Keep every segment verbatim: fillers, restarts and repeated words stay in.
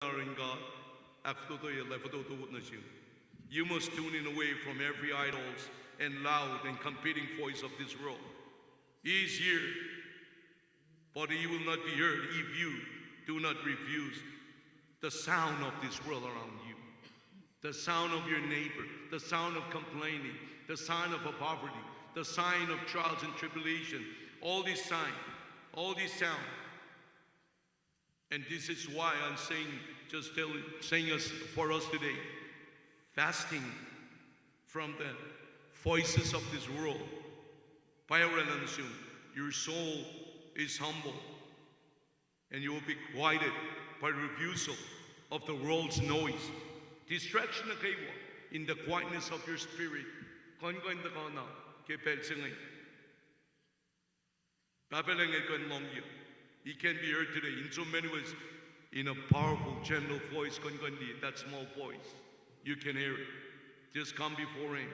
Nguhn God, ahkfototoye lah fototo nuh sum. You must tune in away from every idols and loud and competing voice of this world. He is here, but he will not be heard if you do not refuse the sound of this world around you. The sound of your neighbor, the sound of complaining, the sound of a poverty, the sound of trials and tribulation, all this sign, all this sound. And this is why I'm saying, just tell, saying us, for us today, fasting from the voices of this world. Pa orwaclah nuh sum, your soul is humble, and you will be quieted by refusal of the world's noise. Distraction nuh kwewa, in the quietness of your spirit. Kuhn kuh in tuhkuh na ke pacl se inge. Pahpah Lucng El kuh in lohng you. He can be heard today in so many ways. In a powerful, gentle voice, kuhn kuh in liye, that small voice. You can hear it. Just come before Him.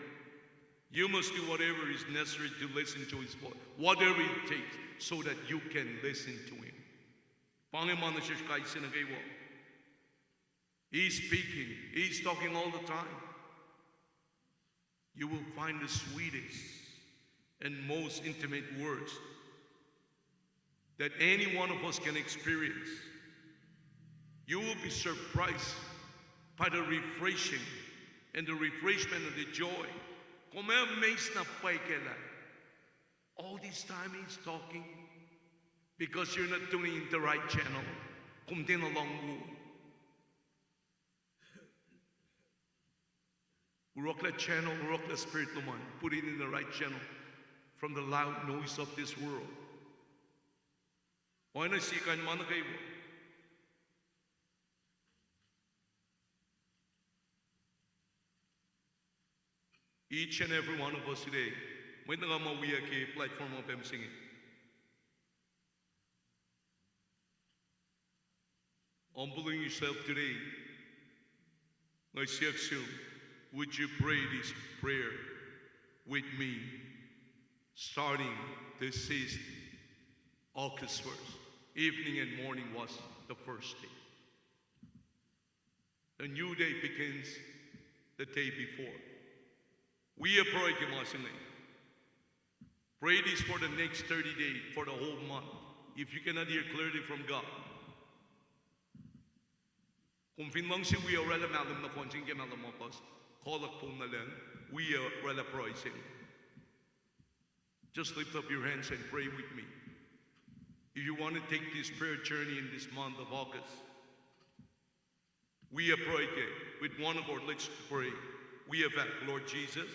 You must do whatever is necessary to listen to His voice, whatever it takes, so that you can listen to Him. Pa inge ma nuh sesr kais sie nuh kwewa. He's speaking. He's talking all the time. You will find the sweetest and most intimate words that any one of us can experience. You will be surprised by the refreshing and the refreshment and the joy. Kom ac amazed na pwacye kac lah all this time he's talking because you're not tuning in the right channel. Kom tiacna lohng wo. Oruh lah channel, oruh lah spirit lom an, put it in the right channel from the loud noise of this world. Oacna sie kain ma nuh kwewa. Each and every one of us today, mwet nuh kwewa ma wiyuck ke platform uh pacl se inge, humbling yourself today. Nga siyuck sum, would you pray this prayer with me, starting this season, August first? Evening and morning was the first day. The new day begins the day before. Wi pruhe ke ma se inge. Pray this for the next thirty days, for the whole month. If you cannot hear clearly from God, kom fin luhngse wi orwaclah mahlwem nohfohn se inge ke mahlwem ma puhs, koluk pom nuh lucng, wi orwaclah pruhe se inge. Just lift up your hands and pray with me. If you want to take this prayer journey in this month of August, wi pruhe ke, with one accord, let's pray. Wi fahk, Lord Jesus,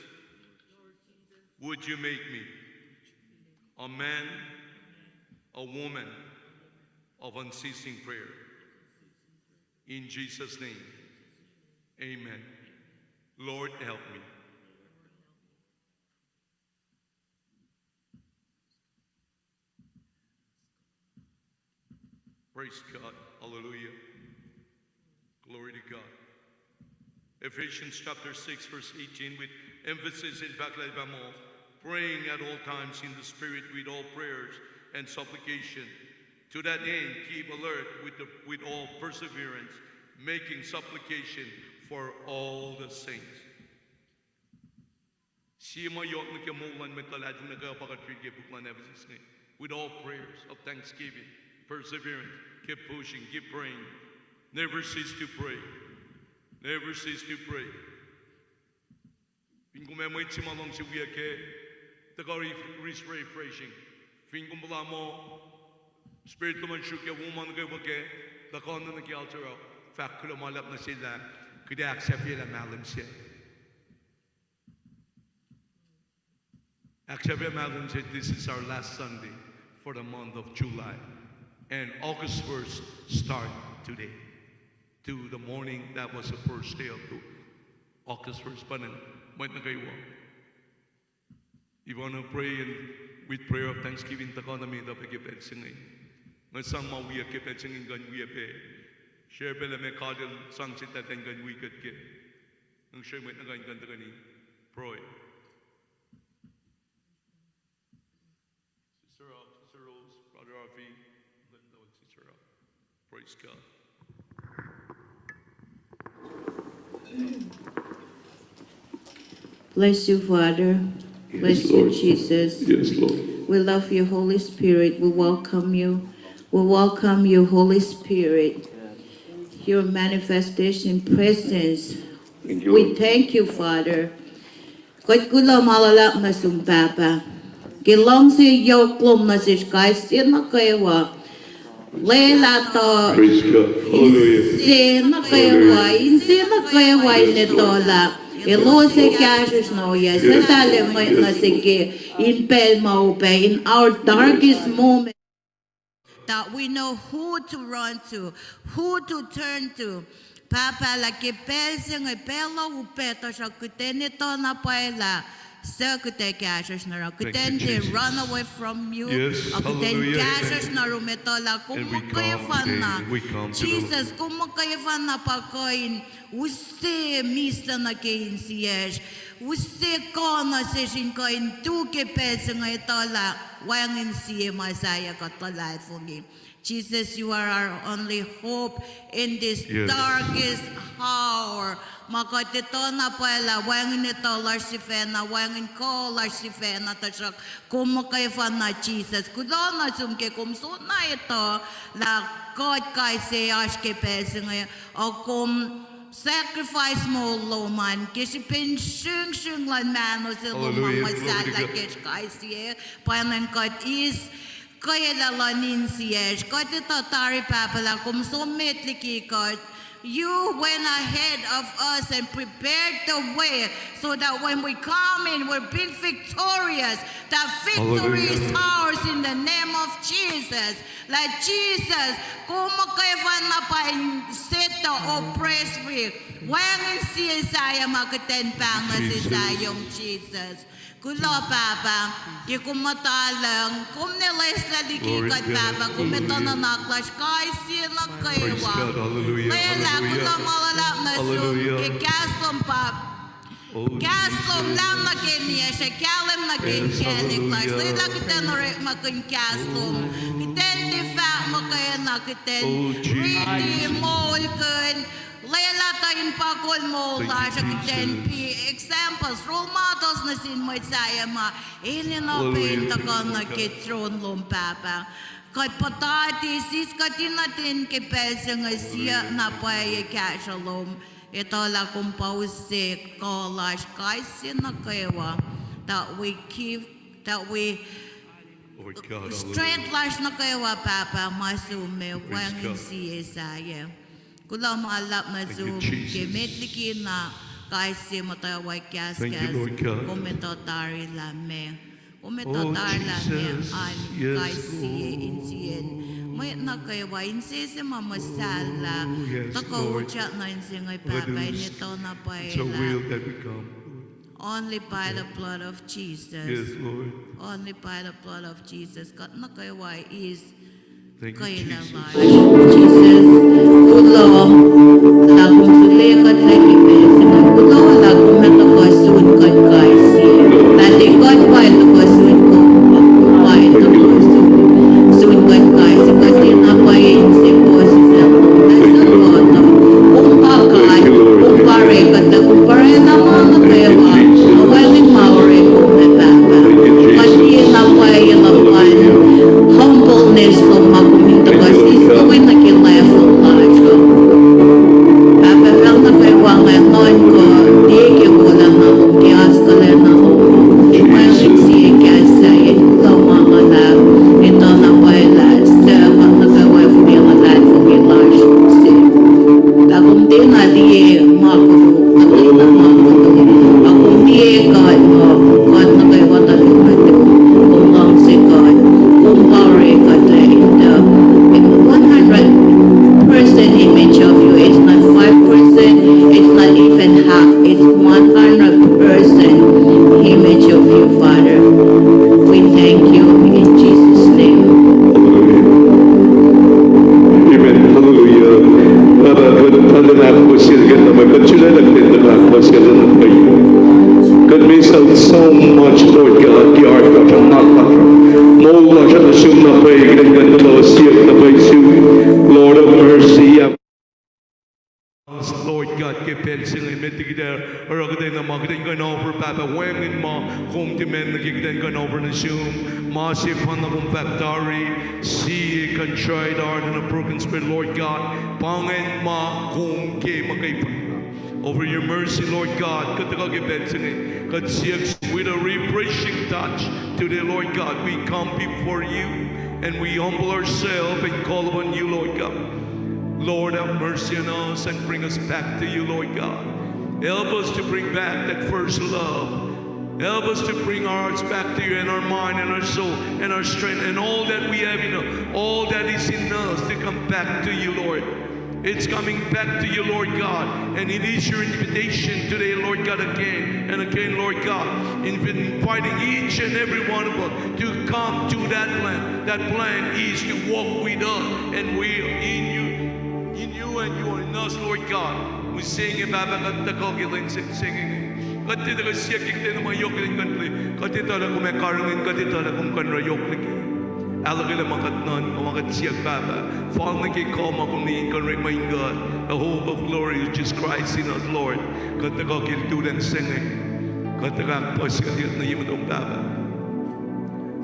would you make me a man, a woman of unceasing prayer? In Jesus' name, amen. Lord, help me. Praise God. Hallelujah. Glory to God. Ephesians chapter six, verse eighteen, with emphasis in fact, praying at all times in the Spirit with all prayers and supplication. To that end, keep alert with, the, with all perseverance, making supplication for all the saints. Sie ma yohk nuh ke moul luhn mwet luhlahlfongi nuh kwewa pa kuht riti ke puk luhn Ephesus inge. With all prayers of thanksgiving, perseverance, keep pushing, keep praying. Never cease to pray. Never cease to pray. Fin kom ac mwet se ma luhngse wiyuck kac, tuhkuh ris refreshing. Fin kom puhla muh Spirit lom an sruok ke wo ma nuh kwewa kac, tuhkuh nuh ke altar uh, fahk kuloh ma luhlahp nuh sel lah kuht ac ahksahfyelah mahlwem sac. Ahksahfyelah mahlwem sac, this is our last Sunday for the month of July. And August first start today. To the morning, that was the first day of the August first. Pa ingacn, mwet nuh kwewa, if you want to pray and with prayer of thanksgiving, tuhkuh nuh met uh pac ke pacl se inge. Nga sang ma wiyuck ke pacl se inge in kuh in wi pac. Srihpac lah meac God El sang sel tahtuh in kuh in wi kuht kac. Nga srihke mwet nuh kwewa in kuh in tuhkweni pruhe. Sister, uh, Sister Rose, Brother Rafi, Sister, uh, praise God. Bless you, Father. Bless you, Jesus. Yes, Lord. We love you, Holy Spirit. We welcome you. We welcome you, Holy Spirit. Your manifestation presence. Thank you, Lord. We thank you, Father. Kuht kuloh ma luhlahp nuh sum, Pahpah, ke luhngse yohk lom nuh sesr kais sie nuh kwewa. Lwelah tuh inse nuh kwewa, inse nuh kwewa in etuh lah elos ac kahsruhsr nuh oyac, suc tahl mwet nuh se ke in pacl ma upac, in our darkest moment, that we know who to run to, who to turn to. Pahpah, lah ke pacl se inge pacl uh upac, tuhsruhk kuht in etuh na pwacye lah suc kuht ac kahsruhsr nuh oruh. Kuht in tiac run away from you, a kuht in kahsruhsr nuh oruh, etuh lah kom muhkwena. Jesus, kom muhkwena pa kuh in use mihslac nuh ke insiyacsr, use kuh nuh sesr in kuh in tu ke pacl se inge, etuh lah wacngihn sie ma sahyac kuht luhlahlfongi. Jesus, you are our only hope in this darkest hour. Ma kuht etuh na pwacye lah wacngihn etuh lasr sifacna, wacngihn kuh lasr sifacna, tuhsruhk kom muhkwena, Jesus. Kuloh nuh sum ke kom soenna etuh lah kuht kais sie oasr ke pacl se inge, a kom sacrifice moul lom an ke srihpen sringsring luhn mahno se lom ma muhsahllah ke kais sie, pwacnwacng kuht eis kwelah luhn insiyacsr. Kuht etuh tari, Pahpah, lah kom som met liki kuht. You went ahead of us and prepared the way so that when we come in, we're being victorious. That victory is ours in the name of Jesus. Lah Jesus, kom muhkwena pa in set the oppressed free. Wacngihn sie sahyac ma kuht in pahng nuh sesr, Jesus. Kuloh, Pahpah, ke kom muhta lucng, kom in loeslah liki kuht, Pahpah, kom etuh nuhnak lasr kais sie nuh kwewa. Lwelah kuloh ma luhlahp nuh sum ke kahs lom, Pahpah. Kahs lom lahm nuh ke niyacsr ac kahlwem nuh ke inkacnek lasr. Lwelah kuht in orekmakihn kahs lom, kuht in tiac fahk muhkwena, kuht in riti moulkihn. Lwelah tuh in pa kol moul lasr, kuht in be examples, role models nuh sin mwet sahyac ma enenuh pac in tuhkuh nuh ke tron lom, Pahpah. Kuht puhtati sis kuht in nuhtin ke pacl se inge siyuck na pwacye kahsruh lom, etuh lah kom pa use kuh lasr kais sie nuh kwewa, that we give, that we strength lasr nuh kwewa, Pahpah, ma sum, wacngihn sie sahyac. Kuloh ma luhlahp nuh sum ke met liki na kais sie muhtwacwacack kahskahs, kom etuh tari lah meac, kom etuh tari lah meac an kais sie insiyacn mwet nuh kwewa, insese ma muhsahllah, tuhkuh utyak nuh inse inge, Pahpah, in etuh na pwacye lah only by the blood of Jesus. Only by the blood of Jesus kuht nuh kwewa eis kwelah lasr. Jesus, kuloh lah kom sulaclah kuht liki pacl se inge. Kuloh lah kom ac tuhkuh sun kuht kais sie. Lah tiac kuht pa ac tuhkuh sun kom, kom pa ac tuhkuh sun kuht kais sie. Kuht tiac na pwacye inse puhsisacl, na suhkuhtuh. Kom pa God, kom pa orekuhtlac, kom pa oraclah ma nuh kwewa, ma wacngihn ma orek kom, Pahpah. Kuht tiac na pwacye luhpan humbleness lom ma kom in tuhkuh sismohki nuh ke level lasr uh. Lord God, ke pacl se inge met liki kuht oruh kuhtwena ma kuht in kuh in offer, Pahpah, wacngihn ma kom tiac enenuh ke kuht in kuh in offer nuh sum. Ma sefanna kom fahk tari, see a contrite heart and a broken spirit, Lord God. Pa ingacn ma kom ke muhkwena. Over your mercy, Lord God. Kuht tuhkuh ke pacl se inge. Kuht siyuck with a refreshing touch today, Lord God. We come before you and we humble ourselves and call upon you, Lord God. Lord, have mercy on us and bring us back to you, Lord God. Help us to bring back that first love. Help us to bring our hearts back to you and our mind and our soul and our strength and all that we have in us, all that is in us to come back to you, Lord. It's coming back to you, Lord God. And it is your invitation today, Lord God, again and again, Lord God, in inviting each and every one of us to come to that plan. That plan is to walk with us and we in you, in you and you are in us, Lord God. Mihsenge Pahpah, kuht tuhkuh ke lwen se inge. Kuht tiac tuhkuh siyuck ke kuhtwena ma yohk in kuht liye. Kuht etuh lah kom ac karihngihn, kuht etuh lah kom kuh in oruh yohk liki. Ahluhkwelah ma kuht nuhnkuh, ma kuht siyuck, Pahpah. Fal nuh ke kuh ma kom in kuh in orekma in kuht. The hope of glory which is Christ in us, Lord. Kuht tuhkuh ke lututacng se inge. Kuht tuhkuh ahkpuhsye kuht nuh ye muhtom, Pahpah.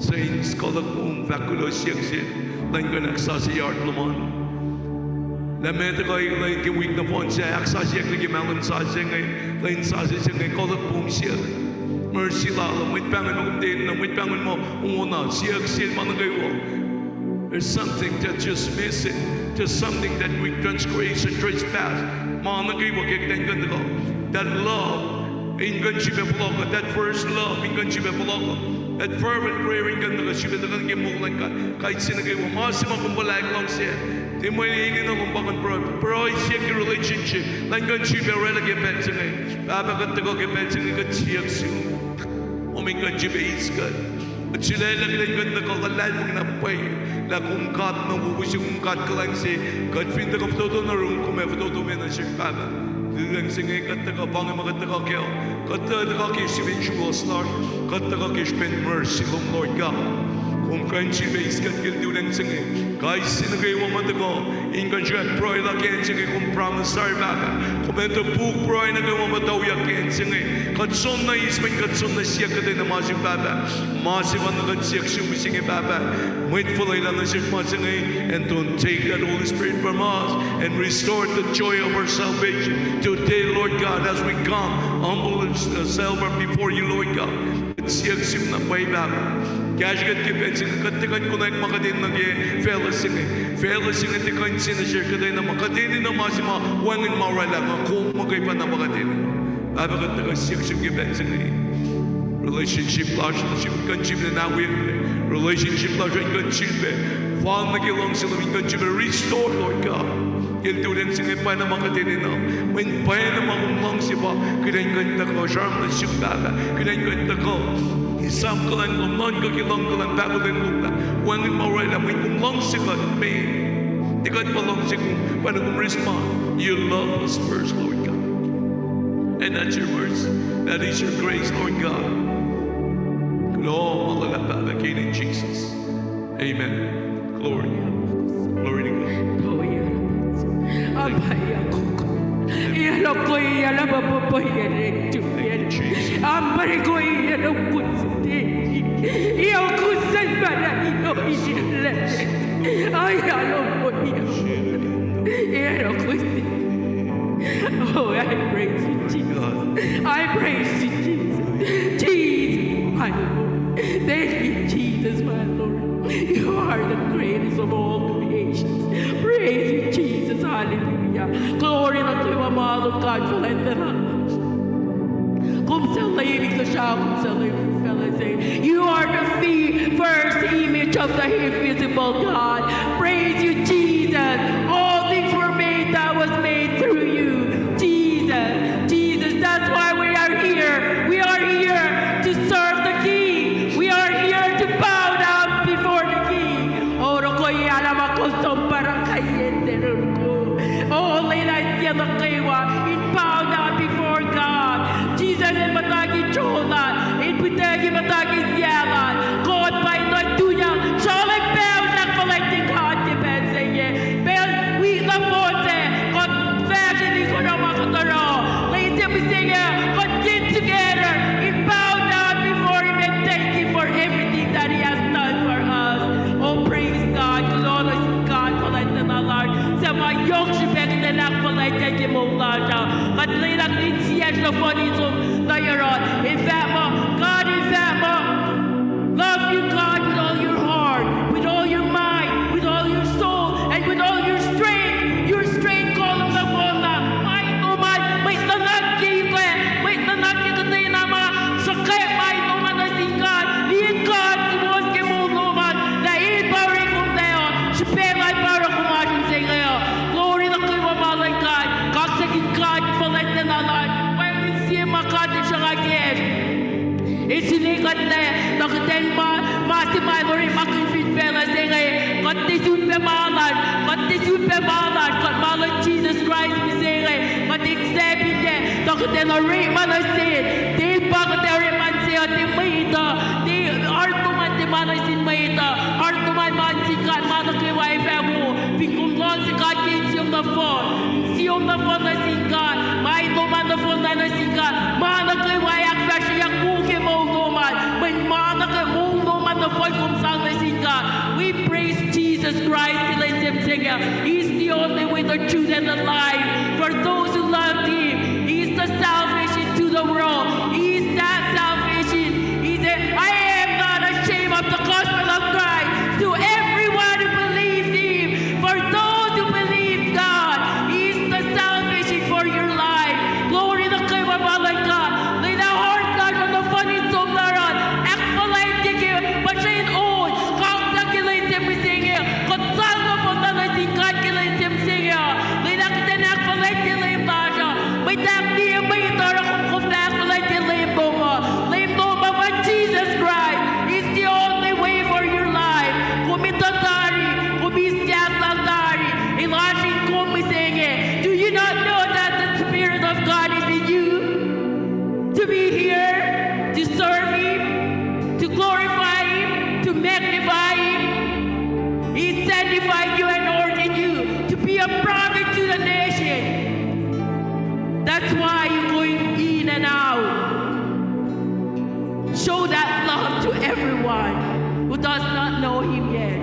Saints, kuh luhk kom fahk kuloh siyuck sel, lwen kuh in ahksasucye heart lom an. Lah meac tuhkuh lwen ke wik nohfohn sac, ahksasucye liki mahlwem sasuc se inge, lwen sasuc se inge, kuh luhk kom siyuck. Mercy lal, mwet pahngpahng muh kom tiac enenuh, mwet pahngpahng muh wona, siyuck sel ma nuh kwewa. There's something that just missing. There's something that we transgress and trespass. Ma nuh kwewa ke kuht in kuh in tuhkuh. That love in kuh in srihpac fohlohk uh, that first love in kuh in srihpac fohlohk uh, that fervent prayer in kuh in tuhkuh srihpac tuhkuh nuh ke moul luhn God. Kais sie nuh kwewa, ma se ma kom puhlaik luhngse, tiac mwe enenuh kom pa kuh in pruhe, pruhe siyuck ke relationship lwen kuh in srihpac oraclah ke pacl se inge. Pahpah, kuht tuhkuh ke pacl se inge, kuht siyuck sum, kom in kuh in srihpac eis kuht. Kuht sulaclah kuht in kuh in tuhkuh luhlahlfongi na pwacye lah kom God na wowo se, kom God kuhlwacng se. Kuht fin tuhkuh fototo nuh yurum, kom ac fototo me nuh sesr, Pahpah. Lwen se inge kuht tuhkuh, pa inge ma kuht tuhkuh kac. Kuht tuhkuh ke srihpen sruhmuhn lasr, kuht tuhkuh ke srihpen mercy lom, Lord God. Kom kuh in srihpac eis kuht ke lwen se inge. Kais sie nuh kwewa ma tuhkuh in kuh in srihpac pruhe lah ke acn se inge, kom promise tari, Pahpah. Kom ac topuk pruhe nuh kwewa ma tauyak ke acn se inge. Kuht soenna eis mweyen kuht soenna siyuck kuhtwena ma sum, Pahpah. Ma sefanna kuht siyuck sum mihsenge, Pahpah, mwet fuhlwelah nuh sesr ma se inge, and don't take that Holy Spirit from us and restore the joy of our salvation today, Lord God, as we come humble ourselves before you, Lord God. Kuht siyuck sum na pwacye, Pahpah. Kahsruh kuht ke pacl se inge, kuht tiac kuh in konwacack ma kuht enenuh ke facluh se inge. Facluh se inge tiac kuh in sie nuh sesr kuhtwena ma kuht enenuh, ma se ma wacngihn ma oraclah, nga kom muhkwena pa kuht enenuh. Pahpah, kuht tuhkuh siyuck sum ke pacl se inge. Relationship lasr in kuh in srihpac, na wi relationship lasr in kuh in srihpac. Fal nuh ke luhngse lom in kuh in srihpac restore, Lord God. Ke lwen se inge, pacna ma kuht enenuh. Mweyen pacna ma kom luhngse pa kuht in kuh in tuhkuh sramsram nuh sum, Pahpah. Kuht in kuh in tuhkuh esam kuhlwacng lom, nuhnkuh ke luhng kuhlwacng, pahkotwen lom lah wacngihn ma oraclah, mweyen kom luhngse kuht me. Tiac kuht pa luhngse kom, pacna kom respond. You love us first, Lord God. And that's your mercy. That is your grace, Lord God. Kuloh ma luhlahp, Pahpah, ke inen Jesus. Amen. Glory. Glory to God. Thank you, Jesus. Oh, I praise you, Jesus. I praise you, Jesus. Jesus, my Lord. Thank you, Jesus, my Lord. You are the greatest of all creations. Praise you, Jesus. Hallelujah. Glory nuh kwewa ma lom, God, fuhlwactna. Kom suc leum, kuhsrao, kom suc leum, facluh se. You are the fi-, first image of the invisible God. Praise you, Jesus. All things were made that was made through you. Jesus, Jesus, that's why we are here. We are here to serve the King. We are here to bow down before the King. Oh, roko ialama kosom para kayende roko. Oh, lwelah sie nuh kwewa in bow down before God. Jesus, in muhtwacwacack Jonah, in muhtwacwacack, muhtwacwacack Jonah. God pa in tuyak, srolek pacl, srolek fuhlwactye God ke pacl se inge. Pacl Hallelujah. Kuht get together and bow down before Him and thank Him for everything that He has done for us. Oh, praise God. Kuloh nuh sin God, fuhlwactlacna Lord. Suc ma yohk srihpac kuht in ahkfuhlwactye ke moul lasr uh. Kuht lwelah kuht in insiyacsr nohfohn in som nuh yohrohl. In fact muh, God, in fact muh, love you, God, with all your heart, with all your mind, with all your soul, and with all your strength. Your strength kolom nohfohnna. Mind lom an, mwet nuhnak ke ikac, mwet nuhnak ke kuhtwena ma, sruhkwack mind lom an nuh sin God. Liye God, suwohs ke moul lom an, lah El pa orekma lac uh, srihpac lal pa orekma lasr mihsenge uh. Glory nuh kwewa ma luhn God, kaksakihn God, fuhlwactlacna Lord. Wacngihn sie ma God El sruhnga kacsr. El suli kuht lah, tuh kuhtwena ma, ma se ma El orekmakihn fin facluh se inge, kuht tiac sun pac ma lasr, kuht tiac sun pac ma lasr, kuht ma luhn Jisus Kraist mihsenge, kuht accept-i, tuh kuht in orekma nuh sel, tiac pa kuht orekma nuh sel, tiac mwet uh, tiac heart lom an tiac ma nuh sin mwet uh, heart lom an ma nuh sin God, ma nuh kwewa ac fah wo, fin kom luhngse God ke insiyom nohfohn, insiyom nohfohn nuh sin God, mind lom an nohfohnna nuh sin God, ma nuh kwewa ac ahkfahsryeyuck wo ke moul lom an, mweyen ma nuh ke moul lom an nohfohn kom sang nuh sin God. We praise Jesus Christ ke lwen se mihsenge. He's the only way, the truth, and the life. For those who love Him, He's the salvation to the world. He's that salvation. He said, I am not ashamed of the gospel of Christ. To everyone who believes Him, for those who believe God, He's the salvation for your life. Glory nuh kwewa ma luhn God. Lwelah heart lasr nohfohn in som na yohrohl. Ahkfuhlwactye ke puhsren on, kaksak ke lwen se mihsenge. Kuht sang nohfohnna nuh sin God ke lwen se mihsenge. Lwelah kuht in ahkfuhlwactye leum lasr uh. Mwet ahkliye, mwet oruh kom, kom fah ahkfuhlwactye leum lom uh. Leum lom uh pa Jesus Christ is the only way for your life. Kom etuh tari, kom eis kahs lal tari, el oasr in kom mihsenge. Do you not know that the Spirit of God is in you? To be here, to serve Him, to glorify Him, to magnify Him. He sanctified you and ordained you to be a prophet to the nation. That's why you're going in and out. Show that love to everyone who does not know Him yet.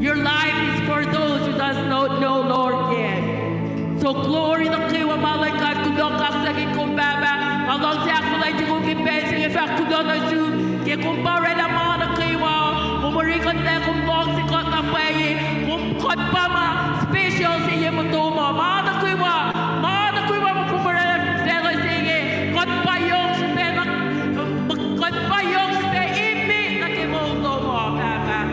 Your life is for those who does not know Lord yet. So glory nuh kwewa ma luhn God, kuloh kaksakihn kom Pahpah. Nga luhngse ahkfuhlwactye kom ke pacl se inge, fahk kuloh nuh sum ke kom pa oraclah ma nuh kwewa, kom orekma kuht, kom luhngse kuht na pwacye, kom kuht pa ma special se ye motom uh, ma nuh kwewa, ma nuh kwewa ma kom oraclah facluh se inge, kuht pa yohk srihpac na, kuht pa yohk srihpac emet nuh ke moul lom uh, Pahpah.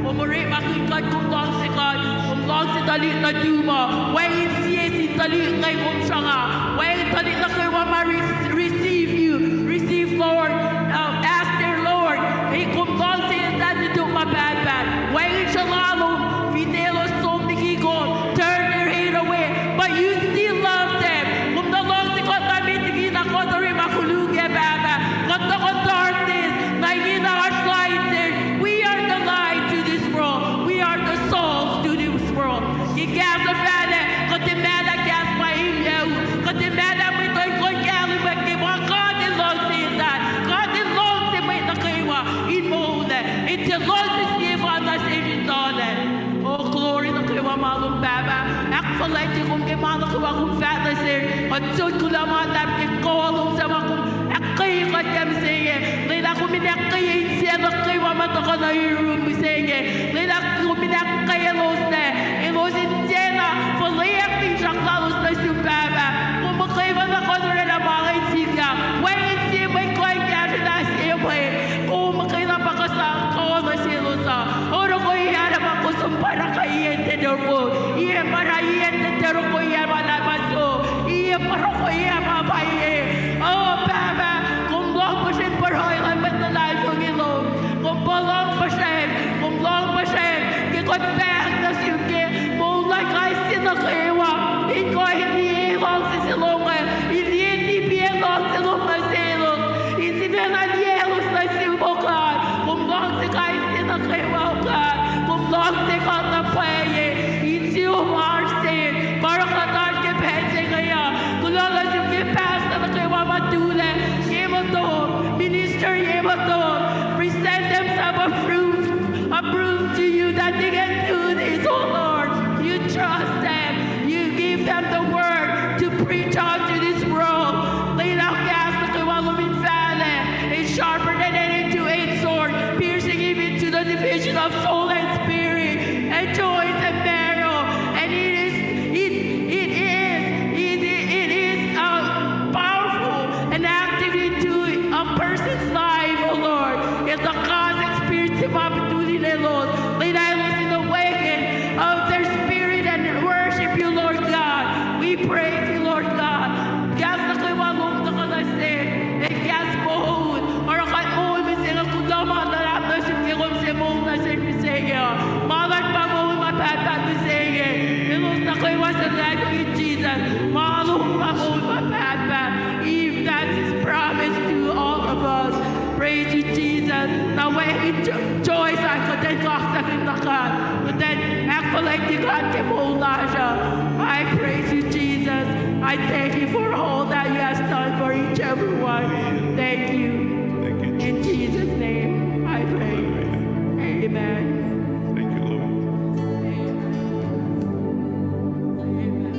Kom orekmakihn kuht, kom luhngse kuht, kom luhngse tuhlihk nuhtum uh, wacngihn sie sin tuhlihk inge kom sruhnga, wacngihn tuhlihk nuh kwewa ma re-, receive you, receive Lord, uh, as their Lord. Ac kom luhngse eltahl nuhtum ma pahtpaht, wacngihn sruhlallum, finne elos som liki kom, turn their head away, but you still love them. Kom tuh luhngse kuht na met liki na kuht orekma koluk ac, Pahpah. Kuht tuhkuh darkness, na ingena oasr light se. We are the light to this world. We are the salt to this world. Ke kahs uh fahlac, kuht ac mahlah kahs ma elyah, kuht ac mahlah mwet uh in kuh in kahlwem ke ma God El luhngse eltahl. God El luhngse mwet nuh kwewa in moul lac, in tiac luhngse sie ma na se in tuhlac. O, glory nuh kwewa ma lom Pahpah. Ahkfuhlwactye kom ke ma nuh kwewa kom fahk nuh sesr. Kuht sun kuloh ma luhlahp ke kuh lom suc ma kom ahkkweye kuht kac mihsenge. Lwelah kom in ahkkweye insiyacn nuh kwewa ma tuhkuh nuh yurum mihsenge. Lwelah kom in ahkkweye elos lac, elos in tiacna fuhlweack finsrak lalos nuh sum Pahpah. Kom muhkwena na kuh in oraclah ma inge in sikyak, wacngihn sie mwet kuh in kahsrwelah sie mwet. Kom muhkwena pa kuh sang kuh nuh selos uh. Oruh kom oacna ma kosomparaka iye teteroko, iye paroko iye teteroko iye ma na ma so, iye paroko iye ma pwacye. O Pahpah, kom lohng puhsren pruhe luhn mwet luhlahlfongi lom. Kom pa lohng puhsren, kom lohng puhsren ke kuht pahng nuh sum ke moul lasr kais sie nuh kwewa in Tom, minister ye muh Tom, present themselves approved, approved to you that they can do this, oh Lord. You trust them. You give them the word to preach out to this world. Lwelah kahs nuh kwewa lom in fahlac, is sharper than any two-edged sword, piercing even to the division of soul and spirit, and joints and marrow, and it is, it, it is, it, it is, uh, powerful and active into a person's life, oh Lord. If the cause experience him up to the Lord, lead us in the awakening of their spirit and worship you, Lord God. We praise you, Lord God. Kahs nuh kwewa lom tuhkuh nuh sel, ac kahs moul, oruh kuht moul mihsenge, kuloh ma luhlahp nuh sum ke kom se moul nuh sel mihsenge. Ma luhn pa moul ma pahtpaht mihsenge. Elos nuh kwewa suc luhlahlfongi Jesus, ma lom pa moul ma pahtpaht. If that's his promise to all of us. Praise you, Jesus. Na wacngihn cho-, choice ah, kuht in kaksak in nuh God, kuht in ahkfuhlwactye God ke moul lasr uh. I praise you, Jesus. I thank you for all that you have done for each everyone. Thank you. Thank you, Jesus. In Jesus' name I pray. Amen. Thank you,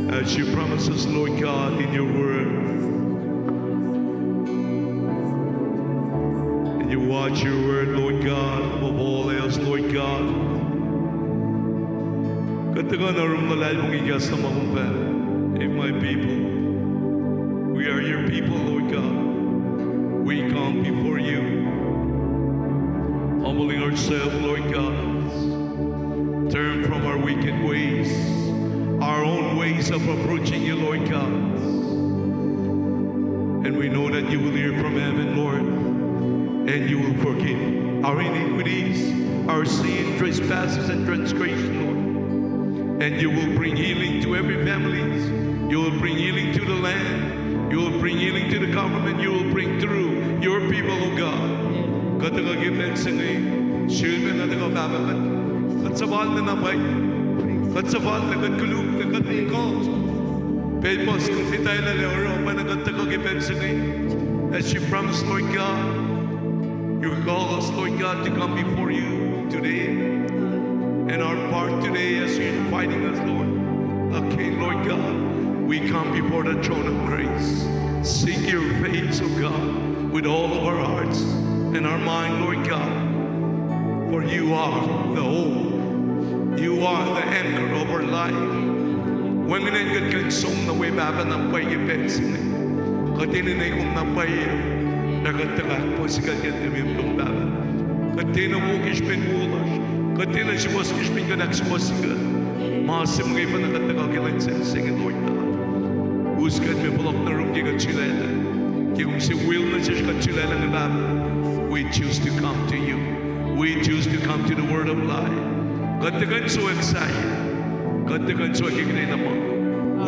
Lord. As you promise us, Lord God, in your word, and you watch your word, Lord God, above all else, Lord God. Kuht tuhkuh in oruh luhlahlfongi kahs na ma kom fahk, if my people, we are your people, Lord God. We come before you, humbling ourselves, Lord God. Turn from our wicked ways, our own ways of approaching you, Lord God. And we know that you will hear from heaven, Lord, and you will forgive our iniquities, our sin, trespasses, and transgression, Lord. And you will bring healing to every family. You will bring healing to the land. You will bring healing to the government. You will bring through your people, O God. Kuht tuhkuh ke pacl se inge, sifilpac na tuhkuh, Pahpah, kuht, kuht suhfal na pwacye. Kuht suhfal na, kuht koluk na, kuht ekuh. Pacl puhs kuht etwaclah lah oruh, pacna kuht tuhkuh ke pacl se inge. As you promised, Lord God, you call us, Lord God, to come before you today. And our part today, as you're inviting us, Lord, again, Lord God, we come before the throne of grace, seek your face, O God, with all of our hearts and our mind, Lord God. For you are the hope. You are the anchor of our life. Wacngihn acn kuht kuh in som nuh we, Pahpah, na pwacye ke pacl se inge. Kuht enenuh kom na pwacye, ac kuht tuhkuh ahkpuhsisacl ke enenuh kom, Pahpah. Kuht tiacna wo ke srihpen wo lasr. Kuht tiacna suwohs ke srihpen kuht ahksuwohs sihk. Ma se muhkwena kuht tuhkuh ke lwen se inge, Lord God. Us kuht, ma fohlohk nuh yurum ke kuht sulaclah. Ke kom se will nuh sesr kuht sulaclah inge, Pahpah. We choose to come to you. We choose to come to the word of life. Kuht tuhkuh in sowack sahyac. Kuht tuhkuh in sowack ke kuhtwena ma.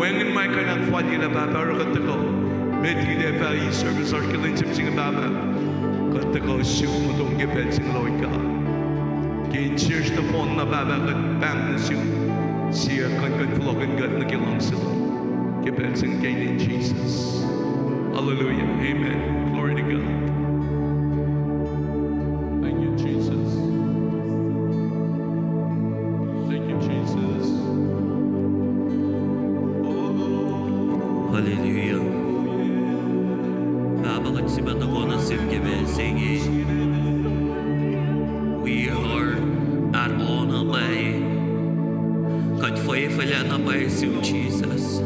Wacngihn ma kuh in ahkfalyelah, Pahpah, oruh kuht tuhkuh. Met liki fah service oasr ke lwen se inge, Pahpah. Kuht tuhkuh suk muhtom ke pacl se inge, Lord God. Ke insesr nohfohn na, Pahpah, kuht pahng nuh sum. Sie kuh in kuh in fohlohkihn kuht nuh ke luhngse lom ke pacl se inge, ke inen Jisus. Hallelujah. Amen. Glory to God. Thank you, Jesus. Thank you, Jesus. Hallelujah. Pahpah, kuht sifilpac tuhkuh nuh sum ke pacl se inge. We are at all na pwacye. Kuht fwefwelac na pwacye sum, Jisus.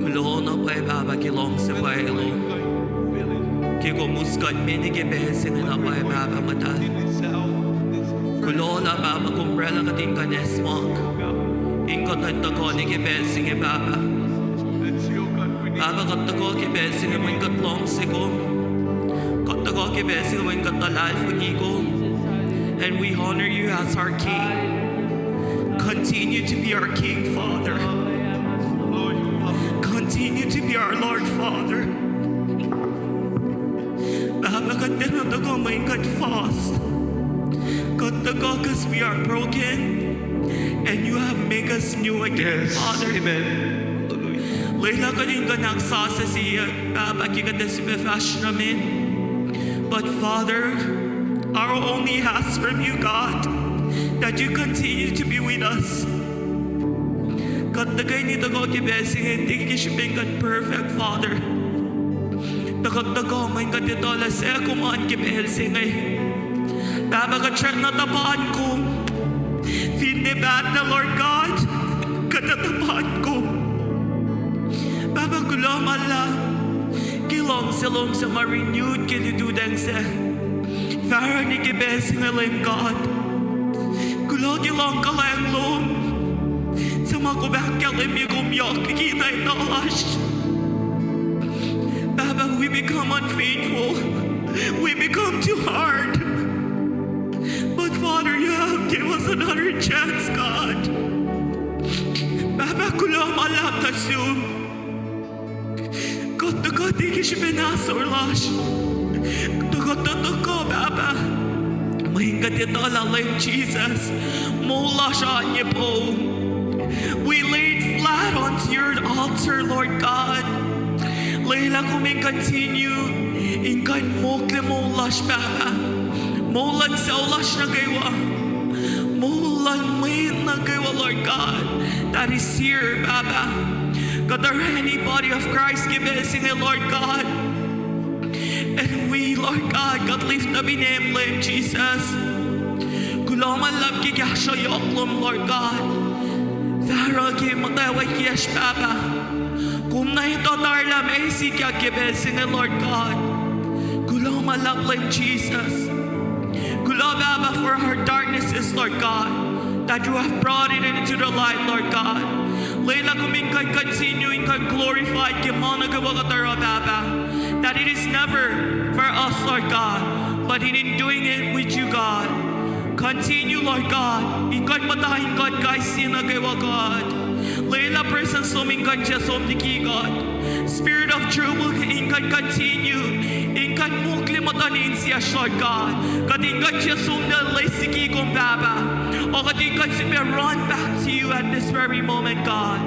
Kuloh na pwacye, Pahpah, ke luhngse pwacye lom, ke kom us kuht meni ke pacl se inge na pwacye, Pahpah Muhtahl. Kuloh lah, Pahpah, kom oraclah kuht in kuh in acsmak, in kuh in tuhkuh nuh ke pacl se inge, Pahpah. Pahpah, kuht tuhkuh ke pacl se inge mweyen kuht luhngse kom. Kuht tuhkuh ke pacl se inge mweyen kuht luhlahlfongi kom. And we honor you as our King. Continue to be our King, Father. Continue to be our Lord, Father. Pahpah, kuht tiacna tuhkuh mweyen kuht fohs. Kuht tuhkuh 'cause we are broken, and you have make us new again, Father. Yes. Amen. Lwelah kuht in kuh in ahksasuc se, Pahpah, ke kuht ac sifilpac fahsr nuh met. But Father, our only ask from you, God, that you continue to be with us. Kuht tuhkweni tuhkuh ke pacl se inge, tiac ke srihpen kuht perfect, Father. Tuh kuht tuhkuh mweyen kuht etuh lah suc kom an ke pacl se inge. Pahpah, kuht srackna tuhpan kom. Finne pahtlac, Lord God, kuht tuhpan kom. Pahpah, kuloh ma luhlahp ke luhngse lom suc ma renewed ke lututacng sac. Fahsruh nuh ke pacl se inge, Leum God. Kuloh ke luhngkuhlwacng lom suc ma kom ahkkahlwemye kom yohk liki na etuh lasr. Pahpah, we become unfaithful. We become too hard. But Father, you have give us another chance, God. Pahpah, kuloh ma luhlahp nuh sum. Kuht tuhkuh tiac ke srihpen ahsor lasr. Tuh kuht tuhkuh, Pahpah, mweyen kuht etuh lah Leum Jesus, moul lasr oan ye poum. We laid flat onto your altar, Lord God. Lwelah kom in continue in kuh in mokle moul lasr, Pahpah. Moul luhn sucu lasr nuh kwewa. Moul luhn mwet nuh kwewa, Lord God, that is here, Pahpah. Kuht orani body of Christ ke pacl se inge, Lord God. And we, Lord God, kuht lift up in name, Leum Jesus. Kuloh ma luhlahp ke kahsruh yohk lom, Lord God. Fahsruh ke muhtwacwackiyacsr, Pahpah. Kom na etuh tari lah meac sikyak ke pacl se inge, Lord God. Kuloh ma luhlahp, Leum Jesus. Kuloh, Pahpah, for our darknesses, Lord God, that you have brought it into the light, Lord God. Lwelah kom in kuh in continue in kuh in glorified ke ma nuh kwewa kuht oruh, Pahpah, that it is never for us, Lord God, but in, in doing it with you, God. Continue, Lord God, in kuh in muhta in kuht kais sie nuh kwewa, God. Lwelah presence lom in kuh in tiac som liki, God. Spirit of truth in kuh in continue in kuh in mokle muhtuhn insiyacsr, Lord God. Kuht in kuh in tiac som nuh loes liki kom, Pahpah. O kuht in kuh in sifilpac run back to you at this very moment, God.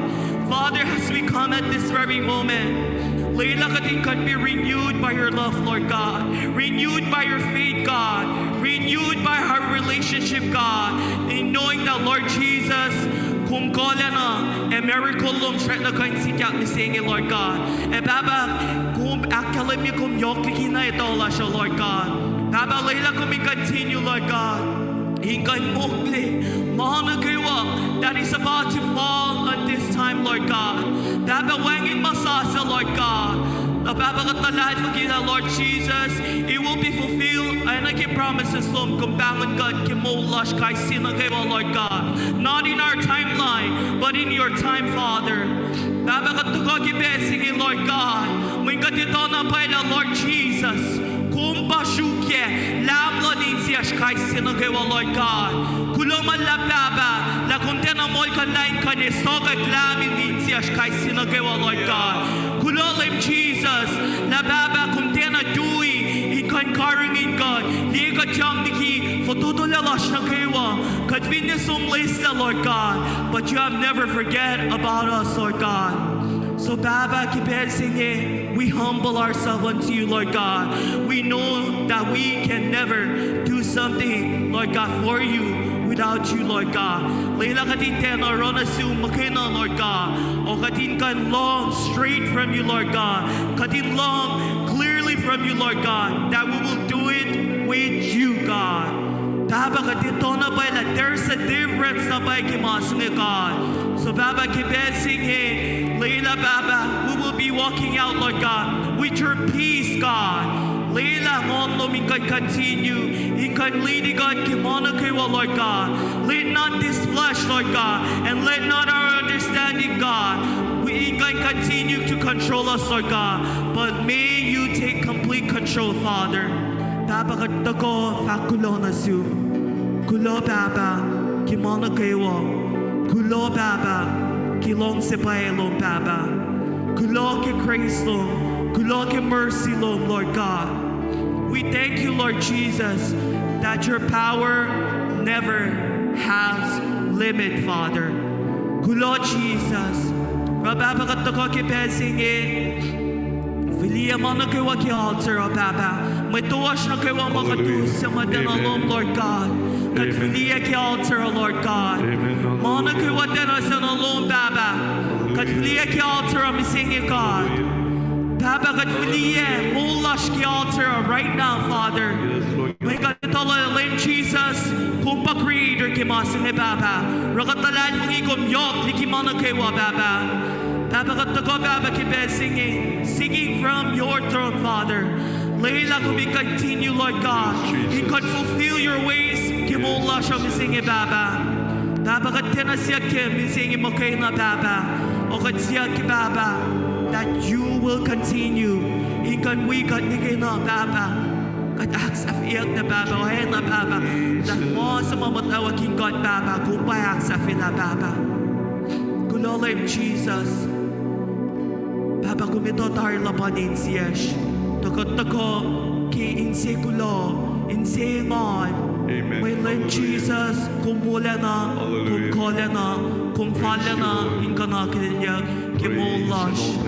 Father, as we come at this very moment, lwelah kuht in kuh in be renewed by your love, Lord God. Renewed by your faith, God. Renewed by our relationship, God. In knowing that, Lord Jesus, kom kuhlacna, ac miracle lom srackna kuh in sikyak mihsenge, Lord God. Ac Pahpah, kom ahkkahlwemye kom yohk liki na etuh lasr uh, Lord God. Pahpah, lwelah kom in continue, Lord God, in kuh in mokle ma nuh kwewa that is about to fall at this time, Lord God. Pahpah, wacngihn ma sasuc, Lord God. Na Pahpah, kuht luhlahlfongi lah, Lord Jesus, it will be fulfilled. Ac nuh ke promises lom, kom pahngon kuht ke moul lasr kais sie nuh kwewa, Lord God. Not in our timeline, but in your time, Father. Pahpah, kuht tuhkuh ke pacl se inge, Lord God, mweyen kuht etuh na pwacye lah, Lord Jesus, kom pa sruokyac Lam luhn insiyacsr kais sie nuh kwewa, Lord God. Kuloh ma luhlahp, Pahpah, lah kom tiacna muhlkuhnlah in kuh in sokwack Lam in insiyacsr kais sie nuh kwewa, Lord God. Kuloh, Leum Jesus, lah Pahpah, kom tiacna tui in kuh in karihngihn kuht, liye kuht yang liki fototolac lasr nuh kwewa, kuht finne som loes lah, Lord God, but you have never forget about us, Lord God. So Pahpah, ke pacl se inge, we humble ourselves unto you, Lord God. We know that we can never do something, Lord God, for you without you, Lord God. Lwelah kuht in tiacna oruh nuh sum muhkwena, Lord God. O kuht in kuh in long straight from you, Lord God. Kuht in long clearly from you, Lord God, that we will do it with you, God. Pahpah, kuht etuh na pwacye lah there is a difference na pwacye ke ma se inge, God. So Pahpah, ke pacl se inge, lwelah Pahpah, we will be walking out, Lord God, with your peace, God. Lwelah nguhn lom in kuh in continue in kuh in lead kuht ke ma nuh kwewa, Lord God. Let not this flesh, Lord God, and let not our understanding, God, we in kuh in continue to control us, Lord God, but may you take complete control, Father. Pahpah, kuht tuhkuh fahk kuloh nuh sum. Kuloh, Pahpah, ke ma nuh kwewa. Kuloh, Pahpah, ke luhngse pwacye lom, Pahpah. Kuloh ke grace lom. Kuloh ke mercy lom, Lord God. We thank you, Lord Jesus, that your power never has limit, Father. Kuloh, Jesus. Oruh Pahpah, kuht tuhkuh ke pacl se inge, fihliyac ma nuh kwewa ke altar uh, Pahpah. Mwe toasr nuh kwewa ma kuht us suc muhtwacta lom, Lord God, kuht fihliyac ke altar uh, Lord God. Ma nuh kwewa tiacna suc nuh lom, Pahpah, kuht fihliyac ke altar uh mihsenge, God. Pahpah, kuht fihliyac moul lasr ke altar uh right now, Father. Mweyen kuht etuh lah Leum Jisus, kom pa Creator ke ma se inge, Pahpah. Oruh kuht luhlahlfongi kom yohk liki ma nuh kwewa, Pahpah. Pahpah, kuht tuhkuh, Pahpah, ke pacl se inge, seeking from your throne, Father. Lwelah kom in continue, Lord God, in kuht fulfill your ways ke moul lasr uh mihsenge, Pahpah. Pahpah, kuht tiacna siyuck ke mihsenge muhkwena, Pahpah. O kuht siyuck ke, Pahpah, that you will continue in kuht wi kuht nwe kena, Pahpah. Kuht ahksahfyeyuck na, Pahpah, oacna, Pahpah, that ma suc ma muhtwacwacack in kuht, Pahpah, kom pa ahksahfyelah, Pahpah. Kuloh Leum Jisus. Pahpah, kom etuh tari luhpan insiyacsr. Tuh kuht tuhkuh ke inse kuloh, inse engan. Mweyen Leum Jisus, kom wolacna, kom kuhlacna, kom fallacna in kuhnakihnyuck ke moul lasr.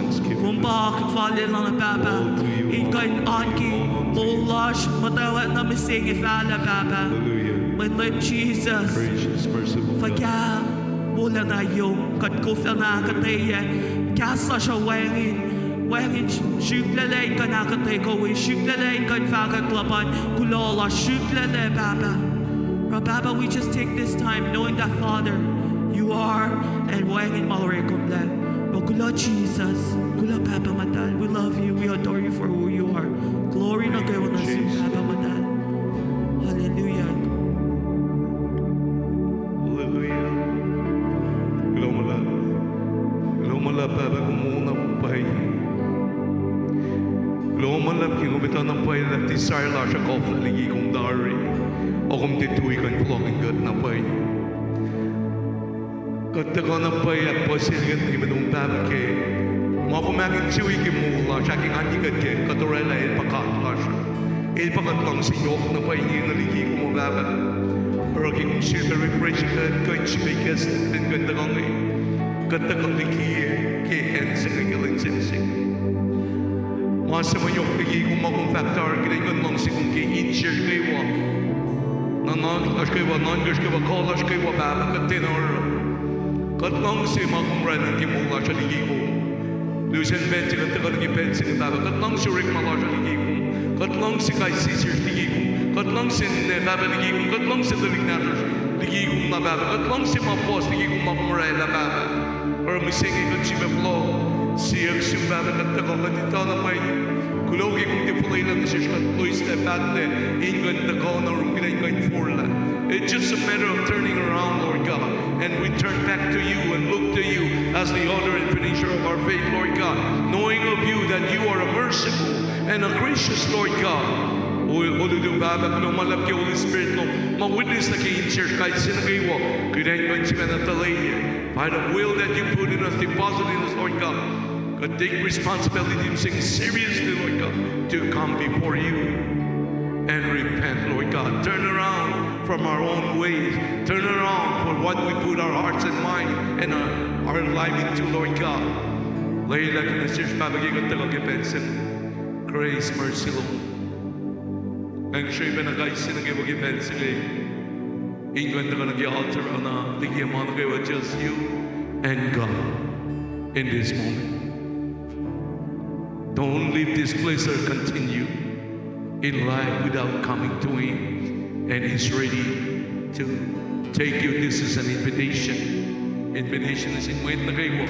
Kom pa fallacna, Pahpah, in kuh in oan ke moul lasr muhtwacwacack na mihsenge fahlah, Pahpah. Mweyen Leum Jisus, fuhkah wolacna yom kuht koflacna ahkuhtweyac, kahs lasr uh wacngihn, wacngihn srihklac in kuh in ahkuhtweyac, srihklac in kuh in fahkwack luhpan kuloh lasr, srihklac, Pahpah. Oruh Pahpah, we just take this time knowing that, Father, you are, and wacngihn ma orekomlac. Oruh kuloh Jisus, kuloh Pahpah Muhtahl. We love you, we adore you for who you are. Glory nuh kwewa nuh sum, Pahpah Muhtahl. Hallelujah. Hallelujah. Kuloh ma luhlahp. Kuloh ma luhlahp, Pahpah, kom moul na pwacye. Kuloh ma luhlahp ke kom etuh na pwacye lah desire lasr uh koflah liki kom tari. Ac kom tiac tui kuh in fohlohkihn kuht na pwacye. Kuht tuhkuh na pwacye ahkpuhsisacl kuht nuh ke moul, Pahpah, ke ma kom ahkinsewowoye ke moul lasr, ahkenganye kuht ke kuht orwaclah el pa God lasr. El pa kuht luhngse yohk na pwacye inge nuh liki kom, Pahpah. Oruh ke kom sifilpac refresh kuht, kuh in sifilpac kahs kuht in kuh in tuhkuh inge, kuht tuhkuh liki ke acn se inge ke lwen se inge. Ma se ma yohk liki kom ma kom fahk tari, kuht in kuh in luhngse kom ke insesr kwewa, nuhnak lasr kwewa, nuhnkacsr kwewa, kuh lasr kwewa, Pahpah, kuht tiacna oruh. Kuht luhngse ma kom orwaclah ke moul lasr uh liki kom. Lusen pacl se kuht tuhkuh nuh ke pacl se inge, Pahpah, kuht luhngse orekma lasr uh liki kom. Kuht luhngse kais sie sesr liki kom. Kuht luhngse ninac, Pahpah, liki kom. Kuht luhngse tuhlihk nahtuhsr liki kom na, Pahpah. Kuht luhngse ma puhs liki kom ma kom orwaclah, Pahpah. Oruh mihsenge kuht sifilpac fohlohk, siyuck sum, Pahpah, kuht tuhkuh, kuht etuh na pwacye kuloh ke kom tiac fuhlwelah nuh sesr, kuht loeslac, pahtlac in kuh in tuhkuh na rom kuht in kuh in forlah. It's just a matter of turning around, Lord God, and we turn back to you and look to you as the author and finisher of our faith, Lord God, knowing of you that you are a merciful and a gracious Lord God. O, olutu Pahpah, kuloh ma luhlahp ke Holy Spirit lom ma witness nuh ke insesr kais sie nuh kwewa, kuht in kuh in sifacna tuhlwelah by the will that you put in us, deposit in us, Lord God. Kuht take responsibility mihsenge seriously, Lord God, to come before you and repent, Lord God. Turn around from our own ways. Turn around for what we put our hearts and mind and our, our life into, Lord God. Lwelah kuht nuh sesr, Pahpah, ke kuht tuhkuh ke pacl se inge. Grace, mercy, Lord. Nga srihpac na kais sie nuh kwewa ke pacl se inge in kuh in tuhkuh nuh ke altar uh na liki ma nuh kwewa, just you and God in this moment. Don't leave this place or continue in life without coming to Him. And He's ready to take you. This is an invitation. Invitation nuh sin mwet nuh kwewa.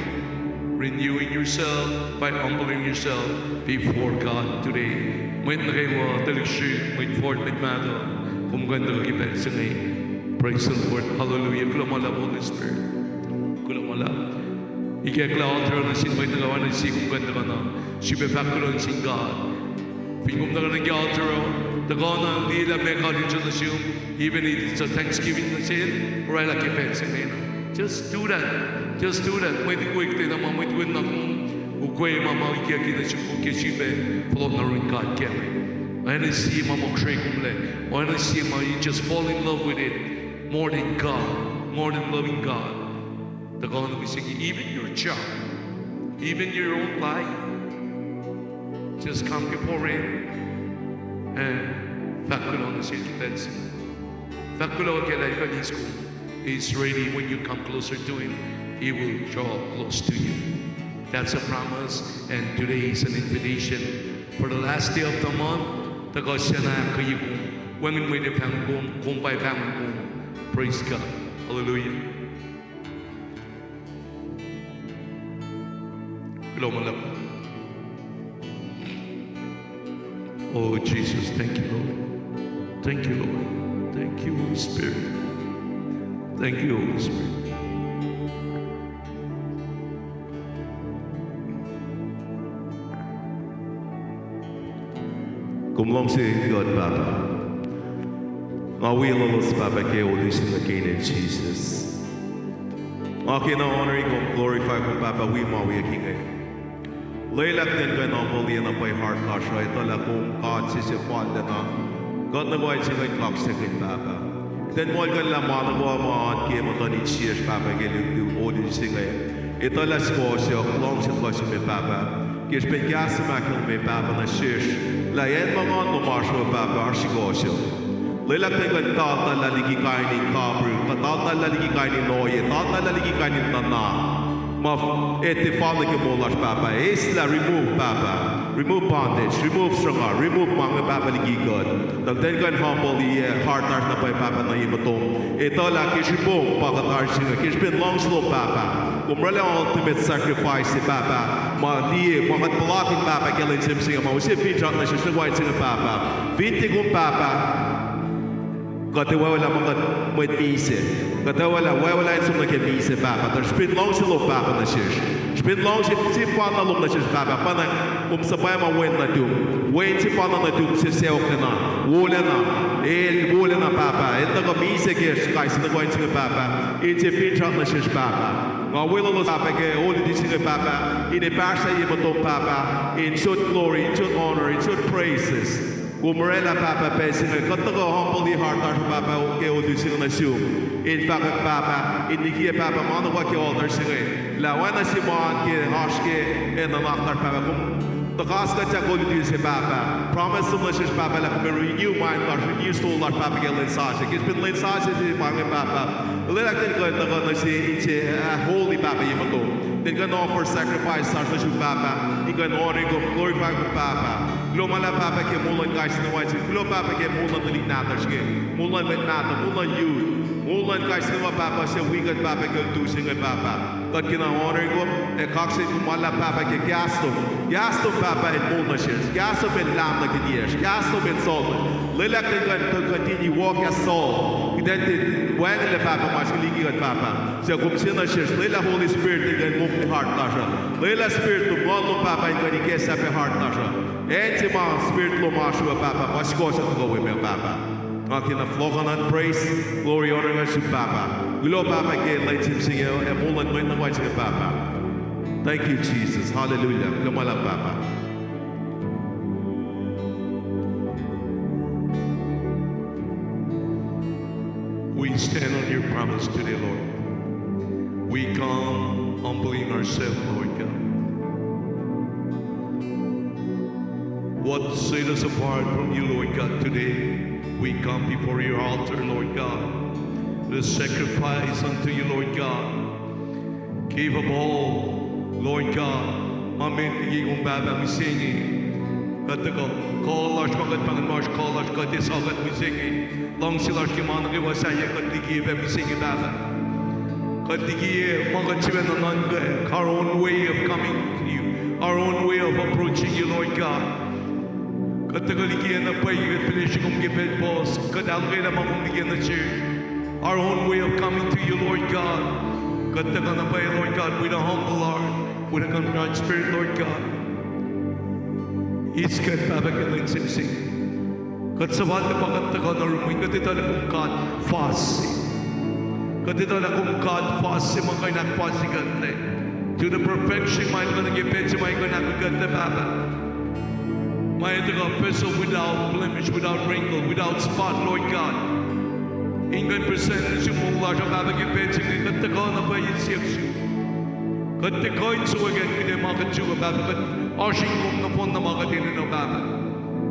Renewing yourself by humbling yourself before God today. Mwet nuh kwewa, tuhlihk srihk, mwet fal, mwet mahtuh, kom kuh in tuhkuh ke pacl se inge. Praise the Lord. Hallelujah. Kuloh ma luhlahp, Holy Spirit. Kuloh ma luhlahp. Ikacklah altar nuh sin mwet nuh kwewa, nuh sin kom kuh in tuhkuh na. Sifilpac fahk kuloh nuh sin God. Fin kom tuhkuh nuh ke altar uh, tuhkuh na, liye lah meac God El sang nuh sum, even if it's a thanksgiving nuh sel, orwaclah ke pacl se inge. Just do that. Just do that. Mwet ukwe kuhtwena ma mwet ukwe na kom ukwe ma ma ikaki nuh sum ke sifilpac fohlohk nuh yurin God kac. Oacna sie ma moksre kom lac. Oacna sie ma you just fall in love with it more than God, more than loving God. Tuhkuh na mihsenge, even your job. Even your own life, just come before Him and fahk kuloh nuh Sel ke lwen se inge. Fahk kuloh ke lah El kuh in eis kom. He's ready. When you come closer to Him, He will draw close to you. That's a promise, and today is an invitation. For the last day of the month, tuhkuh sacna ahkkweye kom. Wacngihn mwet ac pahngon kom, kom pa pahngon kom. Praise God. Hallelujah. Kuloh ma luhlahp. Oh, Jesus, thank you, Lord. Thank you, Lord. Thank you, Holy Spirit. Thank you, Holy Spirit. Kom luhngse kuht, Pahpah. Nga wi lalos, Pahpah, ke olutu se inge ke inen Jisus. Nga kena honor-i kom, glorify kom, Pahpah, wi ma wiyuck inge. Lwelah kuht in kuh in humble-i na pwacye heart lasr uh, etuh lah kom God se suc fallacna. Kuht nuh kwewa in se kuh in kaksakihn, Pahpah. Kuht in muhlkuhnlah ma nuh kwewa ma oan ke muhtuhn insiyacsr, Pahpah, ke olutu se inge. Etuh lah sukohsohk, luhngse kuh sum, Pahpah. Ke srihpen kahs lom ahkkahlwemye, Pahpah, nuh sesr lah acn ma nguhn lom oasr we, Pahpah, oasr sukohsohk. Lwelah kuht in kuh in taltahllah liki kain in kapihr, kuh taltahllah liki kain in ohiyac, taltahllah liki kain in nuhnak ma f-, etuh fal nuh ke moul lasr, Pahpah. Eislah, remove, Pahpah. Remove bondage, remove sruhnga, remove ma inge, Pahpah, liki kuht. Tuh kuht in kuh in humble-i heart lasr na pwacye, Pahpah, nuh ye muhtom. Etuh lah ke srihpen pa kuht oasr se inge, ke srihpen luhngse lom, Pahpah. Kom oraclah ultimate sacrifice se, Pahpah. Ma liye, ma kuht puhlakihn, Pahpah, ke lwen se inge, ma use finsrak nuh sesr nuh kwewa in se inge, Pahpah. Fin tiac kom, Pahpah, kuht ac welah ma kuht mwet misac. Kuht ac welah, welah in som nuh ke misac, Pahpah. Tuh srihpen luhngse lom, Pahpah, nuh sesr. Srihpen luhngse sefanna lom nuh sesr, Pahpah. Pa na kom suhpwacma Wen nuhtum. Wen sefanna nuhtum se sacohk na, wolacna. El wolacna, Pahpah. El tuhkuh misac ke kais sie nuh kwewa in se inge, Pahpah. In se finsrak nuh sesr, Pahpah. Nga weluhlos, Pahpah, ke olutu se inge, Pahpah. In epahsrye muhtom, Pahpah. In sot glory, in sot honor, in sot praises. Kom oraclah, Pahpah, pacl se inge. Kuht tuhkuh humble heart lasr, Pahpah, ke olutu se inge nuh sum. In fahkwack, Pahpah, in likiyac, Pahpah, ma nuh kwewa ke altar se inge. Lah oacna sie ma ke oasr ke, ac nuhnak lasr, Pahpah, kom tuhkas kuht ke olutu se, Pahpah. Promise lom nuh sesr, Pahpah, lah kom renew mind lasr, renew soul lasr, Pahpah, ke lwen sasuc. Ke srihpen lwen sasuc se pa inge, Pahpah. Lwelah kuht in kuh in tuhkuh nuh se, in se, uh, holy, Pahpah, ye muhtom. Kuht in kuh in offer sacrifice lasr nuh sum, Pahpah. In kuh in honor kom, glorify kom, Pahpah. Kuloh ma luhlahp, Pahpah, ke moul luhn kais sie nuh kwewa in se. Kuloh, Pahpah, ke moul luhn tuhlihk nahtuhsr inge. Moul luhn mwet mahtuh, moul luhn youth. Moul luhn kais sie nuh kwewa, Pahpah, suc wi kuht, Pahpah, ke olutu se inge, Pahpah. Kuht kena honor kom, ac kaksakihn kom ma luhlahp, Pahpah, ke kahs lom. Kahs lom, Pahpah, in moul nuh sesr. Kahs lom in lahm nuh ke niyacsr. Kahs lom in Saul. Lwelah kuht in kuh in continue walk as Saul. Kuht in tiac wacngihnlac, Pahpah, ma se liki kuht, Pahpah. Suc kom se nuh sesr. Lwelah Holy Spirit in kuh in mongfihn heart lasr uh. Lwelah Spirit lom, Nguhn lom, Pahpah, in kuh in ikacslah pac heart lasr uh. Acn se ma Spirit lom oasr we, Pahpah, pa sukohsohk kuh we me, Pahpah. Nga kena fohlohkohn, praise, glory, honor nuh sum, Pahpah. Kuloh, Pahpah, ke lwen se inge, ac moul luhn mwet nuh kwewa in se inge, Pahpah. Thank you, Jesus. Hallelujah. Kuloh ma luhlahp, Pahpah. We stand on your promise today, Lord. We come humbling ourselves, Lord God. What set us apart from you, Lord God, today? We come before your altar, Lord God, to sacrifice unto you, Lord God. Give up all, Lord God. Ma met liki kom, Pahpah, mihsenge. Kuht tuhkuh, kuh lasr ma kuht pahngon muh oasr kuh lasr, kuht eis kuht mihsenge. Luhngse lasr ke ma nuh kwewa sahyac, kuht likiyac pac mihsenge, Pahpah. Kuht likiyac ma kuht sifacna nuhnkuh, our own way of coming to you, our own way of approaching you, Lord God. Kuht tuhkuh likiyac na pwacye ke kuht pihlesri kom ke pacl puhs, kuht ahluhkwelah ma kom likiyac nuh sesr. Our own way of coming to you, Lord God. Kuht tuhkuh na pwacye, Lord God, with a humble heart, with a contrite spirit, Lord God. Eis kuht, Pahpah, ke lwen se mihsenge. Kuht suhfal tuh pa kuht tuhkuh nuh yurum, kuht etuh lah kom God fal se. Kuht etuh lah kom God fal se ma kuh in ahkfalye kuhtlac to the perfection ma el kuh in, ke pacl se ma el kuh in ahkfalye kuhtlac, Pahpah. Ma el tuhkuh vessel without blemish, without wrinkle, without spot, Lord God. In kuh in present nuh sum moul lasr uh, Pahpah, ke pacl se inge, kuht tuhkuh na pwacye siyuck sum. Kuht tiac kuh in sokwack kuht ac ma kuht suk uh, Pahpah, kuht oasr in kom nohfohn na ma kuht enenuh, Pahpah.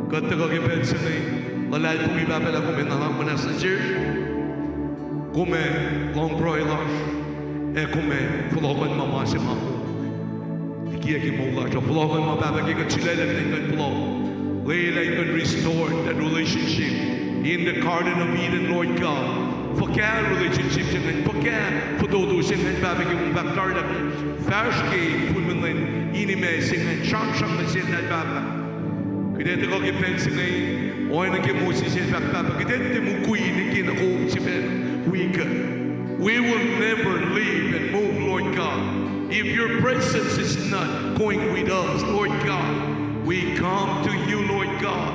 Kuht tuhkuh ke pacl se inge, luhlahlfongi, Pahpah, lah kom ac nuhnak muhnahs nuh sesr. Kom ac lohng pruhe lasr, ac kom ac fohlohkohnma ma se ma kom liki ke moul lasr uh. Fohlohkohnma, Pahpah, ke kuht sulaclah kuht in kuh in fohlohk, lwelah in kuh in restore that relationship in the Garden of Eden, Lord God. Fuhkah relationship se ingacn, fuhkah fototo se ingacn, Pahpah, ke kom fahk tari lah fahsr ke infulmen lwen, in imac se ingacn sramsram nuh sel, Pahpah. Kuht ac tuhkuh ke pacl se inge, oacna ke Moses el fahk, Pahpah, kuht ac tiac mukwi nuh ke na kom sifacna wi kuht. We will never leave and move, Lord God, if your presence is not going with us, Lord God. We come to you, Lord God,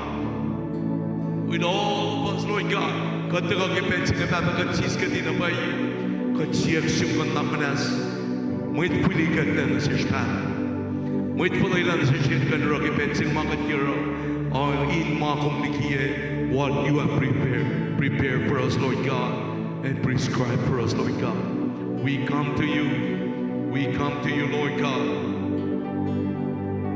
with all of us, Lord God. Kuht tuhkuh ke pacl se inge, Pahpah, kuht siskuhti na pwacye. Kuht siyuck sum kuh nuhnak muhnahs. Mwet fihlikuhtlac nuh sesr, Pahpah. Mwet fuhlwelah nuh sesr in kuh in oruh ke pacl se inge ma kuht ke oruh, uh, in ma kom likiyac, what you have prepared, prepared for us, Lord God, and prescribed for us, Lord God. We come to you. We come to you, Lord God.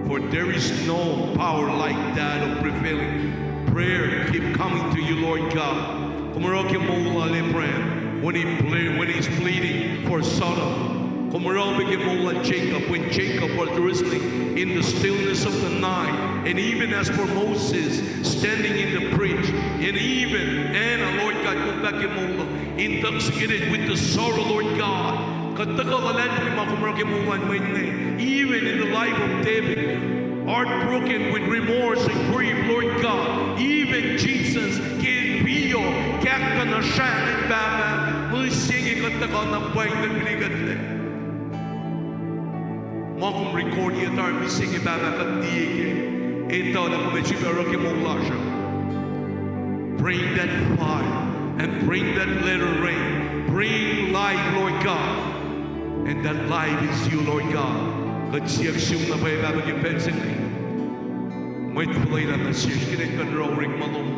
For there is no power like that of prevailing. Prayer keep coming to you, Lord God. Kom oruh ke moul lal Abraham, when he ple-, when he's pleading for Sodom. Kom oruh pac ke moul lal Jacob, when Jacob was wrestling in the stillness of the night. And even as for Moses, standing in the bridge, and even Anna, Lord God, kom fahk ke moul lal, intoxicated with the sorrow, Lord God. Kuht tuhkuh luhlahlfongi ma kom oruh ke moul lal mwet inge. Even in the life of David, heartbroken with remorse and grief, Lord God. Even Jesus ke el vio, kahkkuhna srah, Pahpah, mihsenge kuht tuhkuh na pwacye in kuh in fihlikuhtlac. Ma kom recordiyac tari mihsenge, Pahpah, kuht liye ke, etuh lah kom ac sifilpac oruh ke moul lasr uh. Bring that fire and bring that latter rain. Bring light, Lord God. And that light is you, Lord God. Kuht siyuck sum na pwacye, Pahpah, ke pacl se inge. Mwet fuhlwelah nuh sesr, kuht in kuh in oruh orekma lom.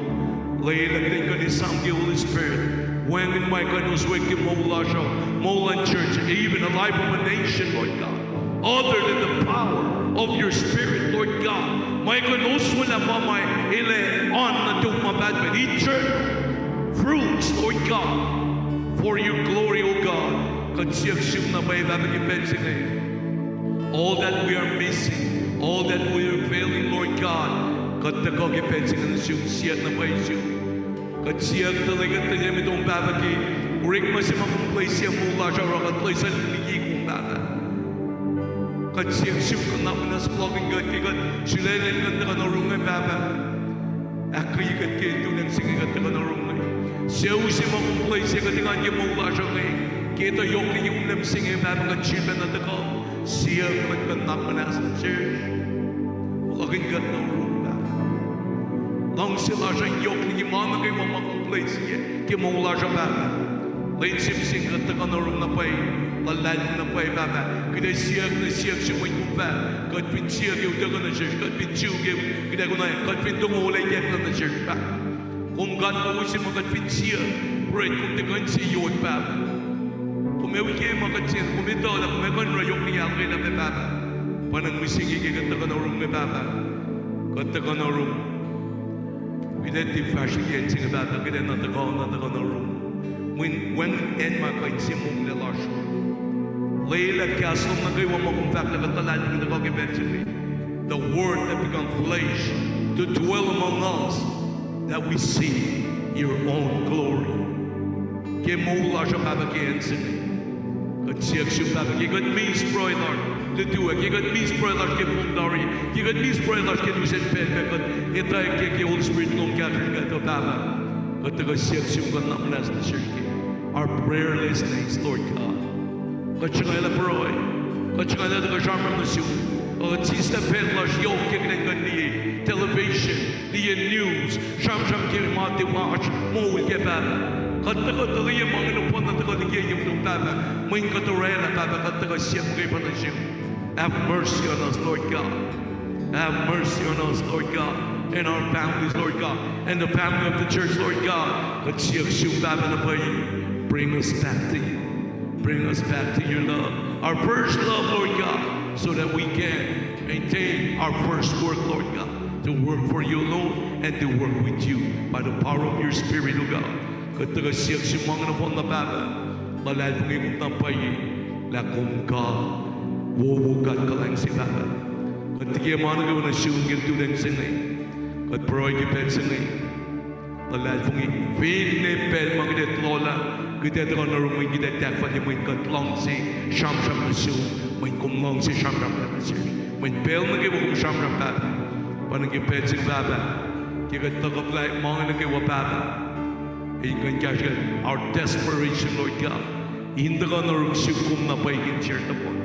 Lwelah kuht in kuh in esam ke Holy Spirit, wacngihn ma kuh in oswek ke moul lasr uh, moul luhn church, even a life of a nation, Lord God. Other than the power of your Spirit, Lord God. Ma kuh in oswelah ma ma El ac oan nuh tok ma pahtpaht, eternal fruits, Lord God, for your glory, O God. Kuht siyuck sum na pwacye, Pahpah, ke pacl se inge. All that we are missing, all that we are failing, Lord God, kuht tuhkuh ke pacl se inge nuh sum, siyuck na pwacye sum. Kuht siyuck tuhlihk kuht tuh emet lom, Pahpah, ke orekma se ma kom place ke moul lasr uh, oruh kuht place liki kom, Pahpah. Kuht siyuck sum kuh nuhnak muhnahs fohlohkihn kuht ke kuht sulaclah in kuht tuhkuh nuh yurum inge, Pahpah. Ahkkweye kuht ke tuhlihk se inge kuht tuhkuh nuh yurum inge. Sucu se ma kom place ke kuht engan ke moul lasr uh inge, ke tuh yohk liki kom, Leum, se inge, Pahpah, kuht sifilpac nuh tuhkuh. Siyuck kuht kuh nuhnak muhnahs nuh sesr. Fohlohkihn kuht nuh yurum, Pahpah. Luhngse lasr uh yohk liki ma nuh kwewa ma kom place ke moul lasr uh, Pahpah. Lwen se mihsenge kuht tuhkuh nuh yurum na pwacye, luhlahlfongi na pwacye, Pahpah. Kuht ac siyuck na siyuck se mweyen kom fahk, kuht fin siyuck ac utuckuh nuh sesr, kuht fin suk ac kuht ac konwacack, kuht fin tongolac ac ikacklah nuh sesr, Pahpah. Kom God, ma use ma kuht fin siyuck, pruhe kom tiac kuh in se yot, Pahpah. Kom ac wi ke ma kuht siyuck, kom etuh lah kom ac kuh in oruh yohk liki ahluhkwelah pac, Pahpah. Pwacnwacng mihsenge ke kuht tuhkuh nuh yurum inge, Pahpah. Kuht tuhkuh nuh yurum. Kuht ac tiac fahsr liki acn se inge, Pahpah, kuht ac na tuhkuh, na tuhkuh nuh yurum. Mweyen wacngihn acn ma kuh in se monglac lasr uh. Lwelah kahs lom nuh kwewa ma kom fahk lah kuht luhlahlfongi tuhkuh ke pacl se inge. The word that become flesh to dwell among us, that we see your own glory. Ke moul lasr uh, Pahpah, ke acn se inge, kuht siyuck sum, Pahpah, ke kuht miss pruhe lasr, lutu ah, ke kuht miss pruhe lasr ke fong tari, ke kuht miss pruhe lasr ke lusen pacl, Pahpah, kuht etuh ke, ke Holy Spirit lom kahsrwe kuht uh, Pahpah. Kuht tuhkuh siyuck sum kuh nuhnak muhnahs nuh sesr ke our prayerlessness, Lord God. Kuht sruhngalah pruhe, kuht sruhngalah tuhkuh sramsram nuh sum, kuht sislah pacl lasr yohk ke kuht in kuh in liye television, liye news, sramsram ke ma tiac oasr moul kac, Pahpah. Kuht tuhkuh tuh liye ma inge nohfohn na tuhkuh liki ye muhtuhn, Pahpah. Mweyen kuht orwaclah, Pahpah, kuht tuhkuh siyuck muhkwena nuh sum. Have mercy on us, Lord God. Have mercy on us, Lord God, and our families, Lord God, and the family of the church, Lord God. Kuht siyuck sum, Pahpah, na pwacye. Bring us back to you. Bring us back to your love. our first love, Lord God, so that we can maintain our first work, Lord God, to work for you alone and to work with you by the power of your Spirit, O God. Kuht tuhkuh siyuck sum ma inge nohfohn na Pahpah, luhlahlfongi kom na pwacye lah kom God, wowo God kuhlwacng se Pahpah. Kuht tiac ma nuh kwewa nuh sum ke lututacng se inge. Kuht pruhe ke pacl se inge, luhlahlfongi, finne pacl ma kuht ac tulolah, kuht ac tuhkuh nuh yurum, kuht ac tahfwelah mweyen kuht luhngse sramsram nuh sum, mweyen kom luhngse sramsram nuh sesr. Mweyen pacl nuh kwewa kom sramsram Pahpah, pa nuh ke pacl se inge Pahpah, ke kuht tuhkuh plwacn ma inge nuh kwewa Pahpah, in kuh in kahsruh kuht, our desperation, Lord God, in tuhkuh nuh yurum sum kom na pwacye ke insiyacn nohfohn.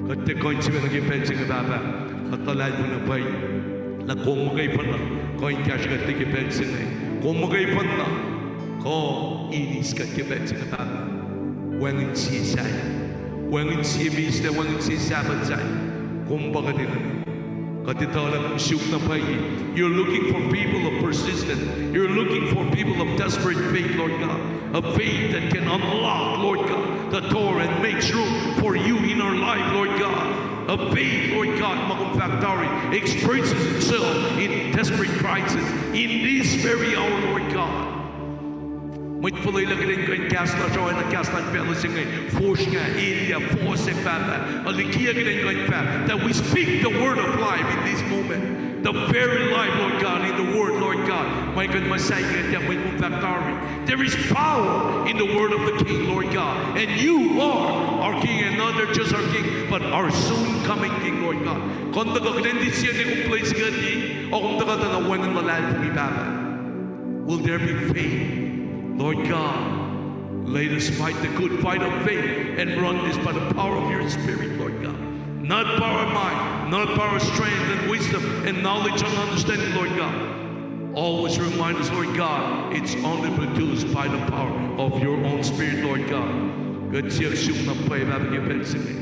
Kuht tiac kuh in sifacna ke pacl se inge Pahpah, kuht luhlahlfongi na pwacye lah kom muhkwena kuh in kahsruh kuht ke pacl se inge. Kom muhkwena kuh in eis kuht ke pacl se inge Pahpah. Wacngihn sie sahyac, wacngihn sie mihslac, wacngihn sie Sabbath sahyac. Kom pa kuht enenuh. Kuht etuh lah kom suk na pwacye. You're looking for people of persistent. You're looking for people of desperate faith, Lord God. A faith that can unlock, Lord God, the door and makes room for you in our life, Lord God. A faith, Lord God, ma kom fahk tari, expresses itself in desperate crisis in this very hour, Lord God. Mwet fuhlwelah kuht in kuh in kahs lasr oacna kahs luhn facluh se inge, fosrngah, elyah, fohsack Pahpah, ac likiyac kuht in kuh in fahk that we speak the word of life in this moment. The very life, Lord God, in the word, Lord God. Ma kuh in muhsahi kuht, mweyen kom fahk tari, there is power in the word of the King, Lord God. And you are our King, and not just our King, but our soon coming King, Lord God. Kuh in tuhkuh kuht in tiac siyuck kom plwacn se kuht in, o kom tuhkuh tuh na wacngihn luhlahlfongi Pahpah. Will there be faith? Lord God, let us fight the good fight of faith and run this by the power of your Spirit, Lord God. Not by our might, not by our strength and wisdom and knowledge and understanding, Lord God. Always remind us, Lord God, it's only produced by the power of your own Spirit, Lord God. Kuht siyuck sum na pwacye Pahpah ke pacl se inge.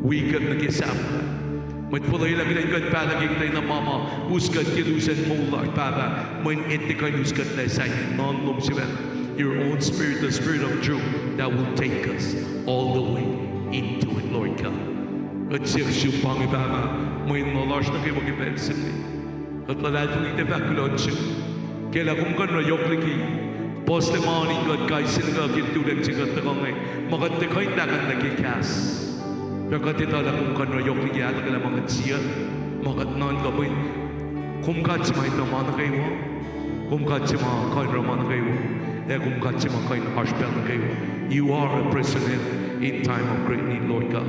Wi kuht nuh ke sahflah. Mwet fuhlwelah kuht in kuh in pahlah ke kuht in ma ma us kuht ke lusen moul lasr Pahpah, mweyen kuht tiac kuh in us kuhtlac sahyacn Nguhn lom sifacna, your own Spirit, the Spirit of truth that will take us all the way into it, Lord God. Kuht siyuck sum pa inge Pahpah, mweyen ma lasr nuh kwewa ke pacl se inge. Kuht luhlahlfongi kuht ac fahk kuloh sum ke lah kom kuh in oruh yohk liki puhslac ma in kuht kais sie nuh ke lututacng se kuht tuhkuh inge, ma kuht tiac kuh in tahkuhnlah ke kahs. Tuh kuht etuh lah kom kuh in oruh yohk liki ahluhkwelah ma kuht siyuck, ma kuht nuhnkuh, mweyen kom God se ma etuh ma nuh kwewa, kom God se ma kuh in oruh ma nuh kwewa, ac kom God se ma kuh in oasr pacl nuh kwewa. You are a present help in time of great need, Lord God.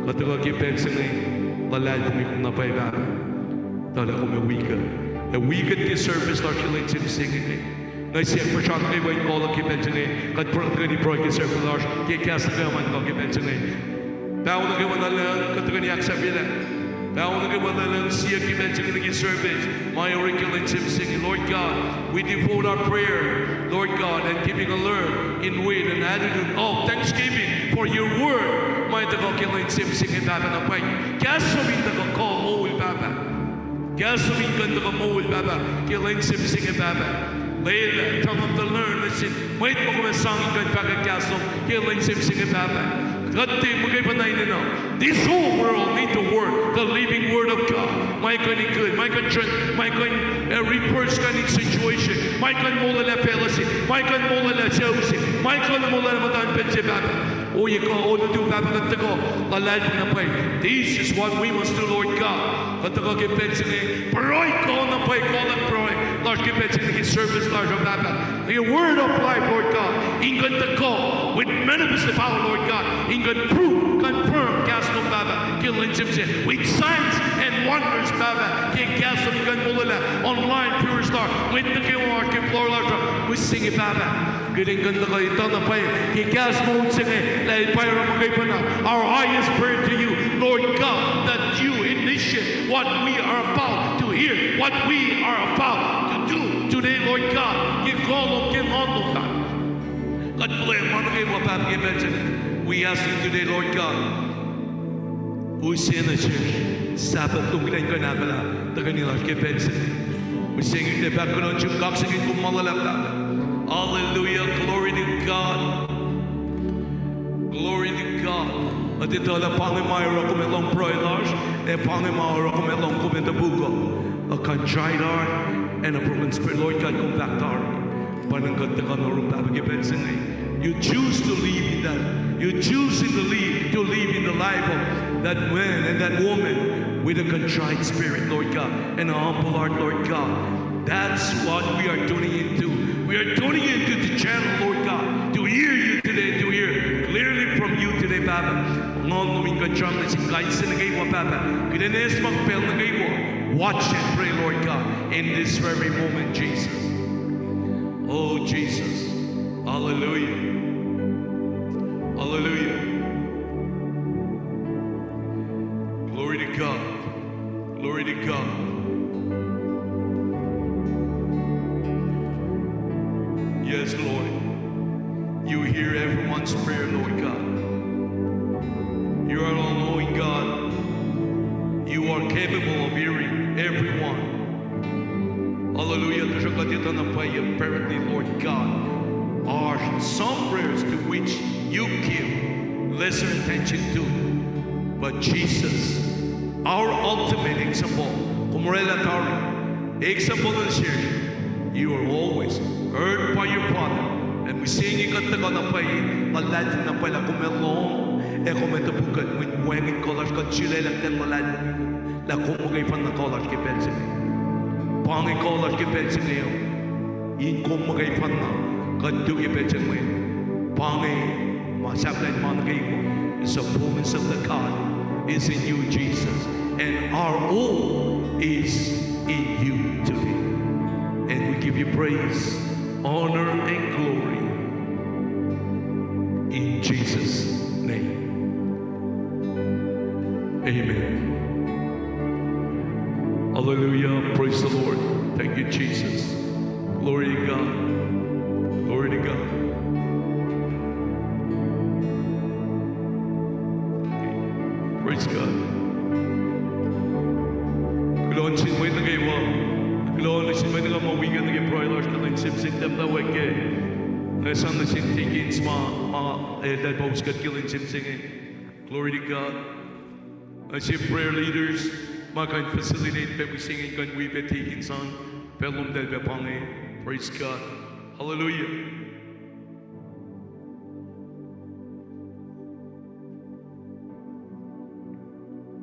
Kuht tuhkuh ke pacl se inge, luhlahlfongi kom na pwacye Pahpah. Tuh lah kom ac wi kuht, ac wi kuht ke service lasr ke lwen se mihsenge inge. Nga siyuck puhsra nuh kwewa in kol ke pacl se inge, kuht pruhe tuhkweni pruhe ke service lasr ke kahs nuh kwewa ma tuhkuh ke pacl se inge. Paho nuh kwewa na lwelah kuht tuhkweni ahksahfyelah. Paho nuh kwewa na lwelah siyuck ke pacl se inge nuh ke service ma orek ke lwen se mihsenge. Lord God, we devote our prayer, Lord God, and keeping alert in will and attitude of thanksgiving for your word ma tuhkuh ke lwen se mihsenge Pahpah na pwacye. Kahs lom in tuhkuh kuh moul Pahpah. Kahs lom in kuh in tuhkuh moul Pahpah ke lwen se mihsenge Pahpah. Lwelah sramsram tuh learn nuh sin mwet ma kom ac sang in kuh in fahkwack kahs lom ke lwen se mihsenge Pahpah. Kuht tiac muhkwena enenuh. This whole world need the word, the living word of God. Ma kuh in encourage, ma kuh in strengthen, ma kuh in, uh, reverse kuh in situation, ma kuh in molwelah facluh se, ma kuh in molwelah sucu se, ma kuh in molwelah muhtuhn pacl se Pahpah. Ohiyac kuh olutu Pahpah kuht tuhkuh, luhlahlfongi na pwacye. This is what we must do, Lord God. Kuht tuhkuh ke pacl se inge, pruhe kuh na pwacye, kuh luhn pruhe lasr ke pacl se inge ke service lasr uh Pahpah. The word of life, Lord God, in kuh in tuhkuh with manifested power, Lord God, in kuh in prove, confirm kahs lom Pahpah ke lwen se mihsenge with signs and wonders Pahpah ke kahs lom in kuh in molwelah online viewers lasr, mwet nuh kwewa oasr ke floor lasr uh mihsenge Pahpah. Kuht in kuh in tuhkuh etuh na pwacye ke kahs moul se inge lah el pa oruh muhkwena, our highest prayer to you, Lord God, that you initiate what we are about to hear, what we are about to do today, Lord God. Ke kuh lom, ke nguhn lom Pahpah. Kuht kuloh ma nuh kwewa Pahpah ke pacl se inge. We ask you today, Lord God, use nuh sesr Sabbath lom kuht in kuh in ahkolah tuhkweni lasr ke pacl se inge. Mihsenge kuht ac fahk kuloh sum, kaksakihn kom ma luhlahp Pahpah. Hallelujah, glory to God. Glory to God. Kuht etuh lah pa inge ma oruh kom ac lohng pruhe lasr, ac pa inge ma oruh kom ac lohng kom ac topuk uh. A contrite heart and a broken spirit. Lord God, kom fahk tari, pa inge kuht tuhkuh nuh yurum, Pahpah, ke pacl se inge. You choose to live in that. You choose in the live, to live in the life of that man and that woman with a contrite spirit, Lord God, and a humble heart, Lord God. That's what we are tuning into. We are tuning into the channel, Lord God, to hear you today, to hear clearly from you today, Pahpah. Nguhn lom in kuht sramsram nuh sin kais sie nuh kwewa, Pahpah. Kuht in eis ma pacl nuh kwewa. Watch and pray, Lord God, in this very moment, Jesus. Oh, Jesus. Hallelujah. Hallelujah. Glory to God. Glory to God. Yes, Lord. You hear everyone's prayer, Lord God. You are all-knowing God. You are capable of hearing everyone. Hallelujah. Tuhsruhk kuht etuh na pwacye, apparently, Lord God, are some prayers to which you give lesser attention to. But Jesus, our ultimate example, kom orwaclah tari, example nuh sesr, you are always heard by your Father. Ac mihsenge kuht tuhkuh na pwacye, luhlahlfongi na pwacye lah kom ac lohng, ac kom ac topuk kuht, mweyen wacngihn kuh lasr, kuht sulaclah kuht in luhlahlfongi lah kom muhkwena kuh lasr ke pacl se inge. Pa inge kuh lasr ke pacl se inge, in kom muhkwena kuht tu ke pacl se inge. Pa inge ma sahflah in ma nuh kwewa, is the fullness of the God is in you, Jesus. And our hope is in you today. And we give you praise, honor, and glory in Jesus' name. Amen. Hallelujah. Praise the Lord. Thank you, Jesus. Glory to God. Glory to God. Praise God. Kuloh nuh sin mwet nuh kwewa. Kuloh nuh sin mwet nuh kwewa ma wi kuht nuh ke pruhe lasr, kuht in sim sin temtawek ke. Nga sang nuh sin deacons ma, ma, eh, eltahl pa us kuht ke lwen sim se inge. Glory to God. Nuh sin prayer leaders ma kuh in facilitate pac mihsenge, kuh in wi pac deacons an, pacl lom eltahl pac pa inge. Praise God. Hallelujah.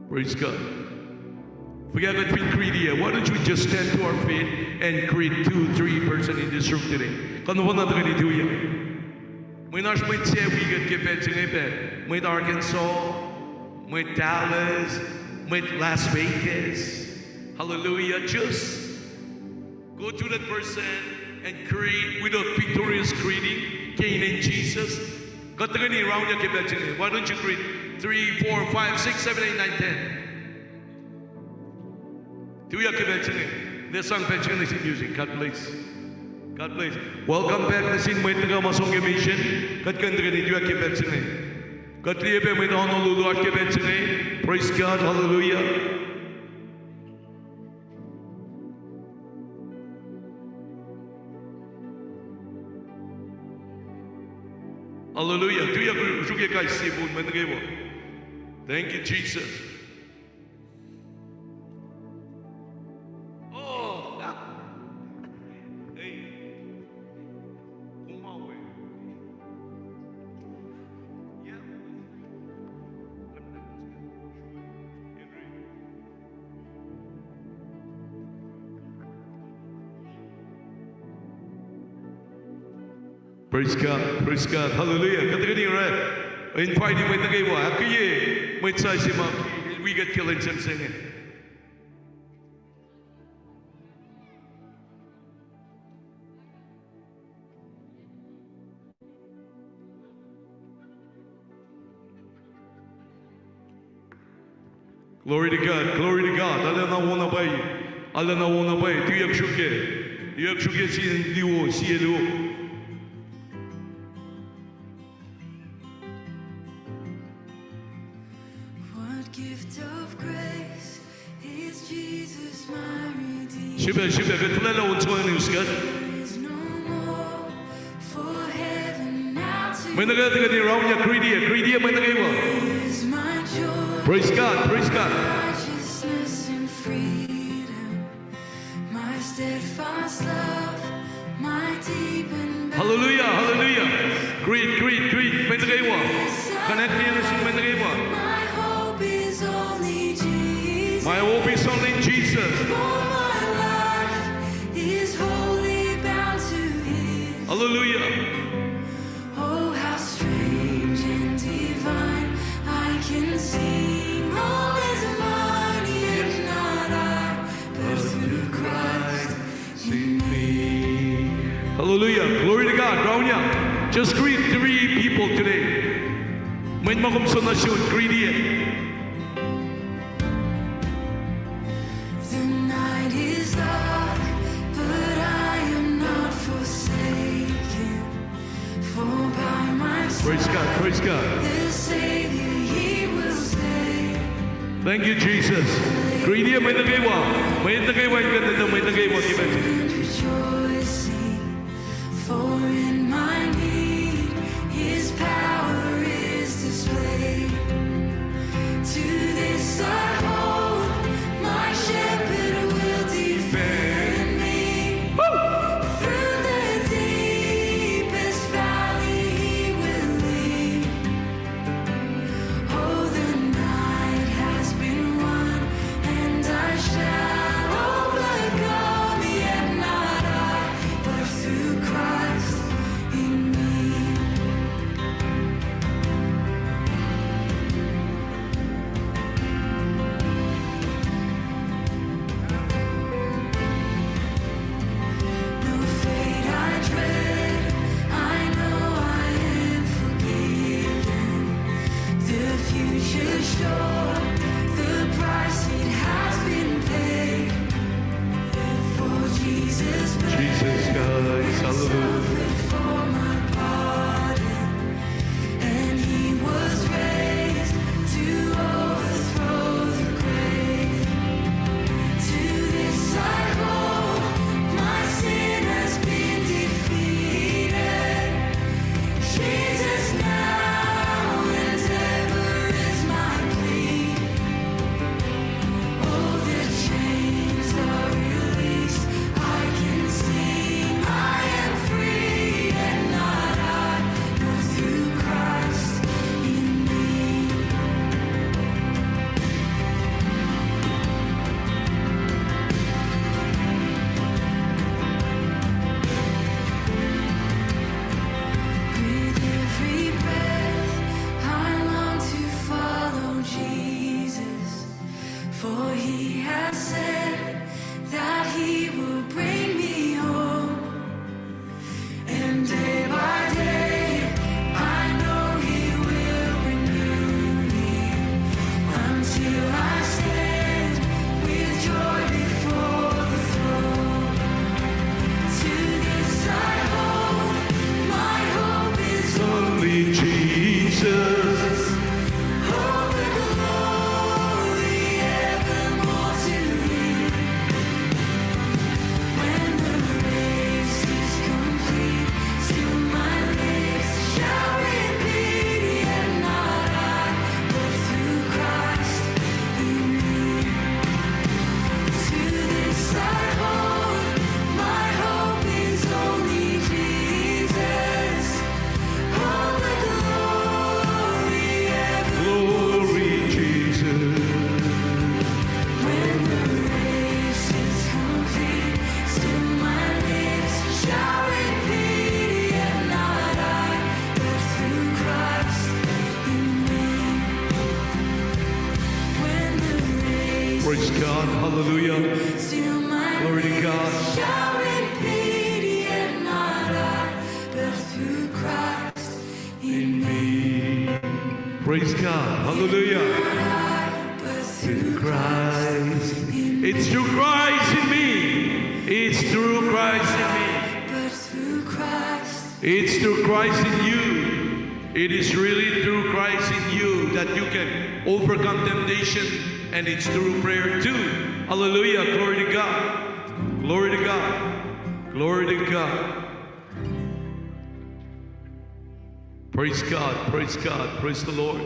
Praise God. Forget that we greet here. Why don't you just stand to our feet and greet two, three person in this room today? Kuh na pacna tuhkweni tuyak. Mwe na oasr mwet se wi kuht ke pacl se inge pac. Mwet Arkansas, mwet Dallas, mwet Las Vegas. Hallelujah. Just go to that person and greet with a victorious greeting. Ke inen Jesus. Kuht tuhkweni round-yak ke pacl se inge. Why don't you greet three, four, five, six, seven, eight, nine, ten? Tuyak ke pacl se inge. Let's sang pacl se inge nuh sin music. God bless. God bless. Welcome back nuh sin mwet nuh kwewa ma som ke mission. Kuht kuh in tuhkweni tuyak ke pacl se inge. Kuht liye pac mwet Honolulu oasr ke pacl se inge. Praise God. Hallelujah. Hallelujah. Tuyak sruok ke kais sie pun mwet nuh kwewa. Thank you, Jesus. Oh, ah. Hey. Kom ma we. Yeah. Praise God, praise God, hallelujah. Kuht tuhkweni oruh, invite mwet nuh kwewa, ahkkweye mwet sasuc ma wi kuht ke lwen sim se inge. Glory to God, glory to God. Arulacna wo na pwacye, arulacna wo na pwacye. Tuyak sruok ke, tuyak sruok ke sie luo, sie luo. Srihpac, srihpac, kuht fuhlwelah on soenus kuht. Mwe nuh kwewa tuhkweni round-yak, greet-ye, greet-ye mwe nuh kwewa. Praise God, praise God. Righteousness and freedom, my steadfast love, my deep and Hallelujah, hallelujah. Greet, greet, greet. Mwet nuh kwewa. Connect nuh sin mwet nuh kwewa. My hope is only Jesus. My hope is only in Jesus. For my life is wholly bound to His. Hallelujah. Oh, how strange and divine. I can sing all is mine, yet not I, but through Christ in me. Hallelujah. Glory to God. Round up. Just greet three people today. Mwet ma kom soenna suk, greet iye. The night is dark, but I am not forsaken. For by my side, praise God, praise God, the Savior, He will stay. Thank you, Jesus. Greet iye mwet nuh kwewa. Mwet nuh kwewa, mwet nuh kwewa, give it. Rejoicing, for in my need His power is displayed. To this I hold, my shepherd will defend me. Woo! Through the deepest valley He will lead. Oh, the night has been won, and I shall overcome, yet not I, but through Christ in me. No fate I dread, I know I am forgiven. The future's sure, the price it has been paid. For Jesus bled, Jesus Christ, hallelujah, suffered for my pardon. And He was raised to overthrow the grave. To this I hold, my sin has been defeated. Jesus now and ever is my plea. Oh, the chains are released. I can sing, I am free, and not I, but through Christ in me. With every breath, I long to follow Jesus. For He has said that He will bring me home. And day by day, I know He will renew me, until I stand with joy before the throne. To this I hold, my hope is only Jesus. Oh, the glory evermore to Him. When the race is complete, still my lips shall repeat, yet not I, but through Christ in me. To this I hold, my hope is only Jesus. All the glory ever. Glory, Jesus. When the race is complete, still my lips shall repeat, yet not I, but through Christ in me. When the race, praise God, hallelujah, still my, glory to God, lips shall repeat, yet not I, but through Christ in me. Praise God. Hallelujah. Through Christ. It's through Christ in me. It's through Christ in me. It's through Christ in you. It is really through Christ in you that you can overcome temptation, and it's through prayer too. Hallelujah. Glory to God. Glory to God. Glory to God. Praise God, praise God, praise the Lord.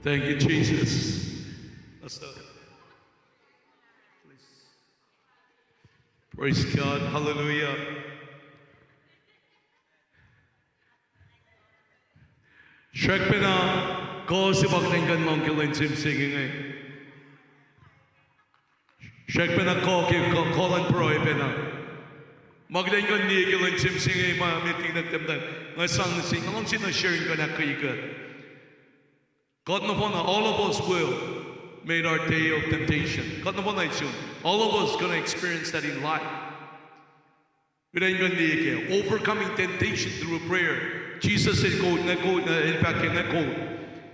Thank you, Jesus. Pastor, please. Praise God. Hallelujah. Srackpacna kuh se ma kuht in kuh in lohng ke lwen se mihsenge inge. Srackpacna kuh ke kuh, kuh luhn pruhe pacna. Ma kuht in kuh in liye ke lwen se mihsenge ma met liki na kuht muhta. Nga sang nuh sin, nga luhngse na sharing kuh in ahkkweye kuht. Kuht nohfohn na, all of us will meet our day of temptation. Kuht nohfohn na isun. All of us gonna experience that in life. Kuht in kuh in liye ke overcoming temptation through prayer. Jisus el quote, nga quote, uh, el fahk ke, nga quote.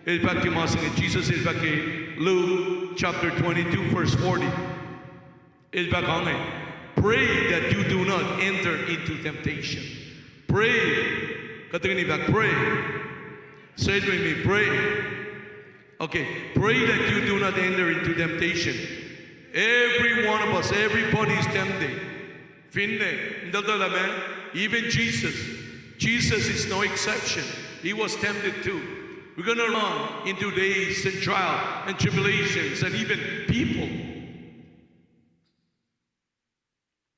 El fahk ke ma se inge, Jisus el fahk ke Luke chapter twenty-two, verse forty. El fahk inge, pray that you do not enter into temptation. Pray. Kuht tuhkweni fahk, pray. Say it with me, pray. Okay, pray that you do not enter into temptation. Every one of us, everybody is tempted. Finne, in the, the, man, even Jesus. Jesus is no exception. He was tempted too. We're gonna run into days and trial and tribulations and even people.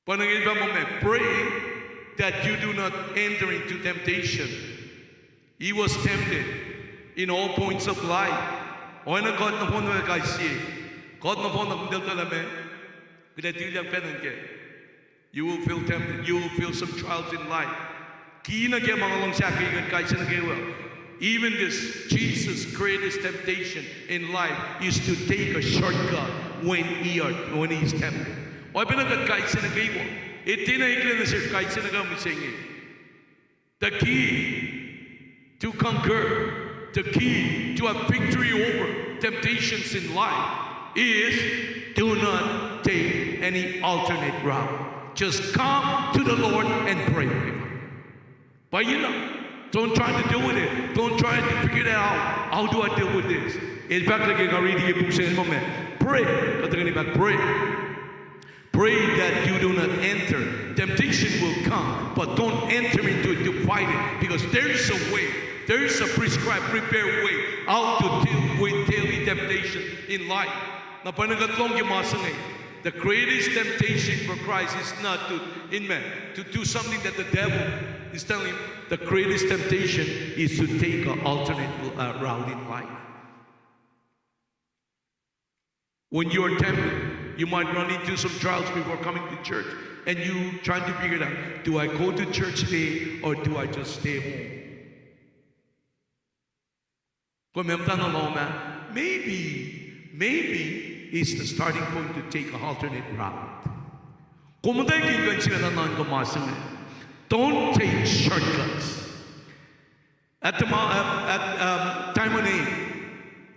Pa inge el fahk muh, pray that you do not enter into temptation. He was tempted in all points of life. Oacna kuht nohfohn na kais sie. Kuht nohfohn na, kuht in tuh lah ma, kuht ac tiac pacna ke. You will feel tempted. You will feel some trials in life. Ki na ke ma nga luhngse ahkkweye kuht kais sie nuh kwewa. Even this Jesus' greatest temptation in life is to take a shortcut when he are, when he is tempted. Oacpacna kuht kais sie nuh kwewa. Etuh na eklac nuh sesr kais sie nuh kwewa mihsenge. The key to conquer, the key to have victory over temptations in life is do not take any alternate route. Just come to the Lord and pray. But you know, don't try to deal with it. Don't try to figure it out. How do I deal with this? El fahk nuh ke nga riti ke puk se inge, pray. Kuht tuhkweni fahk, pray. Pray that you do not enter. Temptation will come, but don't enter into it to fight it, because there is a way. There is a prescribed, prepared way how to deal with daily temptation in life. Na pa inge kuht lohng ke ma se inge. The greatest temptation for Christ is not to, in man, to do something that the devil is telling him. The greatest temptation is to take an alternate, uh, route in life. When you are tempted, you might run into some trials before coming to church, and you trying to figure it out. Do I go to church today or do I just stay home? Kom muhta na lohm ah, maybe, maybe it's the starting point to take an alternate route. Kom muhtwacwacack in kuh in sifacna nuhnkuh ma se inge. Don't take shortcuts. At the mo-, at, at, um, time on earth,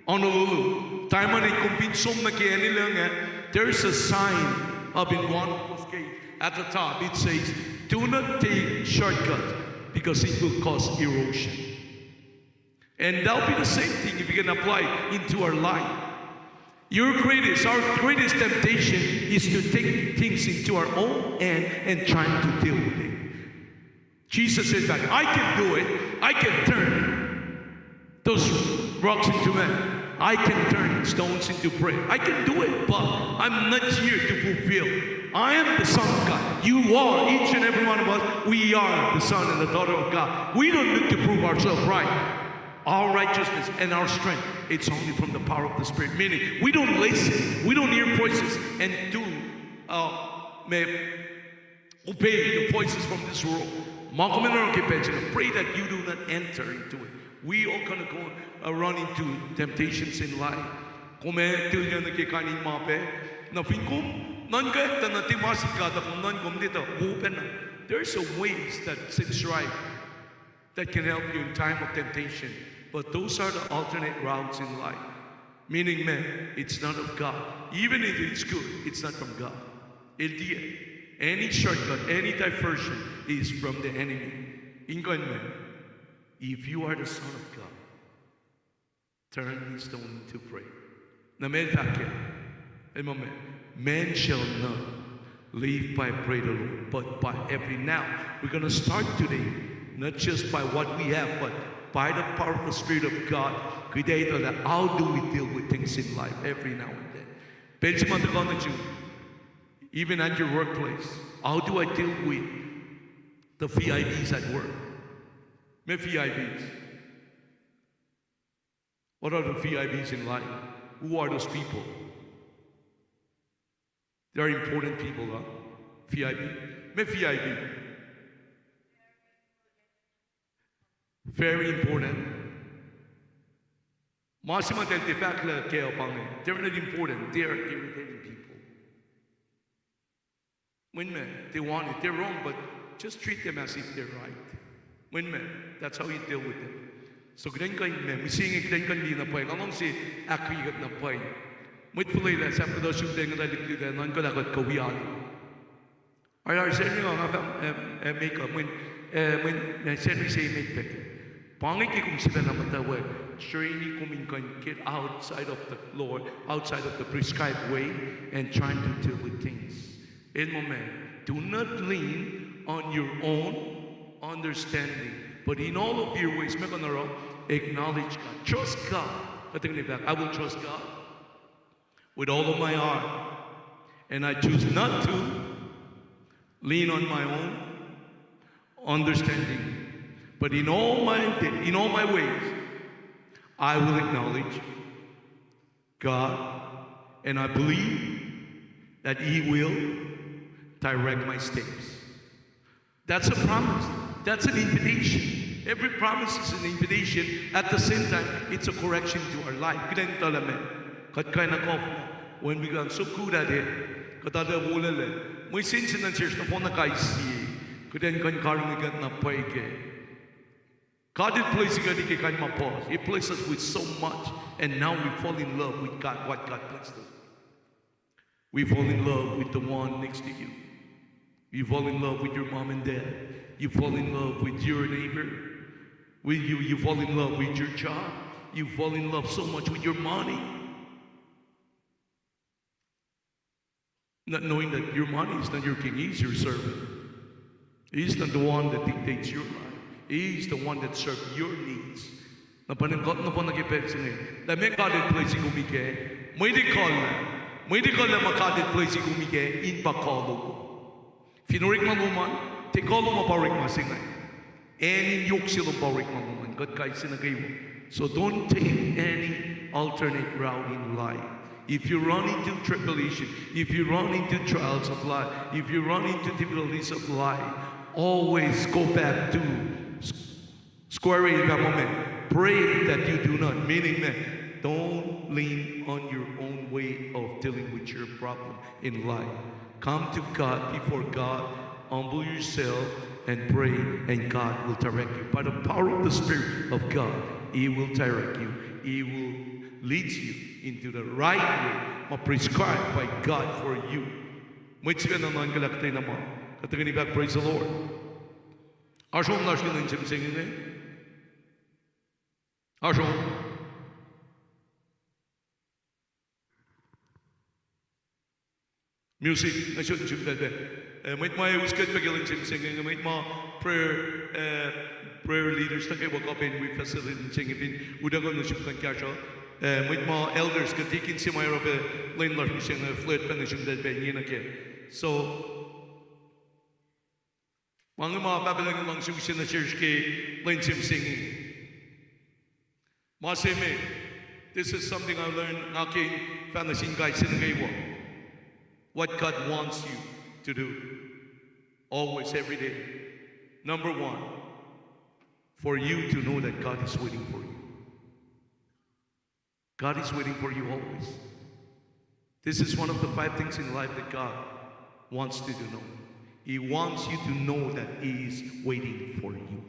Honolulu, time on earth, kom fin som nuh ke acn ilung ah, there's a sign up in one of those caves at the top. It says, do not take shortcuts because it will cause erosion. And that'll be the same thing if you can apply it into our life. Your greatest, our greatest temptation is to take things into our own hand and trying to deal with it. Jesus said that, I can do it. I can turn those rocks into men. I can turn stones into bread. I can do it, but I'm not here to fulfill. I am the Son of God. You are, each and every one of us, we are the son and the daughter of God. We don't need to prove ourselves right. Our righteousness and our strength, it's only from the power of the Spirit. Meaning, we don't listen, we don't hear voices and do, uh, ma-, obey the voices from this world. Ma kom in oruh ke pacl se inge, pray that you do not enter into it. We all gonna go, uh, run into temptations in life. Kom ac tilyuck nuh ke kain in ma pac. Na fin kom nuhnkuh tuh nuh ke ma sin God, tuh kom nuhnkuh kom tiac tuh wo pacna. There's a ways that seems right that can help you in time of temptation. But those are the alternate routes in life. Meaning, man, it's not of God. Even if it's good, it's not from God. El tiac. Any shortcut, any diversion is from the enemy. In kuh in, man, if you are the Son of God, turn this stone into bread. Na ma el fahk ke, el muh, man shall not live by bread alone, but by every. Now, we're gonna start today, not just by what we have, but By the power of the Spirit of God, kuht etuh lah how do we deal with things in life every now and then. Pacl se ma tuhkuh nuh sum, even at your workplace, how do I deal with the V I Ps at work? Meac V I Ps? What are the V I Ps in life? Who are those people? They are important people, huh? V I P. Meac V I P? Very important. Ma se ma eltahl tiac fahk lah kac pa inge, they're not important. They are irritating people. Mwet ma tiac want it, they're wrong, but just treat them as if they're right. Mwet ma, that's how you deal with them. So kuht in kuh in, ma mihsenge kuht in kuh in liye na pwacye, nga luhngse ahkkweye kuht na pwacye. Mwet fuhlwelah sahp kuhtuh sum tiac ngwetlah lihpluta, nuhnkuh lah kuht kuh wi alu. Oruh Sacnri nga fah, eh, eh, make up, mweyen, eh, mweyen, eh, Sacnri se met pac. Pa inge ke kom sifacna muhtwacwacack, srweni kom in kuh in get outside of the Lord, outside of the prescribed way, and trying to deal with things. El muh ma, do not lean on your own understanding, but in all of your ways, ma kuh in oruh, acknowledge God. Trust God. Kuht tuhkweni fahk, I will trust God with all of my heart, and I choose not to lean on my own understanding, but in all my, in all my ways, I will acknowledge God, and I believe that He will direct my steps. That's a promise. That's an invitation. Every promise is an invitation. At the same time, it's a correction to our life. Kuht in tuh lah ma, kuht kuh in kuh, when we got so good at it, kuht arlac wolacna. Mwe sensen nuh sesr nohfohn na kais sie, kuht in kuh in karihngihn kuht na pwacye kac. God did bless kuht ke kain ma puhs. He blessed us with so much, and now we fall in love with God, what God blessed us. We fall in love with the one next to you. You fall in love with your mom and dad. You fall in love with your neighbor. With you, you fall in love with your job. You fall in love so much with your money. Not knowing that your money is not your king, he is your servant. He is not the one that dictates your life. He is the one that serves your needs. Na pa inge kuht nohfohn nuh ke pacl se inge, lah ma God el bless kom kac, mwet ekuhllah, mwet ekuhllah ma God el bless kom kac, in pa kuh lom. Fin orekma lom an, tiac kuh lom uh pa orekma se inge. Acn in yohk se lom pa orekma lom an, kuht kais sie nuh kwewa. So don't take any alternate route in life. If you run into tribulation, if you run into trials of life, if you run into difficulties of life, always go back to s-, square A, pa inge. Pray that you do not, meaning that don't lean on your own way of dealing with your problem in life. Come to God, before God, humble yourself and pray, and God will direct you. By the power of the Spirit of God, He will direct you. He will lead you into the right way, ma prescribed by God for you. Mwet sifacna nuhnkuh lah kuhtwena ma, kuht tuhkweni fahk, praise the Lord. Oasr on lasr ke lwen se mihsenge inge? Oasr on? Music, nga sot suk tahl pac. Eh, mwet ma us kuht pac ke lwen se mihsenge inge, mwet ma prayer, eh, prayer leaders nuh kwewa kuh pac in wi facility se inge fin utuckuh nuh sum kuh in kahsruh. Eh, mwet ma elders kuh deacon se ma oruh pac lwen lasr mihsenge, flirt pac nuh sum tahl pac inge nuh kac. So, ma inge ma Pahpah Lucng El luhngse use nuh sesr ke lwen se mihsenge. Ma se me, this is something I learned, nga ke fahk nuh sin kais sie nuh kwewa, what God wants you to do always, every day. Number one, for you to know that God is waiting for you. God is waiting for you always. This is one of the five things in life that God wants you to know. He wants you to know that He is waiting for you.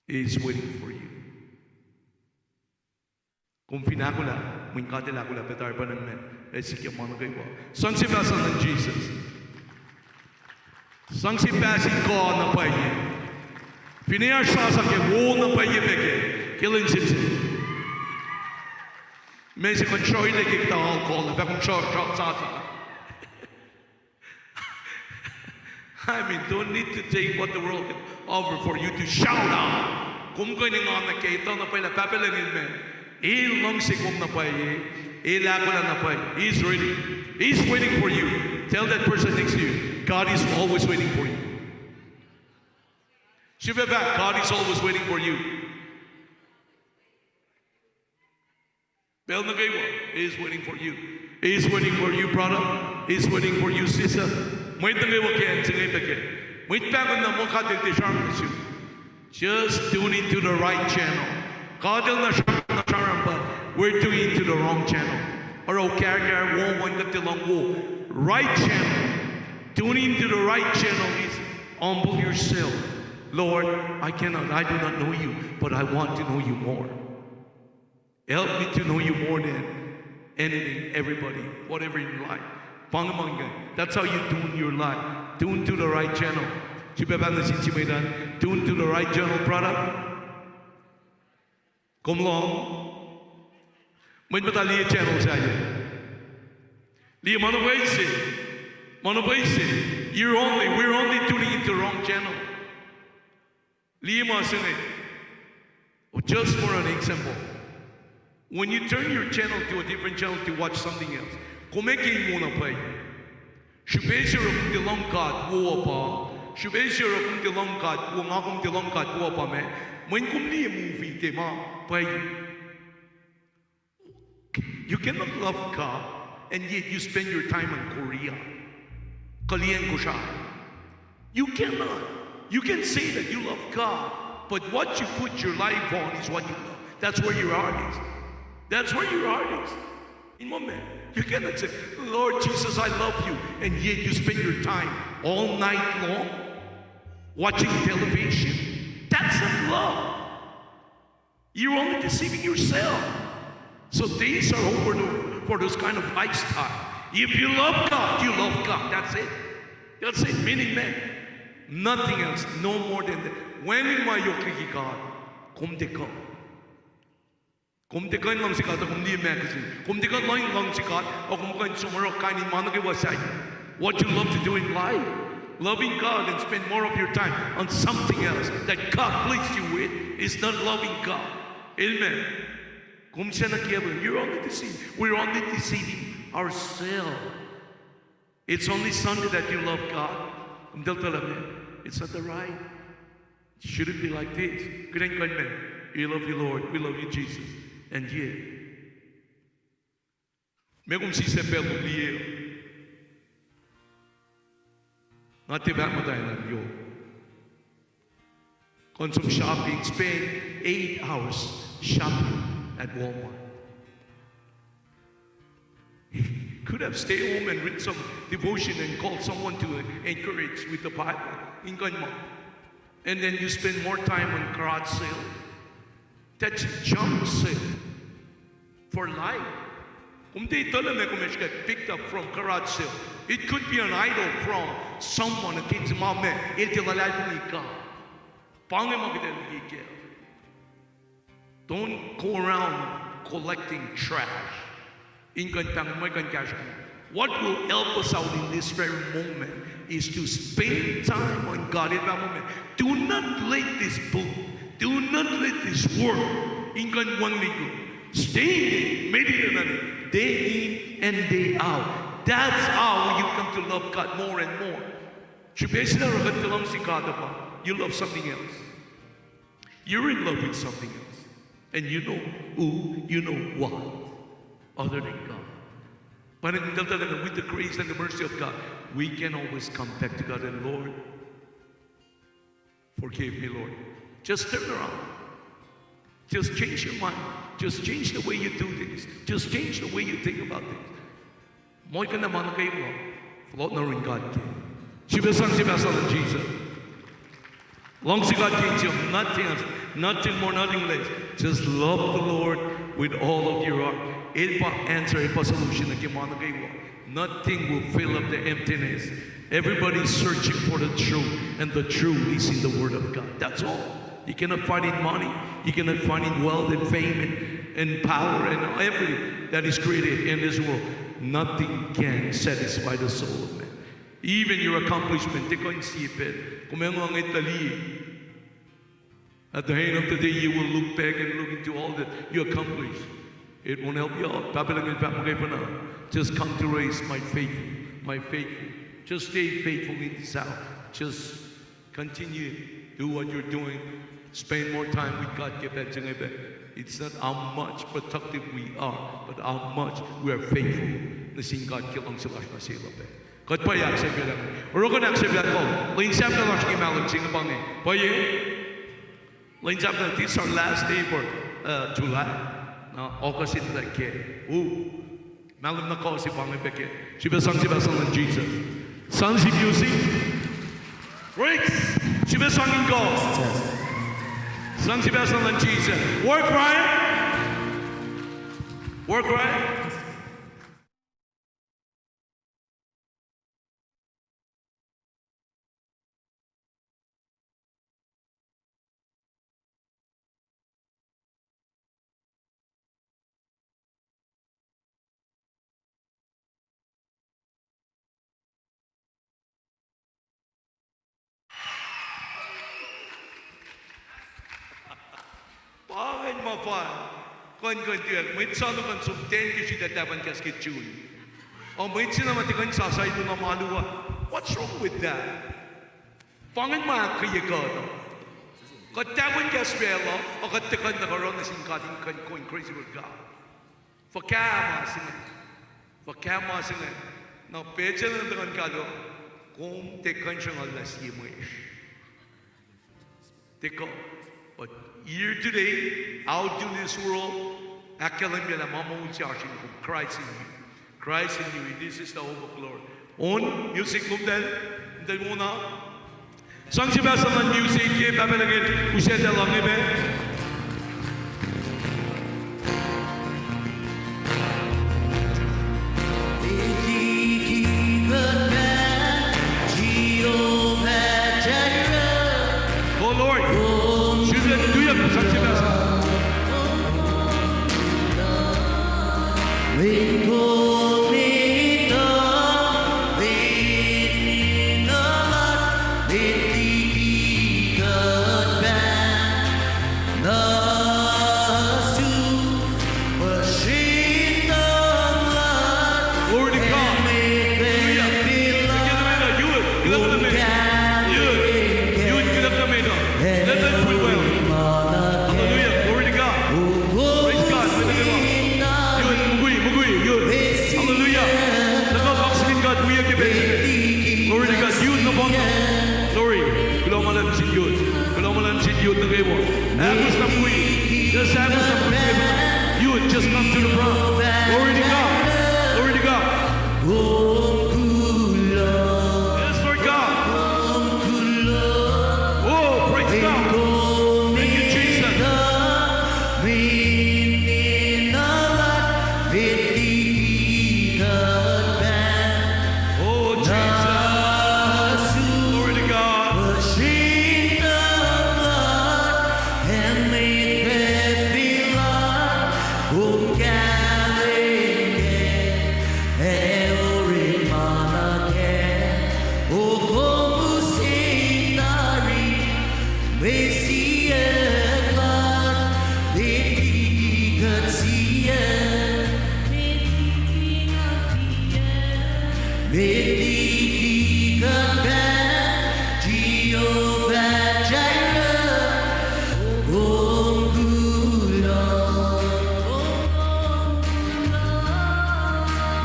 He is waiting for you. Kom fin ahkolah, mweyen God El ahkolah pac tari pa ingacn, ac sikyak ma nuh kwewa. Sang sie pahs luhn Jisus. Sang sie pahs in kuh na pwacye. Finne oasr sasuc ke wo na pwacye pac ke, ke lwen se mihsenge. Meac se kuh in sroile ke kuhtuh alcohol, fah kom sro-, sro-, sasuc. I mean, don't need to take what the world can offer for you to shout out. Kom kuh in engan nuh ke, etuh na pwacye lah Pahpah Lucng El ma, El luhngse kom na pwacye, El ahkolah na pwacye. He's ready. He's waiting for you. Tell that person next to you, God is always waiting for you. Srihpac fahk, God is always waiting for you. Pacl nuh kwewa, He is waiting for you. He is waiting for you, brother. He is waiting for you, sister. Mwet nuh kwewa ke acn se inge pac ke. Mwet pahkomuhta muh God El tiac sramsram nuh sum. Just tune into the right channel. God El na sramsram, na sramsram, but we're tuning into the wrong channel. Oruh kahrkahr, wo, wo, kuht tiac lohng wo. Right channel. Tuning into the right channel is humble yourself. Lord, I cannot, I do not know you, but I want to know you more. Help me to know you more than anything, everybody, whatever in life. Pa inge ma inge. That's how you tune your life. Tune to the right channel. Srihpac fahk nuh sin sie mwet an, tune to the right channel, brother. Kom lohng. Mwet muhta, liye channel sahyac. Liye ma na pwacye se. Ma na pwacye se. You're only, we're only tuning into wrong channel. Liye ma se inge. Just for an example, when you turn your channel to a different channel to watch something else, kom ac ke in wo na pwacye. Srihpac se oruh kom tiac lohng God wo uh pa. Srihpac se oruh kom tiac lohng God wo, nga kom tiac lohng God wo uh pa ma, mweyen kom liye movie tiac ma pwacye. You cannot love God and yet you spend your time in Korea, kuh liye acn Kosrae. You cannot. You can say that you love God, but what you put your life on is what you love. That's where your heart is. That's where your heart is. In one man, you cannot say, Lord Jesus, I love you, and yet you spend your time all night long watching television. That's not love. You're only deceiving yourself. So days are over for those kind of lifestyle. If you love God, you love God. That's it. That's it. Meaning, man, nothing else, no more than that. Wacngihn ma yohk liki God, kom tiac kuh. Kom tiac kuh in luhngse God, kom liye magazine. Kom tiac kuh in luhngse God, kom kuh in som oruh kain in ma nuh kwewa sahyac. What you love to do in life, loving God and spend more of your time on something else that God pleased you with, is not loving God. Amen. Kom sacna ke, you're only deceiving. We're only deceiving ourselves. It's only Sunday that you love God. Kom tiac lutlut lah, it's not the right. It shouldn't be like this. Kuht in kuh in ma, we love you, Lord. We love you, Jesus. And yet, meac kom sislah pacl lom liye? Nga tiac fahk muhta in yohk. Kuh in som shopping, spend eight hours shopping at Walmart. Could have stayed home and read some devotion and called someone to encourage with the Bible. In kuh in ma. And then you spend more time on garage sale. That's junk sale for life. Kom tiac etuh lah meac kom ac srihke picked up from garage sale. It could be an idol from someone against ma ma el tiac luhlahlfongi God. Pa inge ma kuht ac liye kac. Don't go around collecting trash. In kuh in pahng, ma kuh in kahsruh. What will help us out in this very moment is to spend time on God. In that moment, do not let this book, do not let this work in kuh in wacngihn liki. Stay in it, meditate on it, day in and day out. That's how you come to love God more and more. Srihpac se na oruh kuht tiac luhngse God uh pa, you love something else. You're in love with something else. And you know who, you know what, other than God. But in the, with the grace and the mercy of God, we can always come back to God and, Lord, forgive me, Lord. Just turn around. Just change your mind. Just change the way you do things. Just change the way you think about things. Muh kuh na ma nuh kwewa, fohlohk nuh yurin God ke. Srihpac sang, srihpac sang luhn Jesus. Luhngse God ke, nothing else, nothing more, nothing less. Just love the Lord with all of your heart. El pa answer, el pa solution nuh ke ma nuh kwewa. Nothing will fill up the emptiness. Everybody is searching for the truth, and the truth is in the Word of God. That's all. You cannot find in money. You cannot find in wealth and fame and, and power and everything that is created in this world. Nothing can satisfy the soul of man. Even your accomplishment, tiac kuh in sie pacl. Kom ac nga ngwet tuh liye. At the end of the day, you will look back and look into all that you accomplished. It won't help you out. Pahpah Lucng El fahk muhkwena, just come to raise my faithful, my faithful. Just stay faithful in this house. Just continue, do what you're doing. Spend more time with God ke pacl se inge pac. It's not how much productive we are, but how much we are faithful nuh sin God ke luhngse lasr nuh sel uh pac. Kuht pwacye ahksahfyelah. Oruh kuht ahksahfyelah kuh. Lwen sahflah lasr ke mahlwem se inge pa inge. Pwacye. Lwen sahflah, this is our last day for, uh, July. Na August in the ke. Ooh. Mahlwem na kuh se pa inge pac ke. Sifilpac sang se pahsang luhn Jesus. Sang se music. Briggs. Sifilpac sang in kuh. Sang se pahsang luhn Jesus. Work right. Work right. Pa ingacn ma pa kuh in kuh in tuyak. Mwet sano kuh in som ten ke sritacl tahfuhn kahs ke June. O mwet se na ma tiac kuh in sasa in ma alu uh. What's wrong with that? Pa ingacn ma ahkkweye kuht. Kuht tahfuhn kahs facluh, a kuht tuhkuh in tuhkuh oruh nuh sin God in kuh in, kuh in crazy with God. Fuhkah ma se inge. Fuhkah ma se inge. Na pacl se na tuhkuh in kalu, kom tiac kuh in sruhnguhl lah sie mwesis. Tiac kuh. But here today, out in this world, ahkkahlwemye lah ma moul se oasr in kom, Christ in you. Christ in you, this is the hope of glory. On, music lom tacl, tacl wona. Sang se pahsang luhn music ke Pahpah Lucng El use tacl luhn inge pac. Oh Lord, sifilpac tuyak sang se pahsang. Glory to God. Hallelujah. Yut, yut, yut, yut, yut, kuloh ke meet uh. Let them pull well. Hallelujah. Glory to God. Praise God. Yut, mukwi, mukwi, yut. Hallelujah. Let the oxygen God, we are given. Glory to God. Yut, no problem. Glory. Kuloh ma luhlahp sin yut. Kuloh ma luhlahp sin yut nuh kwewa. Ahkos na mukwi. Just ahkos na mukwi. Yut, just come to the front. Glory to God. Glory to God. Yes, Lord God. Oh, praise God. Thank you, Jesus. Oh, Jesus. Glory to God. Met liki kuht pahng Jehovah Jireh, kom kuloh.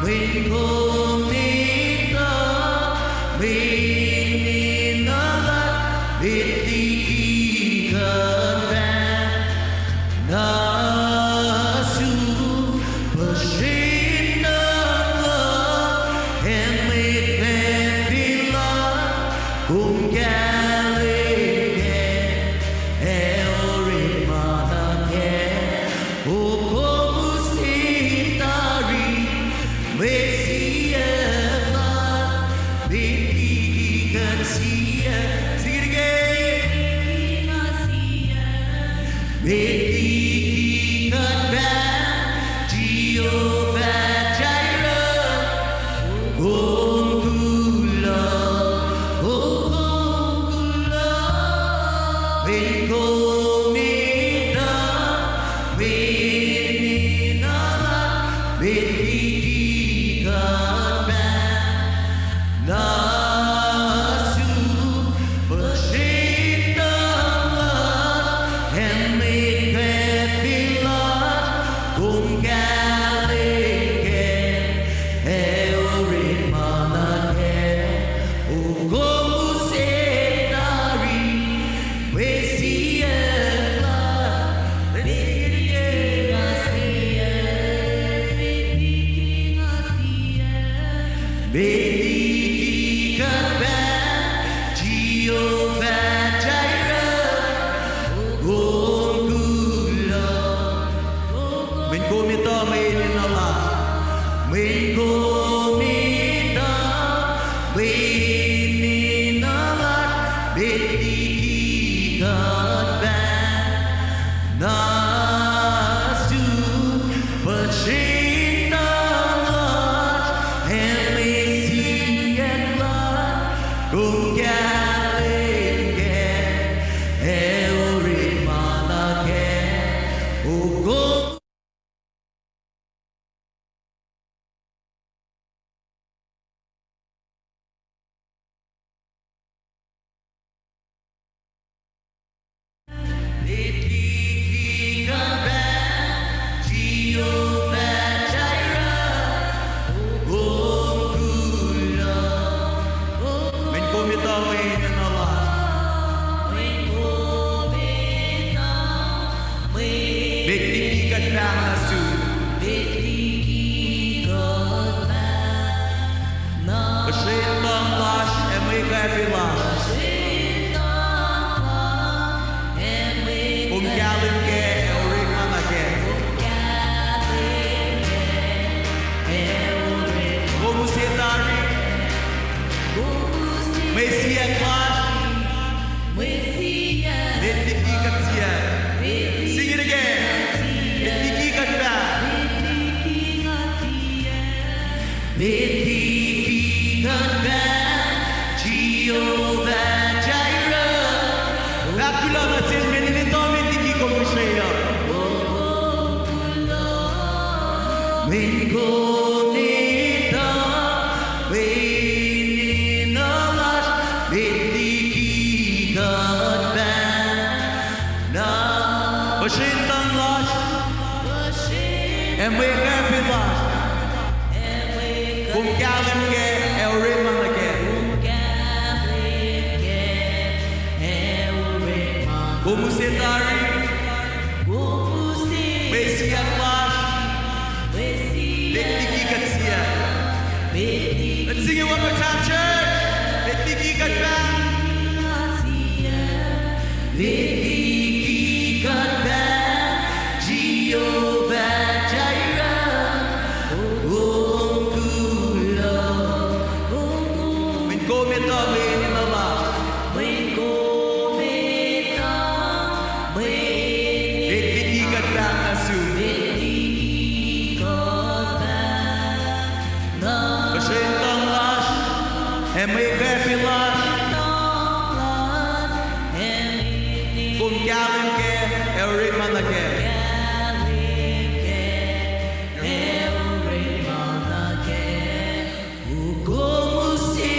Mweyen kom etuh, mweyen enenuh luhk, met liki kuht pahng nuh sum, puhsrwen luhk, ac met liki kuht pahng, kom kahlwem kac, ac orekma nuh kac, o kom use tari, mwe siyuck luhk, met liki kuht siyuck. Sing it again. Met liki kuht pahng Jehovah Jireh, kom kuloh, o kom kuloh, mweyen kom Met liki kuht pahng Jehovah Jireh, kom kuloh. Mweyen kom etuh mwe enenuh lasr. Mweyen kom etuh mwe enenuh lasr. Met liki kuht pahng na sum, puhsren tuhng lasr ac mwe siyuck lasr, kom kahlwem kac ac orekma nuh kac. O kom Met liki kuht pahng Jehovah Jireh, kom kuloh. Mweyen kom etuh mwe enenuh lasr. Met liki kuht pahng na sum, puhsren tuhng lasr ac mwe kwacfe lasr, kom kahlwem kac ac orekma nuh kac. Kom use tari mwe siyuck lasr. Met liki kuht siyuck. Sing it again. Met liki kuht pahng. Met liki kuht pahng Jehovah Jireh. Fahk kuloh nuh sel mwet enenuh met liki kom use uh. Mweyen kom etuh mwe enenuh lasr. Met liki kuht pahng na puhsren tuhng lasr ac mwe kwacfe lasr, kom kahlwem kac ac orekma nuh kac. Kom use tari mwe siyuck lasr. Met liki kuht siyuck. Let's sing it one more time, church. Met liki kuht pahng. Met liki kuht pahng Jehovah Jireh, kom kuloh. Mweyen kom etuh mwe enenuh lasr. Met liki kuht pahng na sum, puhsren tuhng lasr ac mwe kwacfe lasr, kom kahlwem kac ac orekma nuh kac. Kom use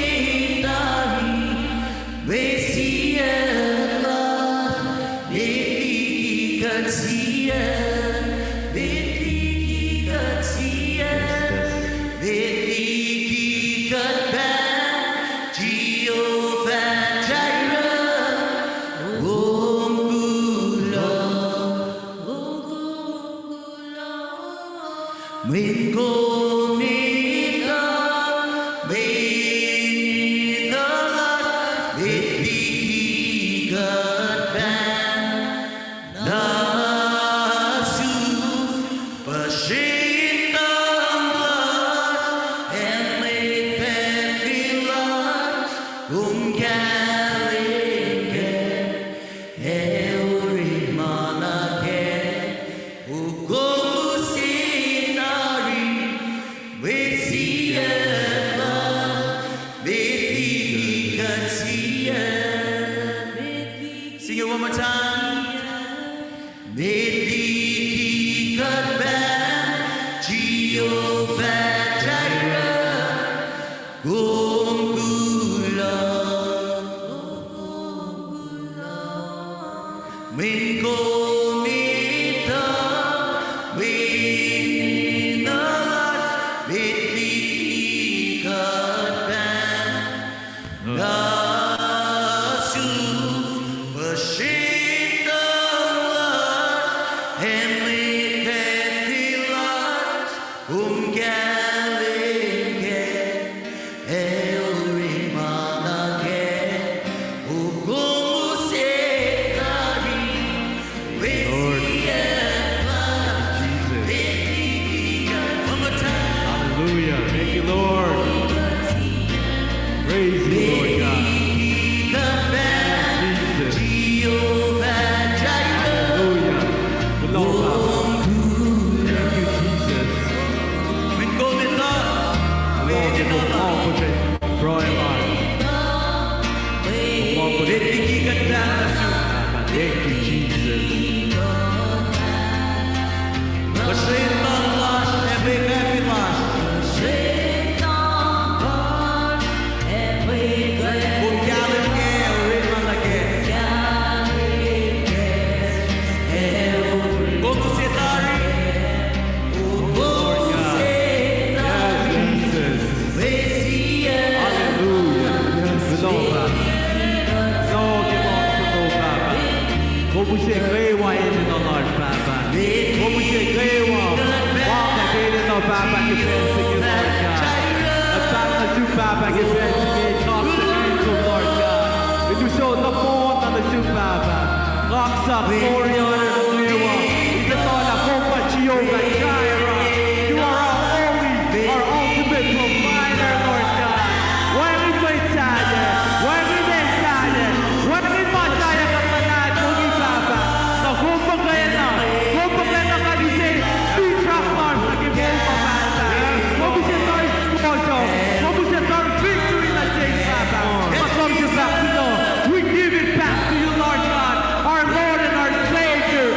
tari mwe siyuck lasr. Met liki kuht siyuck. Met liki kuht siyuck. Met liki kuht pahng Jehovah Jireh, kom kuloh. Mweyen kom etuh mwe enenuh lasr. Met liki kuht pahng na sum, puhsren tuhng lasr ac mwe kwacfe lasr, kom kahlwem kac ac orekma nuh kac. O kom use tari mwe siyuck lasr. Met liki kuht siyuck. Sing it one more time. Met liki kuht pahng Jehovah Jireh, kom kuloh. Mweyen kom etuh mwe enenuh lasr. Met liki kuht pahng na sum, puhsren tuhng lasr ac mwe kwacfe lasr, kom kahlwem kac Lord. Jesus. Hallelujah. Thank you, Lord. Praise you, Lord God. Jesus. Hallelujah. Kuloh, Papa. Thank you, Jesus. Lord, you will all put it, bro, Lord. Thank you, Jesus. Lord God. Yes, Jesus. Hallelujah. Yes, Lord. Lord, ke ma se, Lord, Papa. Kom use kwewa enenuh lasr, Papa. Kom use kwewa, Papa, ke enenuh, Papa, ke pacl se inge, Lord God. Kuht pahngon nuh sum, Papa, ke pacl se inge, kak se inge, Lord God. Etuh sum nohfohn nuh sum, Papa. Kaksak, glory, honor, nuh kwewa. Ituckyang kom pa Jehovah Jireh. You are our only, our ultimate provider, Lord God. Wacngihn mwet sahyac, wacngihn mwet sahyac, wacngihn ma sahyac kuht luhlahlfongi, Papa. Tuh kom muhkwena, kom muhkwena kuht use finsrak lasr nuh ke moul ma pahtpaht. Kom use tari suwohswohs, kom use tari victory nuh sesr, Papa. Ma kom use fahk kuloh, we give it back to you, Lord God, our Lord and our Savior.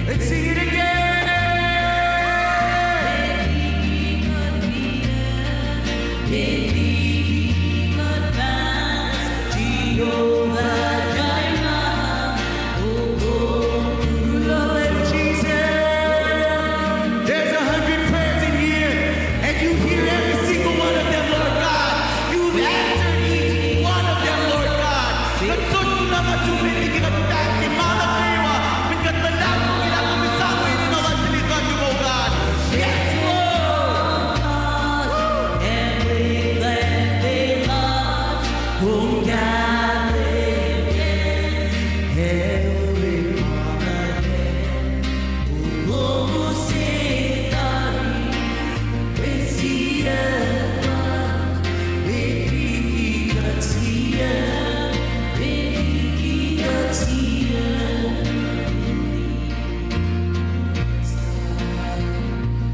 Let's sing it again. Jehovah Jireh. Oh, oh, oh, Lord Jesus. There's a hundred prayers in here, and you hear every single one of them, Lord God. You've answered each one of them, Lord God. Kuht sot nuh ma tumen liki kuht tahk ke ma nuh kwewa, fin kuht luhlahlfongi lah kom sang wacngihn lasr, kuht, oh God. Yes, Lord.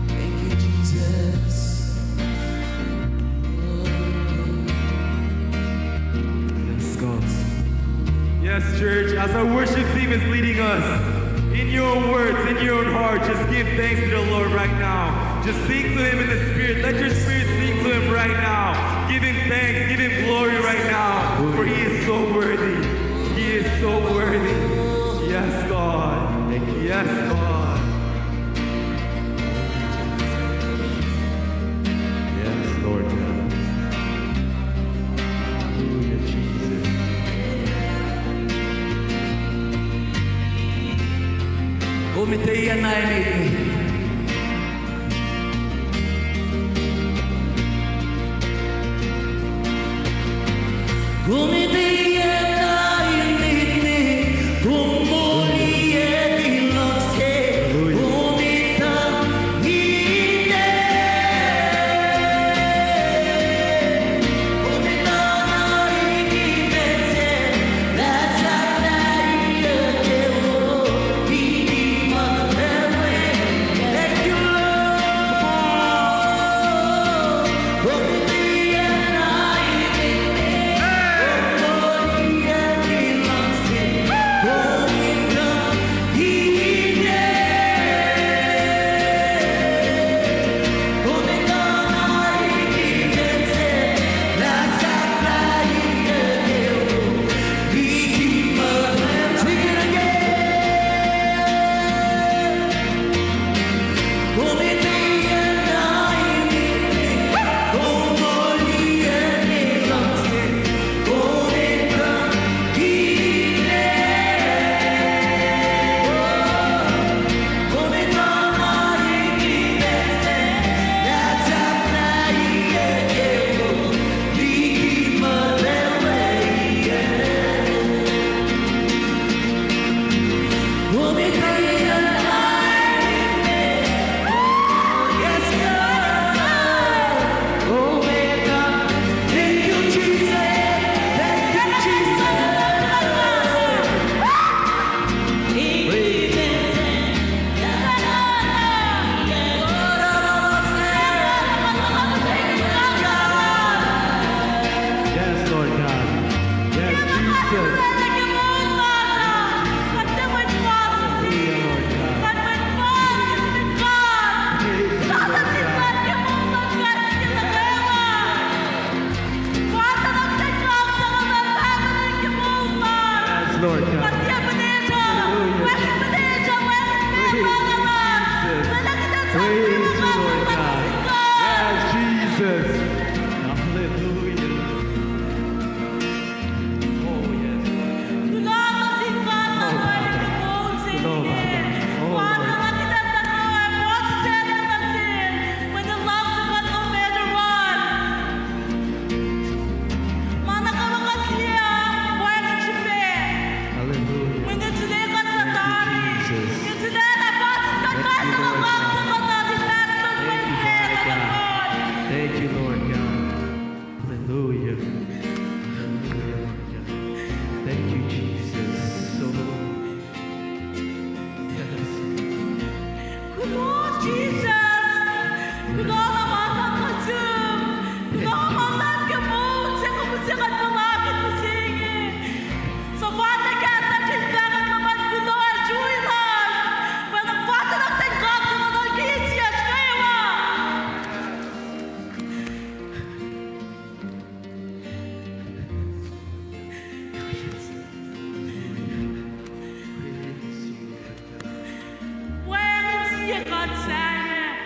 Thank you, Jesus. Yes, God. Yes, church, as our worship team is leading us, in your own words, in your own heart, just give thanks to the Lord right now. Just sing to him in the spirit. Let your spirit sing to him right now. Give him thanks, give him glory right now, for he is so worthy. He is so worthy. Yes, God. Thank you. Yes, God. Yes, Lord God. Hallelujah, Jesus. Kom etweyuc na emet. Kom etweyuc na emet, kom moliyuc ke luhngse, kom etuh ine. Kom etuh na ine pacl se, lah sahflah ine ke wo. Yes, Lord God. Yes, Jesus. Hallelujah, Lord God. Praise you, Lord God. Yes, Lord God. Hallelujah. Praise you, Jesus. Praise you, Lord God. Yes, Jesus. Hallelujah. Oh, yes. Oh, God. Oh, Lord. Hallelujah. God Sahyac.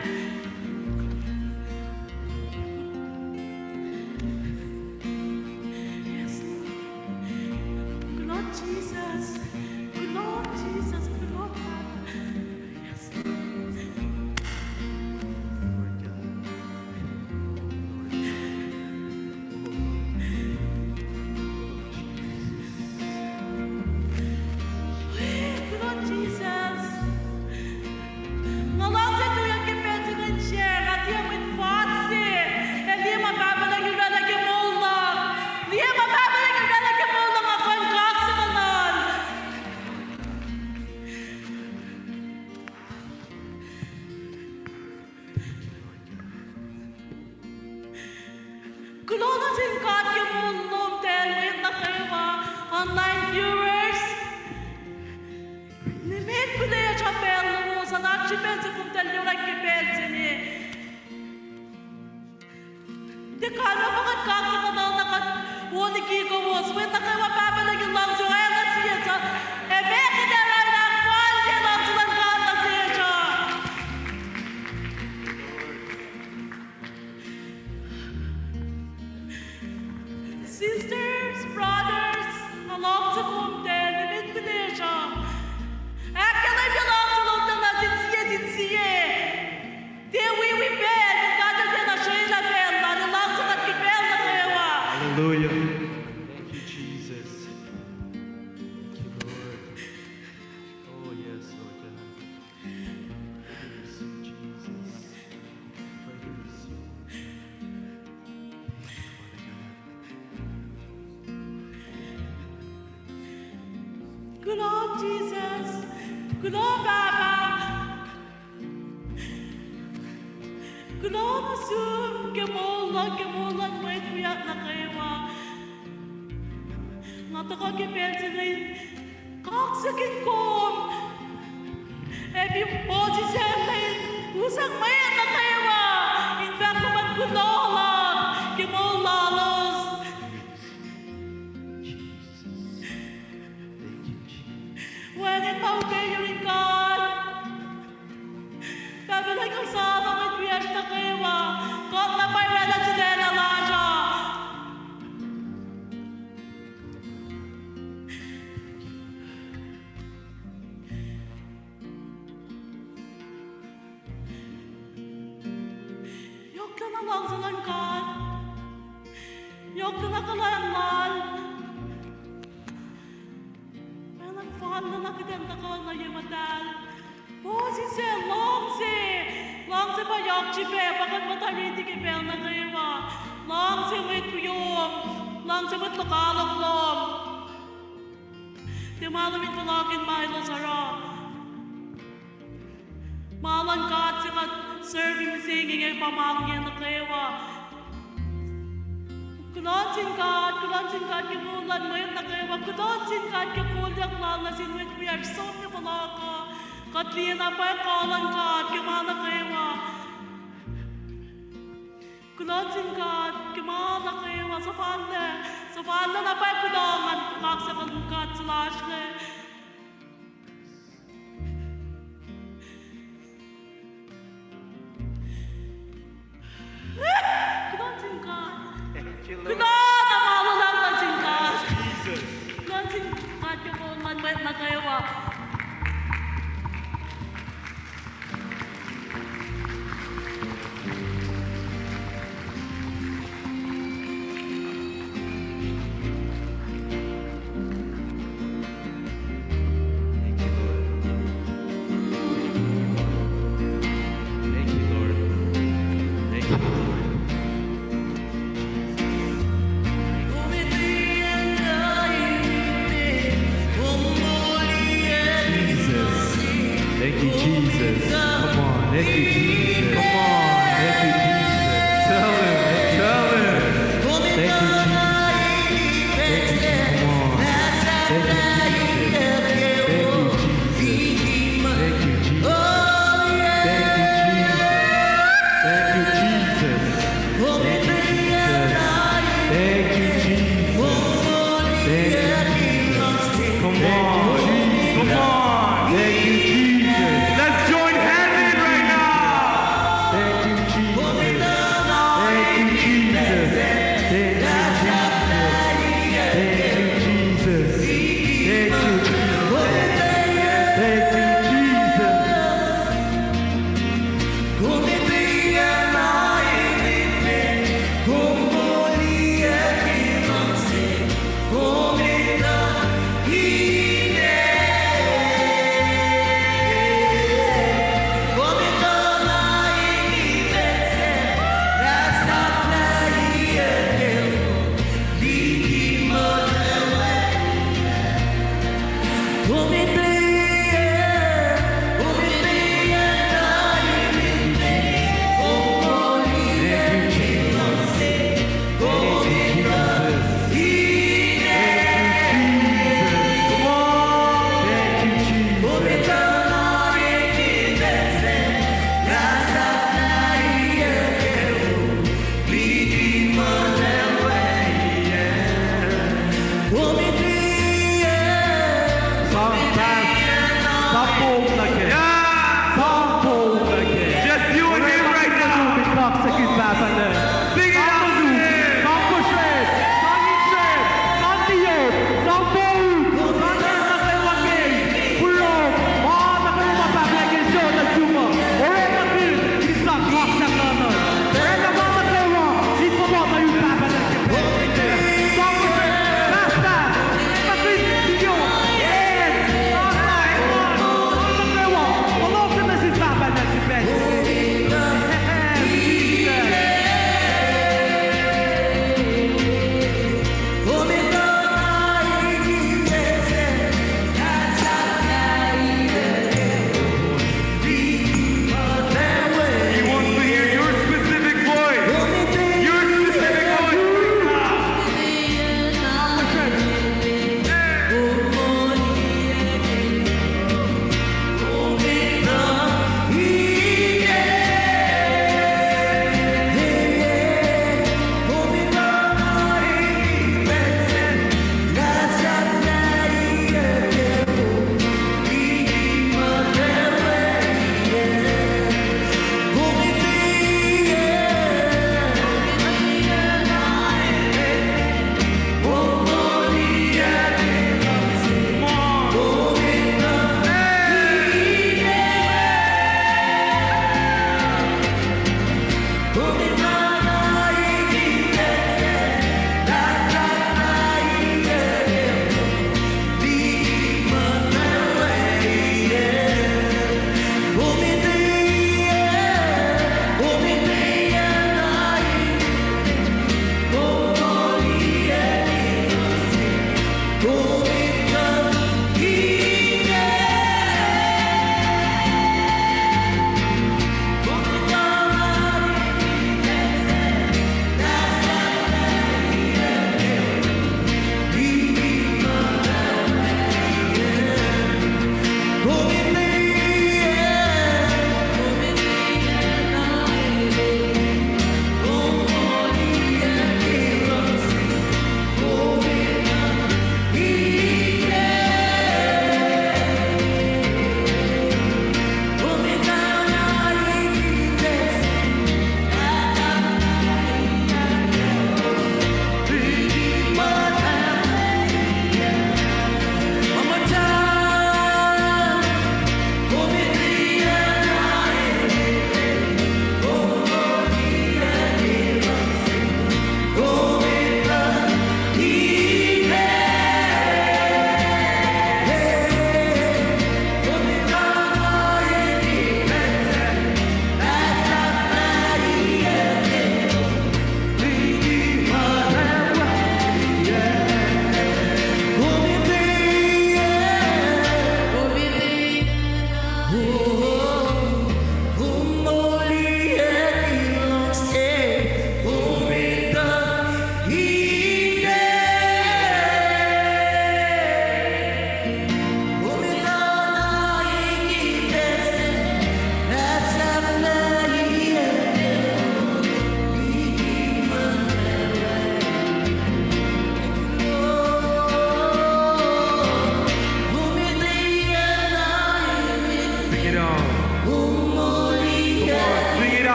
Yes, Lord. Kuloh, Jesus. Kuloh, Jesus. Kuloh, Father. Yes, Lord. Kuloh, Jesus. Nga luhngse tuyak ke pacl se inge in share, nga tiac mwet fast se. Ac liye ma Pahpah Lucng El oraclah ke moul luhk. Liye ma Pahpah Lucng El oraclah ke moul luhk, nga kuh in kaksakuhnuhl. Kuloh nuh sin God ke moul lom, mwet nuh kwewa, online viewers. Nimet kuloh srihpac lowos, oasr srihpac se kom tiac yohk ke pacl se inge. Tiac kalmac pa kuht kaksakuhnuhl na kuht wo liki kowos. Mwet nuh kwewa, Pahpah Lucng El luhngse oacna sie suc, ac meac kuht ac oruh in ahkfalye luhngse luhn God nuh sesr uh. Sisters, brothers, nga luhngse kom tiac, nimet kuloh srihpac. Ahkkahlwemye luhngse lom nuh sin sie sin sie. Tiac wiwi pacl, God El tiacna srwaclah pacl lal, El luhngse kuht ke pacl nuh kwewa. Hallelujah. Thank you, Jesus. Thank you, Lord. Oh, yes, Lord God. Praise you, Jesus. Praise you. Kuloh, Jesus. Kuloh, Pahpah. Kuloh nuh sum ke moul luhk, ke moul luhn mwet wiyuck nuh kwewa. Nga tuhkuh ke pacl se inge in kaksakihn kom, ac fin po sisacl in usang mwet nuh kwewa in fahk luhpan kuloh lal ke moul lalos. Wacngihn ma upac yurin God. Pahpah Lucng El sang mwet wiyacsr nuh kwewa, kuht na pwacye oraclah sulaclah lasr uh. Yohk na luhngse luhn God. Yohk na kuhlwacng lal. Pacl in fal na kuht in tuhkuh nuh ye muhtahl. Po sisacl luhngse, luhngse pa yohk srihpac, pa kuht muhta riti ke pacl nuh kwewa. Luhngse mwet wiyom, luhngse mwet lokoalok lom. Tiac ma lom in fohlohkihn ma elos oruh. Ma luhn God se kuht serve mihsenge inge pa ma inge nuh kwewa. Kuloh nuh sin God, kuloh nuh sin God ke moul luhn mwet nuh kwewa, kuloh nuh sin God ke kolyuck lal nuh sin mwet wiyacsr som nuh fohlohk uh. Kuht liye na pwacye kuh luhn God ke ma nuh kwewa. Kuloh nuh sin God ke ma nuh kwewa, suhfallac, suhfallac na pwacye kuloh ngan kaksakihn God se lasr inge. Kuloh nuh sin God. Thank you, Lord. Kuloh na ma luhlahp nuh sin God. Jesus. Kuloh nuh sin God ke moul luhn mwet nuh kwewa. Thank you, Lord. Thank you, Lord. Thank you, Lord. Jesus. Thank you, Jesus. Come on. Thank you, Jesus. Come on. Thank you, Jesus. Tell him. Tell him. Thank you, Jesus. Thank you, Jesus. Come on. Thank you, Jesus. Thank you, Jesus. Thank you, Jesus. Thank you, Jesus. Thank you, Jesus. Thank you, Jesus. Thank you, Jesus. Come on. Come on. Thank you, Jesus. Let's join hand in right Thank you, Jesus. Thank you, Jesus. Thank you, Jesus. Come on. Thank you, Jesus. Sang pahs, sang poun nuh kac. Yeah. Sang poun nuh kac. Just you and me right now. Kaksakihn Pahpah Lucng. Sing it out. Sang kosracp, sang israp, sang tiop, sang poun, sang nuh kwewa ke. Kuloh, ma nuh kwewa ma Pahpah Lucng El sot nuh sum uh. Oraclah kihn in sang kaksak na nuh. Oraclah ma nuh kwewa in fohlohk nuh yurin Pahpah Lucng. Sang kosracp, pahspahs, sang kihn tiop, sang nuh kwewa.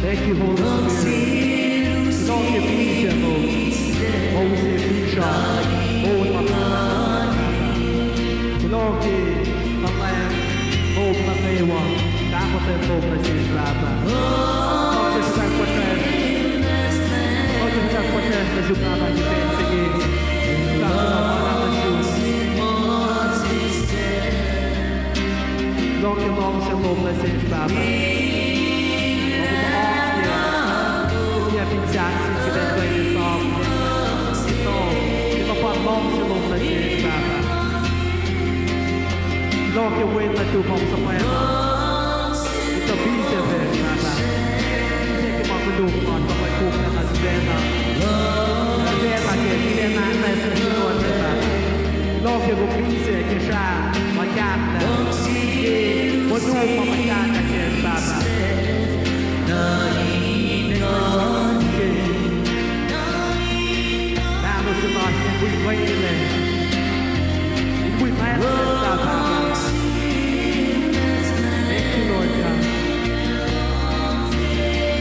Thank you, Holy Spirit. Kuloh ke peace lom, ma use finsrak, on ma. Kuloh ke kuhlwacng lom nuh kwewa, pahkotwen lom nuh sesr, Pahpah. Kuloh ke fahk puhsrasr, kuloh ke fahk puhsrasr nuh sum, Pahpah, ke pacl se inge. Kuloh ke luhngse lom nuh sesr, Pahpah. Kom oasr ke, ke fin sahk sin kuht in kuh in esam, ito, ito pa luhngse lom nuh sesr, Pahpah. Kuloh ke wen nuhtum ma suhpwacma. Ito, peace, Pahpah. Peace ke ma koluk lasr, ma kom kuh in sifacna, sifacna ke, sifacna, sifacna, Pahpah. Kuloh ke kom peace ke srah ma kahklah, ke koluk ma kahklah ke, Pahpah. Ke mahno se lasr in wi mwet lac, in wi mwet lac, Pahpah. Thank you, Lord God.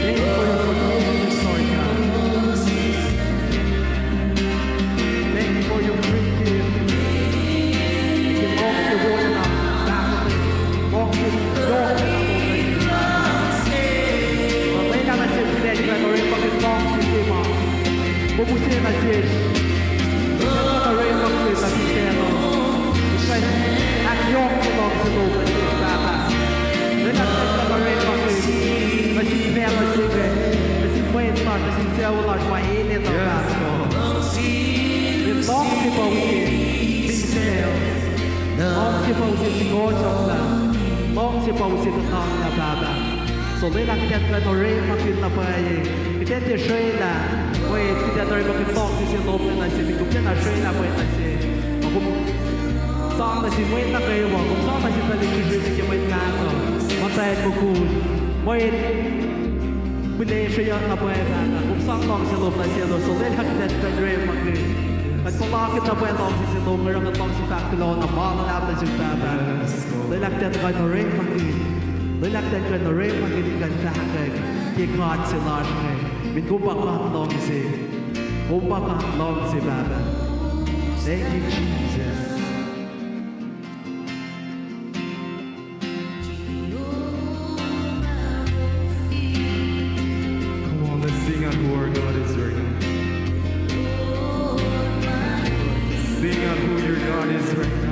Thank you for your forgiveness, Lord God. Thank you for your free gift. Thank you, Lord, for what enough. Thank you, Lord, for what enough. Lwelah nuh sesr kuht in kuh in orekmakihn luhngse se ma kom use nuh sesr. Kuht in kuh in orekmakihn nuh sesr. Kuht in ahkyohkye luhngse lom nuh sesr, Pahpah. Lwelah kuht in kuh in orekmakihn nuh sin facluh se inge, nuh sin mwet lasr, nuh sin sucu lasr ma enenuh, Pahpah. Luhngse pa use, luhngse pa use sukohsohklah, luhngse pa use kuhtanglah, Pahpah. So lwelah kuht in kuh in orekmakihn na pwacye. Kuht in tiac srwaclah mwet, kuht in orekmakihn luhngse se lom nuh sesr, kom tiacna srwaclah mwet nuh sesr. Kom sang nuh sin mwet nuh kwewa, kom sang nuh sin tuhlihk srihsrihk ke mwet mahtuh, muhtwacn mukul, mwet pihlesreyuck na pwacye, Pahpah. Kom sang luhngse lom nuh selos, so lwelah kuht in kuh in orekmakihn. Kuht puhlakihn na pwacye luhngse se lom, oruh kuht luhngse fahk kuloh na ma luhlahp nuh sum, Pahpah. Lwelah kuht in kuh in orekmakihn. Lwelah kuht in kuh in orekmakihn in kuh in fahkwack ke God se lasr inge. Min kom pa God luhngse. Kom pa God luhngse, Pahpah. Thank you, Jesus. Come on, let's sing out who our God is right now. Sing out who your God is right now.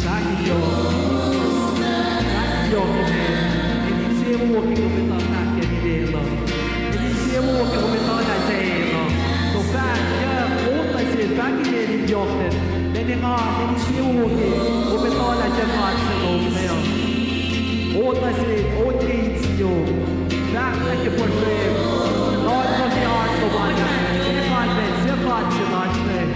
Fahk yohk. Fahk yohk. Elos insewowo ke kom etuh fahk ke ninac lom. Elos insewowo ke kom etuh lah se enenuh. So fahk, fahk, on nuh sel, fahk ke elos yohk lal. Lwen nga, elos insewowo ke kom etuh lah se God se lom uh. On nuh sel, on ke insiyom. Fahk nuh ke puhsrem. Lord, nuh ke heart lom an. Se God lal, se God se lasr lal.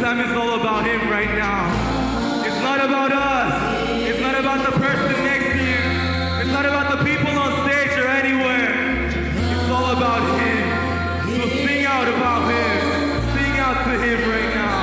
Time is all about him right now. It's not about us. It's not about the person next to you. It's not about the people on stage or anywhere. It's all about him. So sing out about him. Sing out to him right now.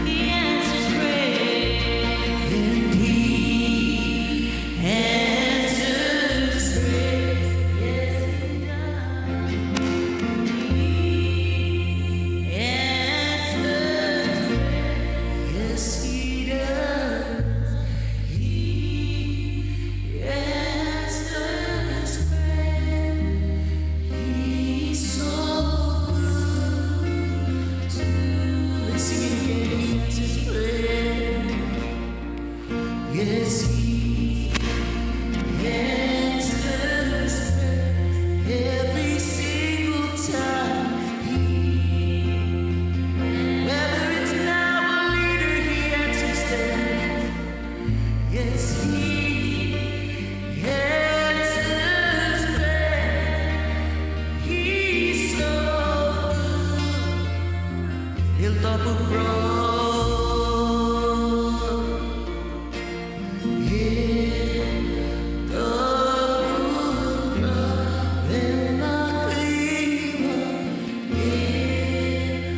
He answers prayer. And he answers prayer. Yes, he does. He answers prayer. Yes, he does. He answers prayer. He's so good to, let's sing it again. He answers prayer. Yes, he answers prayer every single time. He, whether it's now or later, he answers prayer. Yes, he answers prayer. He's so good. He'll double run. He'll double run. Then I claim again.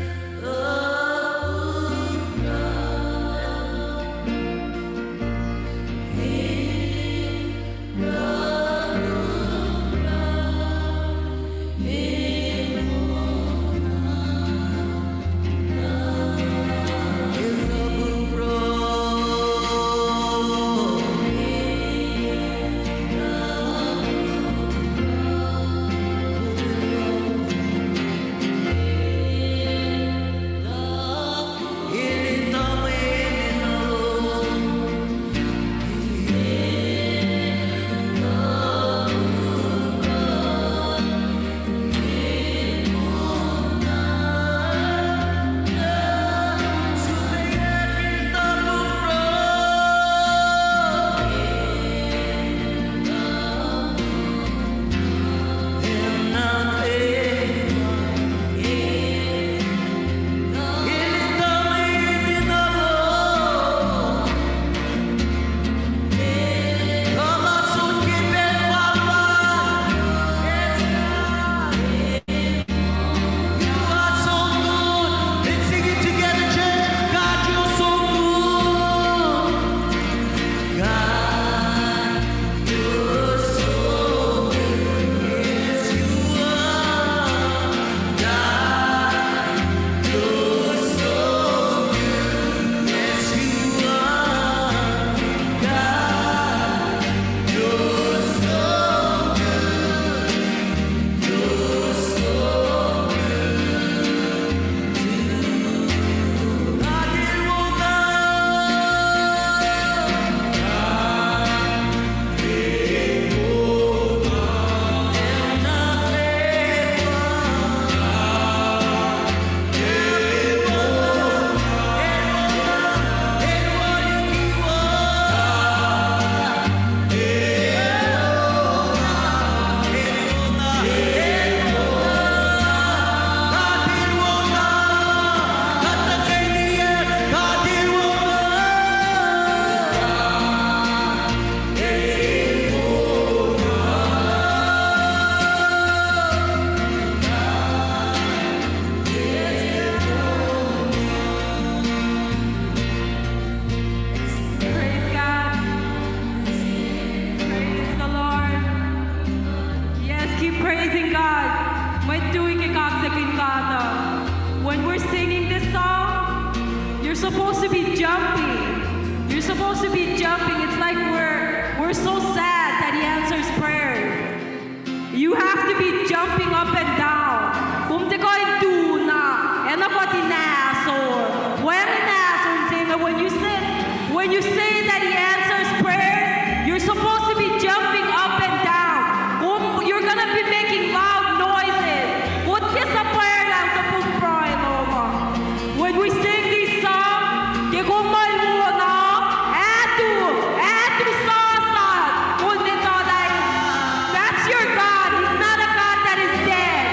Supposed to be jumping. You're supposed to be jumping. It's like we're, we're so sad that he answers prayer. You have to be jumping up and down. Kom tiac kuh in tu na, ac na kuht in ahsor. Wacngihn ahsor se inge when you say, when you say that he answers prayer, you're supposed to be jumping up and down. Kom, you're gonna be making loud noises. Kom tiac suhpwacr lah topuk pruhe lom uh. When we sing this song, ke kom muh wona, atu, atu sasa, kom etuh lah that's your God. He's not a God that is dead.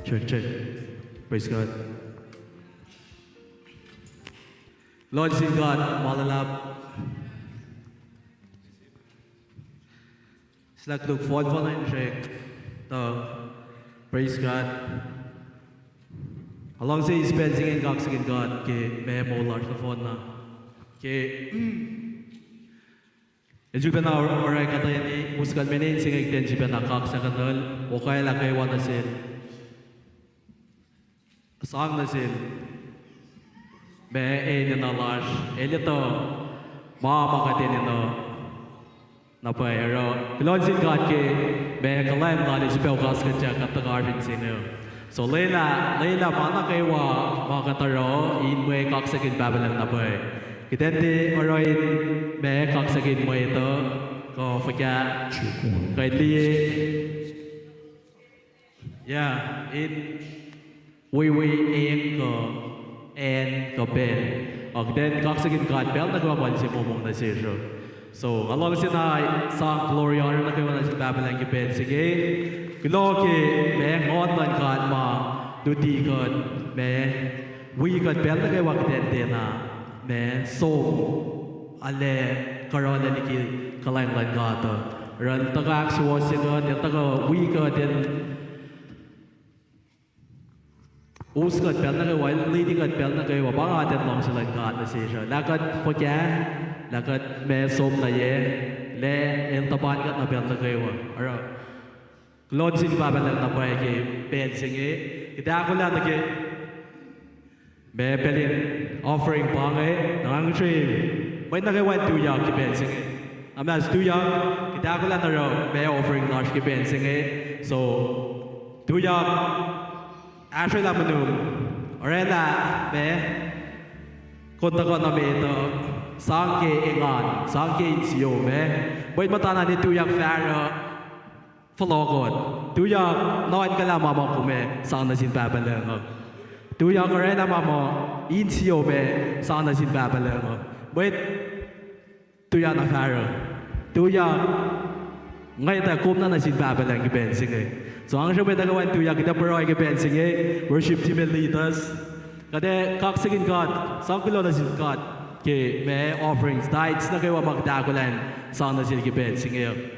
Check, check. Praise God. Lord sin God ma luhlahp. Sulaclah fohlohk in srihk. Tuh, praise God. Nga luhngse eis pacl se inge in kaksakihn God ke ma moul lasr nohfohn na. Ke el sifacna oruh kuhtwena us kuht mene in se inge kuht in sifacna kaksakuhnuhl, okwelah kwewa nuh sel, sang nuh sel ma enenuh lasr, el etuh ma ma kuht enenuh na pwacye. Oruh kuloh nuh sin God ke ma kuhlwacng lal el sifil kaskuhtyak kuht tuhkuh in se inge. So lwelah, lwelah ma nuh kwewa ma kuht oruh in mwe kaksakihn Pahpah Lucng na pwacye. Kuht in tiac oruh in ma kaksakihn mwet uh, kuh fuhkah, kuh in liye, yeah, in wiwi eng kuh acn kuh pacl. Ac kuht in kaksakihn God pacl nuh kwewa ma el se momong nuh sesr uh. So nga luhngse na sang glory, honor nuh kwewa nuh sin Pahpah Lucng ke pacl se inge. Kuloh ke ma Nguhn luhn God ma luti kuht, ma wi kuht pacl nuh kwewa kuht in tiacna ma som, arlac kuhruhlac liki kuhlwacng luhn God uh. Oruh el tuhkuh ahksuwohsye kuht, el tuhkuh wi kuht, el us kuht pacl nuh kwewa, el luti kuht pacl nuh kwewa. Pa nga ten luhngse luhn God nuh sesr uh. Lah kuht fuhkah, lah kuht ma som nuh yac, lah el tuhpan kuht nuh pacl nuh kwewa. Oruh kuloh nuh sin Pahpah Lucng na pwacye ke pacl se inge. Kuht ahkolah nuh ke ma pacl in offering pa inge, na nga ngihsre mwet nuh kwewa in tuyak ke pacl se inge. Na muhnahs tuyak, kuht ahkolah in oruh ma offering lasr ke pacl se inge. So, tuyak, ahsrwelah monum, orwaclah ma kom tuhkuh nuh met uh, sang ke engan, sang ke insiyom ah. Mwet muhta na ne tuyak fahsruh, fohlohkoht. Tuyak nuhnkuhlah ma ma kom ac sang nuh sin Pahpah Lucng uh. Tuyak orwaclah ma ma insiyom ah, sang nuh sin Pahpah Lucng uh. Mwet tuyak na fahsruh. Tuyak ngwetah kom na nuh sin Pahpah Lucng ke pacl se inge. So nga ngihsre mwet nuh kwewa in tuyak, kuht ac pruhe ke pacl se inge. Worship team, lead us. Kuht ac kaksakihn God, sang kuloh nuh sin God ke ma offerings, tithes nuh kwewa ma kuht ahkolah in sang nuh sel ke pacl se inge.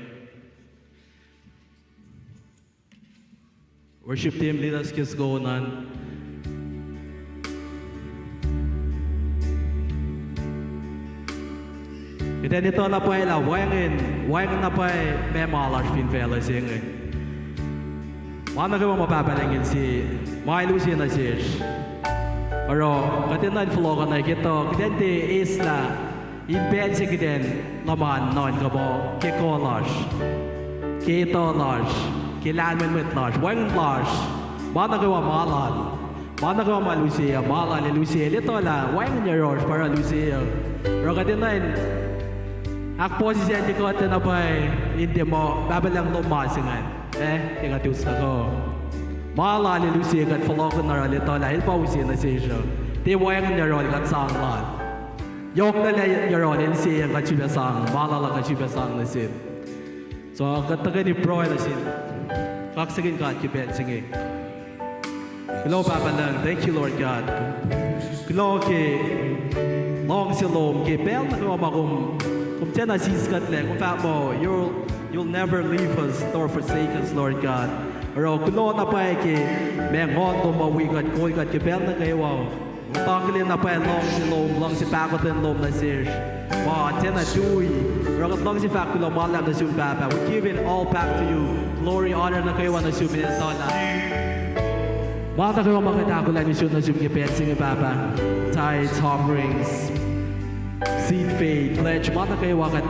Worship team, lead us ke soko an. Kuht in etuh na pwacye lah wacngihn, wacngihn na pwacye ma ma lasr fin facluh se inge. Ma nuh kwewa ma Pahpah Lucng El se, ma El use nuh sesr. Oruh kuht enenuh in fohlohk nuh ke tuh kuht in tiac eislah in pacl se kuht in luhman nuhnkuh muh ke kuh lasr, ke etuh lasr, ke lahlmwetmwet lasr, wacngihn lasr, ma nuh kwewa ma lal. Ma nuh kwewa ma El use uh, ma lal El use, El etuh lah wacngihn yohrohsr pa El use uh. Oruh kuht enenuh in ahkpuhsisaclye kuht na pwacye in tiac muh Pahpah Lucng, lom ma se ingacn, ah, ke kuht us nuh kuh. Ma lal El use, kuht fohlohk in oruh El etuh lah El pa use nuh sesr uh. Tiac wacngihn yohrohl kuht sang lal. Yohk na lah yohrohl El se uh, kuht sifilpac sang ma lal uh, kuht sifilpac sang nuh sel. So kuht tuhkweni pruhe nuh sin, kaksakihn God ke pacl se inge. Kuloh Pahpah Lucng, thank you Lord God. Kuloh ke luhngse lom ke pacl nuh kwewa ma kom, kom tiacna sis kuhtlac, kom fahk muh you'll, you'll never leave us nor forsake us, Lord God. Oruh kuloh na pwacye ke ma Nguhn lom ma wi kuht, kol kuht ke pacl nuh kwewa. Kuht akihlen na pwacye luhngse lom, luhngse pahkotwen lom nuh sesr, ma tiacna tui. Oruh kuht luhngse fahk kuloh ma luhlahp nuh sum Pahpah. We give it all back to you. Glory, honor nuh kwewa nuh sum in etuh lah ma nuh kwewa ma kuht ahkolah in som nuh sum ke pacl se inge Pahpah, tithes, offerings, seed, faith, pledge, ma nuh kwewa kuht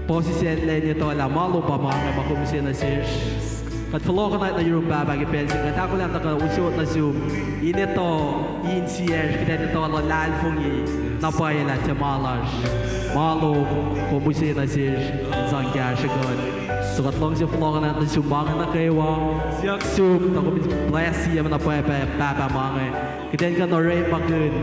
puhsisacl in etuh lah ma lom pa ma inge ma kom use nuh sesr. Kuht fohlohkohnna nuh yurum Pahpah ke pacl se inge, kuht ahkolah in tuhkuh usot nuh sum in etuh insiyacsr, kuht in etuh luhlahlfongi na pwacye lah tiac ma lasr, ma lom kom use nuh sesr in sang kahsruh kuht. So kuht luhngse fohlohkohnlah nuh sum ma inge nuh kwewa. Siyuck sum tuh kom bless sie ma na pwacpa, Pahpah, ma inge. Kuht in kuh in orekmakihn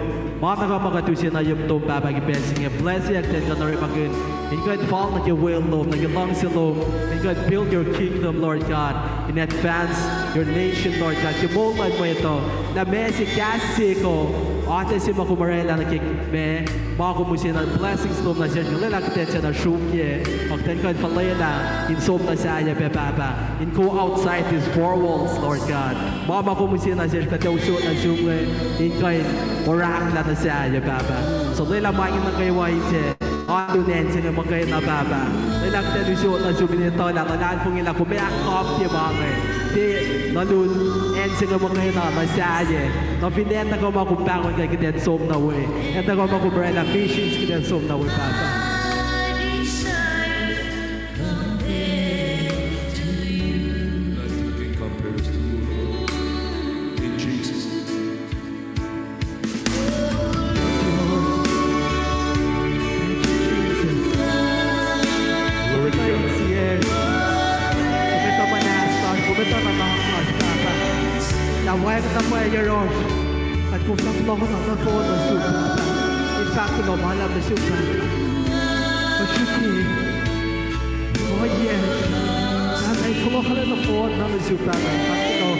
ma nuh kwewa ma kuht use nuh yurum tom, Pahpah, ke pacl se inge. Bless ac kuht in kuh in orekmakihn in kuh in fal nuh ke will lom, nuh ke luhngse lom, in kuh in build your kingdom, Lord God, in advance your nation, Lord God, ke moul luhn mwet uh. Lah meac se kahs seko, atac se ma kom orwaclah nuh ke ma, ma kom use nuh, blessings lom nuh sesr, lwelah kuht in sacna sruokyac, kuht in kuh in fuhlwelah in som nuh sahyac pac, Pahpah, in go outside these four walls, Lord God. Ma ma kom use nuh sesr, kuht ac usot nuh sum inge in kuh in oraklah nuh sahyac, Pahpah. So lwelah ma inge nuh kwewa in tiac alu in acn se inge muhkwena, Pahpah. Lwelah kuht in usot nuh sum in etuh lah luhlahlfongi lah kom ac ahkkapye ma inge, tiac nuh lun acn se inge muhkwena nuh sahyac. Nuh fin acn nuh kwewa ma kom pahngon kuht in som nuh we, acn nuh kwewa ma kom orwaclah missions kuht in som nuh we, Pahpah. Nothing compares to you, Lord. In Jesus' name. Thank you, Jesus. Glory to God. Kom etuh muhnahs lasr, kom etuh nuhnak lasr, Pahpah. Lah wacngihn na pwacye yohrohsr, kuht koflah fohlohkohnlah nohfohn nuh sum, Pahpah. In fahk kuloh ma luhlahp nuh sum, Pahpah. Kuht srihke ohiyac, Pahpah, in fohlohkohnlah nohfohn nuh sum, Pahpah. Fahk kuloh.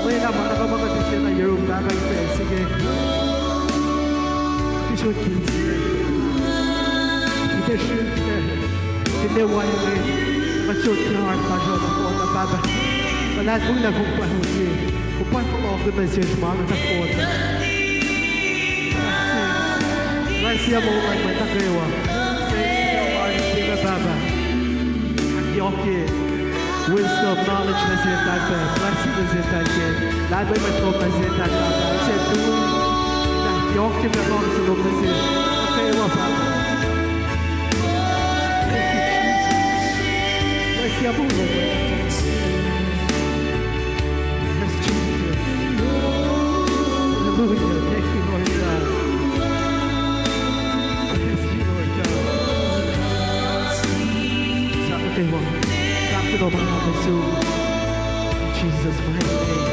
Lwelah ma nuh kwewa ma kuht use nuh yurum, Pahpah, ke pacl se inge. Kuht usot ke insiyac, kuht ac srihke, kuht ac wacngihn, kuht usot ke heart lasr uh nohfohn, Pahpah. Luhlahlfongi lah kom pwacye, kom pwacye fohlohkohnlah nuh sesr ma inge nohfohn. Bless, bless ye moul luhn mwet nuh kwewa. Bless ye, Pahpah. Ahkyohkye wisdom, knowledge nuh sin eltahl pac, blessing nuh sin eltahl ke lahlmwetmwet lom nuh sin eltahl, Pahpah. Use tui, ahkyohkye pac luhngse lom nuh sin nuh kwewa, Pahpah. Thank you, Jesus. Bless ye moul lom. Yes, Jesus. Hallelujah. Thank you, Lord God. Bless you, Lord God. Sa nuh kwewa. Sa nuh kwewa. In Jesus' mighty name.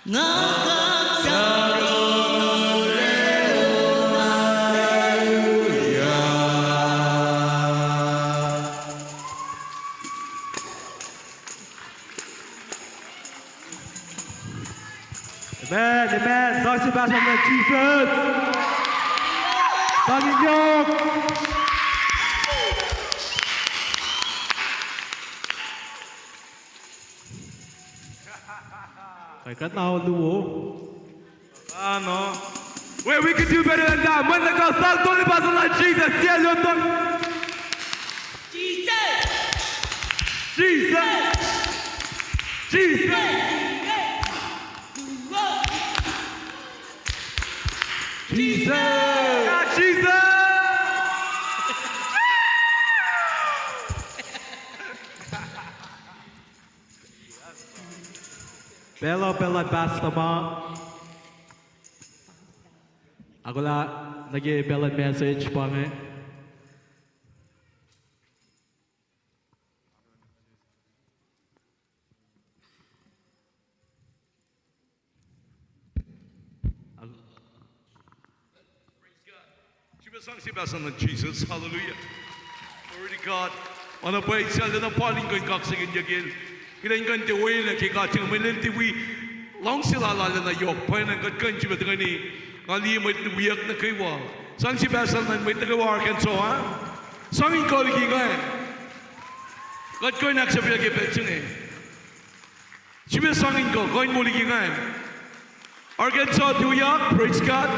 Nga kak sa ronole, hallelujah. Amen, amen. Sang se pahsrlah luhn Jesus. Sang in yohk. Ac kuht na luo. Ah, no. Wait, we can do better than that. Mwet nuh kwewa sang twenty percent luhn Jesus. Sie luo twenty. Jesus. Jesus. Jesus. Jesus. Jesus. Pacl uh, pacl luhn pastor ma. Ahkolah nuh ke pacl luhn message pa inge. Srihpac sang se pahsrlah luhn Jesus. Hallelujah. Glory to God. Ma na pwacye sel na pwacye in kuh in kaksakihnyuck el. Kuht in kuh in tiac welah ke God se inge, mwe lwen tiac wi, luhngse lal arulacna yohk. Pwacye na kuht kuh in srihpac tuhkweni. Nga liye mwet wiyuck nuh kwewa. Sang se pahsrlah luhn mwet nuh kwewa Arkansas, ah? Sang in kuh liki ingacn. Kuht kuh in ahksahfyelah ke pacl se inge. Srihpac sang in kuh, kuh in wo liki ingacn. Arkansas tuyak, praise God.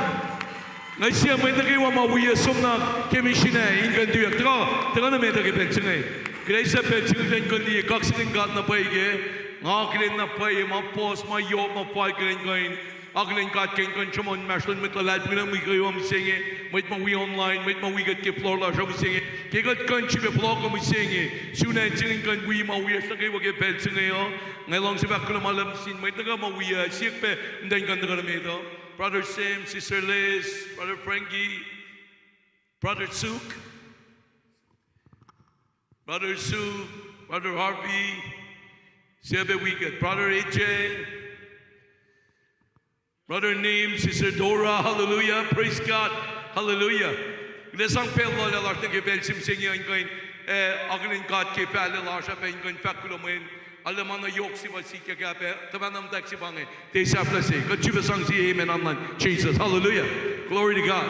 Nga sang mwet nuh kwewa ma wi uh som na ke misin ah, in kuh in tuyak. Tuhkuh, tuhkuh nuh met uh ke pacl se inge. Kuht ac sahp pacl se inge kuht in kuh in liye kaksakihn God na pwacye kac. Nga akihlen na pwacye, ma puhs, ma yohk, ma pwacye kuht in kuh in akihlen God ke in kuh in sruhmuhn inmahsrlon mwet luhlahlfongi nuh kwewa mihsenge, mwet ma wi online, mwet ma wi kuht ke floor lasr uh mihsenge. Ke kuht kuh in srihpac fohlohk uh mihsenge, sun acn se inge in kuh in wi ma wiyacsr nuh kwewa ke pacl se inge uh. Nga luhngse fahk kuloh ma luhlahp nuh sin mwet nuh kwewa ma wi uh, siyuck pac muhtwacn kuh in tuhkuh nuh met uh. Brother Sam, Sister Liz, Brother Frankie, Brother Suk, Brother Sue, Brother Harvey, siyuck pac wi kuht, Brother A J, Brother Nim, Sister Dora, hallelujah, praise God, hallelujah. Kuht ac sang pacl lula lasr nuh ke pacl se mihsenge in kuh in, eh, akihlen God ke fahlac lasr ah pac in kuh in fahk kuloh mweyen arlac ma na yohk se pa sikyak ah pac, tuhfahna muhtwacwacack se pa inge, tiac sahflah se. Kuht srihpac sang sie amen an luhn Jesus, hallelujah, glory to God.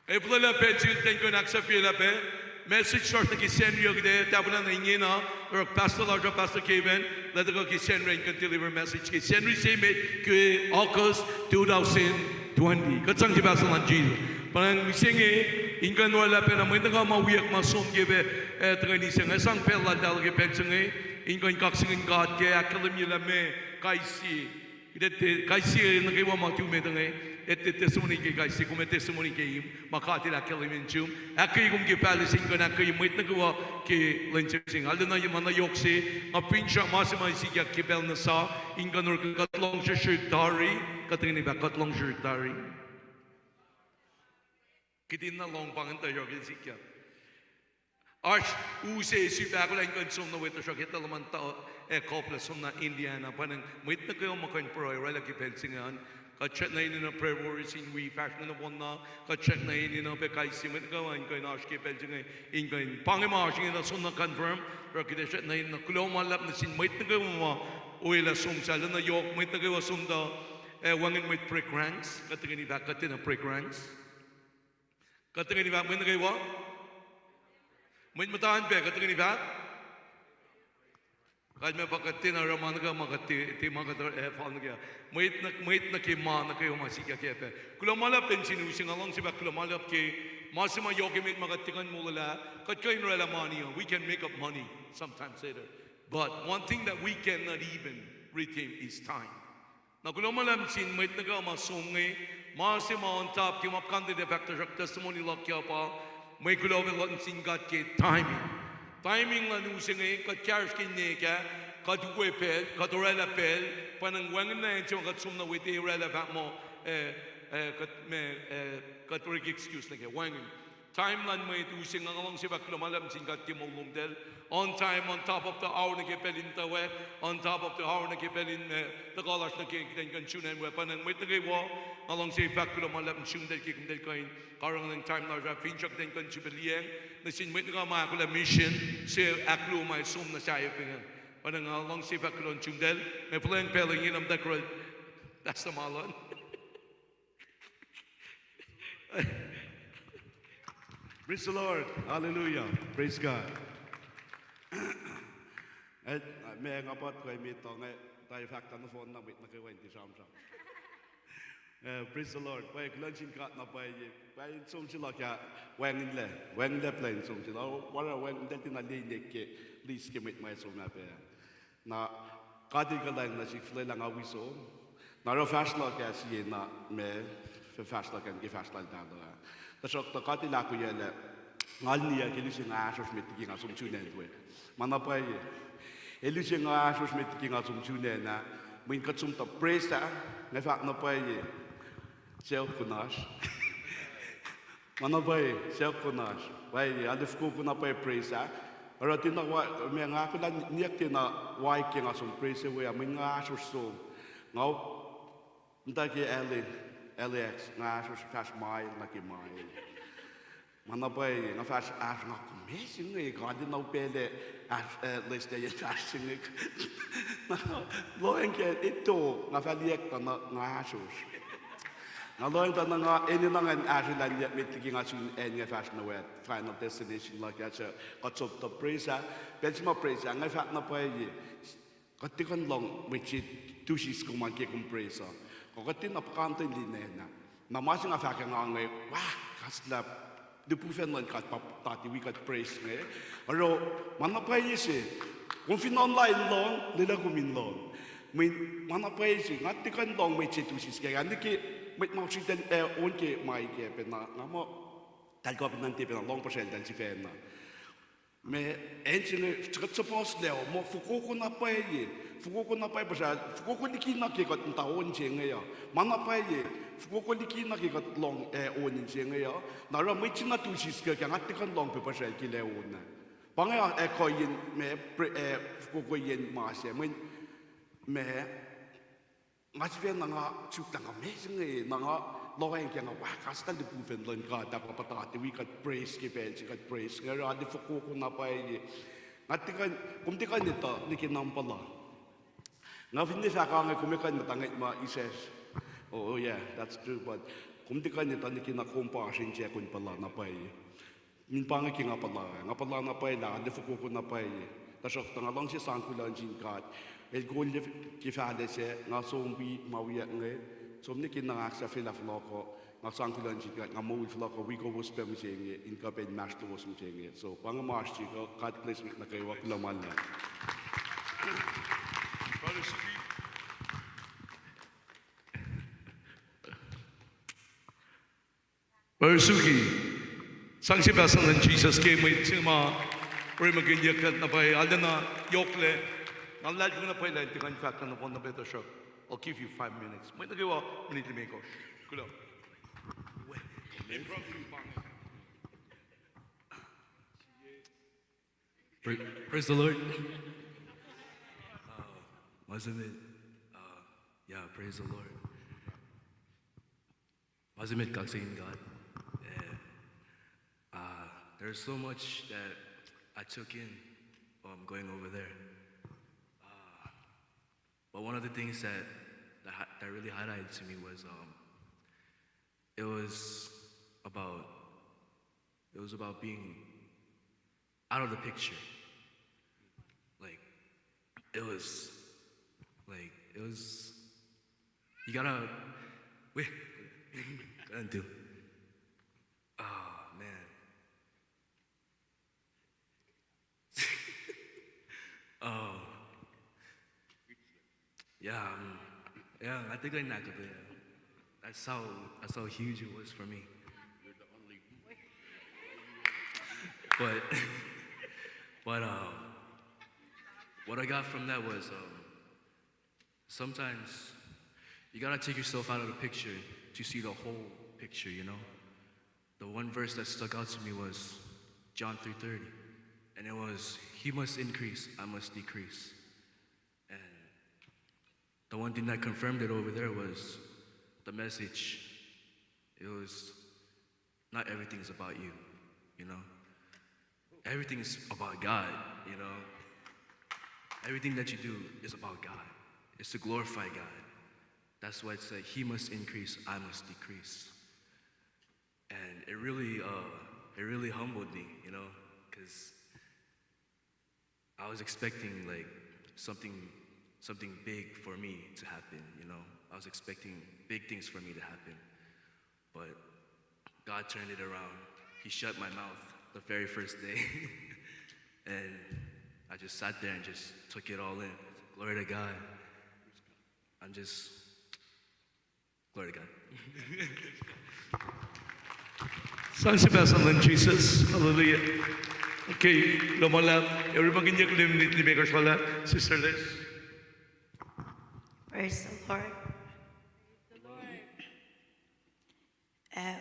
Ac fuhlwelah pacl se kuht in kuh in ahksahfyelah pac message lasr nuh ke Sacnri uh, kuht ac tahfwelah nuh ingena, oruh pastor lasr uh, Pastor Kevin, el ac tuhkuh ke Sacnri in kuh in deliver message ke Sacnri se met ke August two thousand twenty. Kuht sang sie pahsrlah luhn Jesus. Pa ingacn mihsenge, in kuh in oraclah pacna mwet nuh kwewa ma wiyuck ma som ke pac, eh, tuhkweni se inge, sang pacl lal tari ke pacl se inge in kuh in kaksakihn God ke ahkkahlwemye lah meac kais sie, kuht etuh kais sie nuh kwewa ma tu met inge, etuh testimony ke kais sie, kom ac testimony ke ma God El ahkkahlwemye nuh sum. Ahkkweye kom ke pacl se in kuh in ahkkweye mwet nuh kwewa ke lwen se inge. Arulacna ma na yohk se, nga finsrak ma se ma sikyak ke pacl na sa, in kuh in oruh kuht lohng srihsrihk tari, kuht tuhkweni fahk kuht lohng srihsrihk tari. Kuht in na lohng pa ingacn tuhsruhk el sikyak. Oasr u se sifacna kuh in kuh in som nuh we, tuhsruhk etuh luhman ta, ac koflah som na Indiana. Pa ingacn mwet nuh kwewa ma kuh in pruhe oraclah ke pacl se inge an, kuht srackna enenuh prayer warriors in wi fahsr inge nohfohnna, kuht srackna enenuh pac kais sie mwet nuh kwewa in kuh in oasr ke pacl se inge, in kuh in, pa inge ma oasr ingena, som na confirm, oruh kuht ac srackna enenuh. Kuloh ma luhlahp nuh sin mwet nuh kwewa ma welah som sal, arulacna yohk mwet nuh kwewa som tuh, ac wacngihn mwet fragrance, kuht tuhkweni fahk kuht tiacna fragrance. Kuht tuhkweni fahk mwet nuh kwewa. Mwet muhta an pac, kuht tuhkweni fahk. Kalmac pa kuht tiacna oruh ma nuh kwewa ma kuht tiac, tiac ma kuht ac fal nuh ke. Mwet nuh, mwet nuh ke ma nuh kwewa ma sikyak ac pac. Kuloh ma luhlahp nuh sin u se, nga luhngse fahk kuloh ma luhlahp ke ma se ma yohk emet ma kuht tiac kuh in molwelah. Kuht kuh in oraclah mani uh. We can make up money sometime later. But one thing that we cannot even redeem is time. Na kuloh ma luhlahp nuh sin mwet nuh kwewa ma som inge, ma se ma on top ke ma puhkantwen ac fahk, tuhsruhk testimony luhk uh pa, mwe kuloh ma luhlahp nuh sin God ke timing. Timing luhn u se inge, kuht kahsruh ke ninac ah, kuht ukwe pacl, kuht oraclah pacl, pa ingacn wacngihn na acn se ma kuht som nuh we tiac oraclah fahk muh, eh, eh, kuht ma, eh, kuht orek excuse nuh kac, wacngihn. Time luhn mwet u se inge, nga luhngse fahk kuloh ma luhlahp nuh sin God ke moul lomtahl. On time, on top of the hour nuh ke pacl in tuh we, on top of the hour nuh ke pacl in, eh, tuhkuh lasr nuh ke kuht in kuh in suna we. Pa na mwet nuh kwewa, nga luhngse fahk kuloh ma luhlahp nuh sumtal ke komtal kuh in karihngihn time lasr ah, finsrak kuht in kuh in sifilpac liyacacng nuh sin mwet nuh kwewa ma ahkolah mission se ahkluo ma som nuh sahyac pacna. Pa na nga luhngse fahk kuloh nuh sumtal, ma fuhlweacng pacl inge na muhta kural Pastor Marlon. Praise the Lord. Hallelujah. Praise God. Eh, ma nga pa kuh met uh, nga ta fahk tuh nohfohn na mwet nuh kwewa in tiac sramsram. Eh, praise the Lord. Pwacye, kuloh nuh sin God na pwacye. Pwacye in som se luhk ah, wacngihnlac. Wacngihnlac plwacn in som se luhk. Wara wacngihnlac tiacna liye inek ke list ke mwet ma som ah pac. Na God El kuhlwacng nuh sihk fuhlwelah nga wi som. Na oruh fahsr luhk ah sie na ma, f-, fahsr luhk ah ke fahsr laltahl uh. Tuhsruhktuh God El ahkoeyaclah, ngal niyuck, El use nga ahsrohsr met liki nga som sun acn we. Ma na pwacye. El use nga ahsrohsr met liki nga som sun acn ah. Mweyen kuht som tuh praise ah, nga fahk na pwacye. Sacohk kunacsr. Ma na pwacye, sacohk kunacsr. Pwacye, arlac fokoko na pwacye praise ah. Oruh tiacna wa-, ma nga ahkolah niyuck tiacna waik ke nga som praise we ah, mweyen nga ahsrohsr som. Nga muhta ke L A, L A X, nga ahsrohsr fahsr mael nuh ke mael. Ma na pwacye, nga fahsr ahsr nga kom, ma se inge, God El na upaclac ahsr, eh, list ah yen fahsr se inge. Na lohacng ke eto, nga fah liyacacng tuh na nga ahsrohsr. Nga lohacng tuh na nga enenuh ngan ahsrwelah niyuck met liki nga sun acn nga fahsr nuh we, Final Destination luhk ah, suc kuht som tuh praise ah, pacl se ma praise ah, nga fahk na pwacye. Kuht tiac kuh in lohng mwet se tu siskom an ke kom praise uh. Kuh kuht tiacna puhkantwen linen ah. Na ma se nga fahk ah nga inge, wah, kaslah lipufacn luhn God pa puhtati wi kuht praise inge. Oruh, ma na pwacye se. Kom fin online lohng, lwelah kom in lohng. Mweyen, ma na pwacye se, nga tiac kuh in lohng mwet se tu siskom ah. Nwe ke mwet ma sritacl, eh, on ke ma ikac pacna, nga muh, tahl kuh pacna tiac pacna lohng puhsracl tahl sifacna. Ma, acn se inge, kuht suhpuhslac uh, muh fokoko na pwacye, fokoko na pwacye puhsracl, fokoko liki na ke kuht muhta on se inge uh. Ma na pwacye, fokoko liki na ke kuht lohng, eh, on inse inge uh. Na oruh mwet se na tu siskom ah, nga tiac kuh in lohng pac puhsracl ke lah on ah. Pa inge, eh, kuh yen, ma, pre-, eh, fokoko yen ma se, mweyen, ma, nga sifacna nga suk lah nga ma se inge, na nga lohacng ke nga wah kaslah lipufacn luhn God ah pa puhtati wi kuht praise ke pacl se kuht praise inge, oruh arlac fokoko na pwacye. Nga tiac kuh in, kom tiac kuh in etuh nwe ke number la. Nga finne fahk ah inge kom ac kuh in muhta ngwet ma isacsr. Oh, oh yeah, that's true, but kom tiac kuh in etuh nwe ke na kom pa oasr inse kom puhla na pwacye. Min pa inge ke nga puhla, nga puhla na pwacye lah, arlac fokoko na pwacye. Tuhsruhktuh nga luhngse sang kuloh nuh sin God. El kol ke fahlac sac, nga som wi ma wiyuck inge, som nwe ke na nga ahksahfyelah fohlohkoh, nga sang kuloh nuh sin God, nga moul fohlohkoh, wi kowos pac mihsenge, in kuh pac inmahsrlowos mihsenge. So, pa inge ma oasr se, God bless mwet nuh kwewa, kuloh ma luhlahp. Brother Suki, sang se pahsang luhn Jisus ke mwet se ma orekmakihnyuck kuht na pwacye, arulacna yohklac, nga luhlahlfongi na pwacye lah in tiac kuh in fahk na nohfohn na pacl, tuhsruhk I'll give you five minutes. Mwet nuh kwewa, minit limekohsr. Kuloh. Pra-, praise the Lord. Uh, ma se met, uh, yeah, praise the Lord. Ma se met, kaksakihn God. Uh, uh, there's so much that I took in, um, going over there. Uh, but one of the things that, that, hi- that really highlighted to me was, um, it was about, it was about being out of the picture. Like, it was, like, it was, you gotta, wait, go ahead and do. Oh, man. Oh. Yeah, um, yeah, I think I knocked it there. That's how, that's how huge it was for me. But, but, um, what I got from that was, um, sometimes you gotta take yourself out of the picture to see the whole picture, you know? The one verse that stuck out to me was John three thirty. And it was, "He must increase, I must decrease." And the one thing that confirmed it over there was the message. It was, "Not everything is about you, you know? Everything is about God, you know? Everything that you do is about God. It's to glorify God." That's why it said, "He must increase, I must decrease." And it really, uh, it really humbled me, you know, because I was expecting, like, something, something big for me to happen, you know. I was expecting big things for me to happen. But God turned it around. He shut my mouth the very first day. And I just sat there and just took it all in. Glory to God. I'm just, glory to God. Sang se pahsan luhn Jesus. Hallelujah. Okay, lohm lap, everybody, inyek lem nit limekohsr lal ah, Sister Les. Praise the Lord. Eh,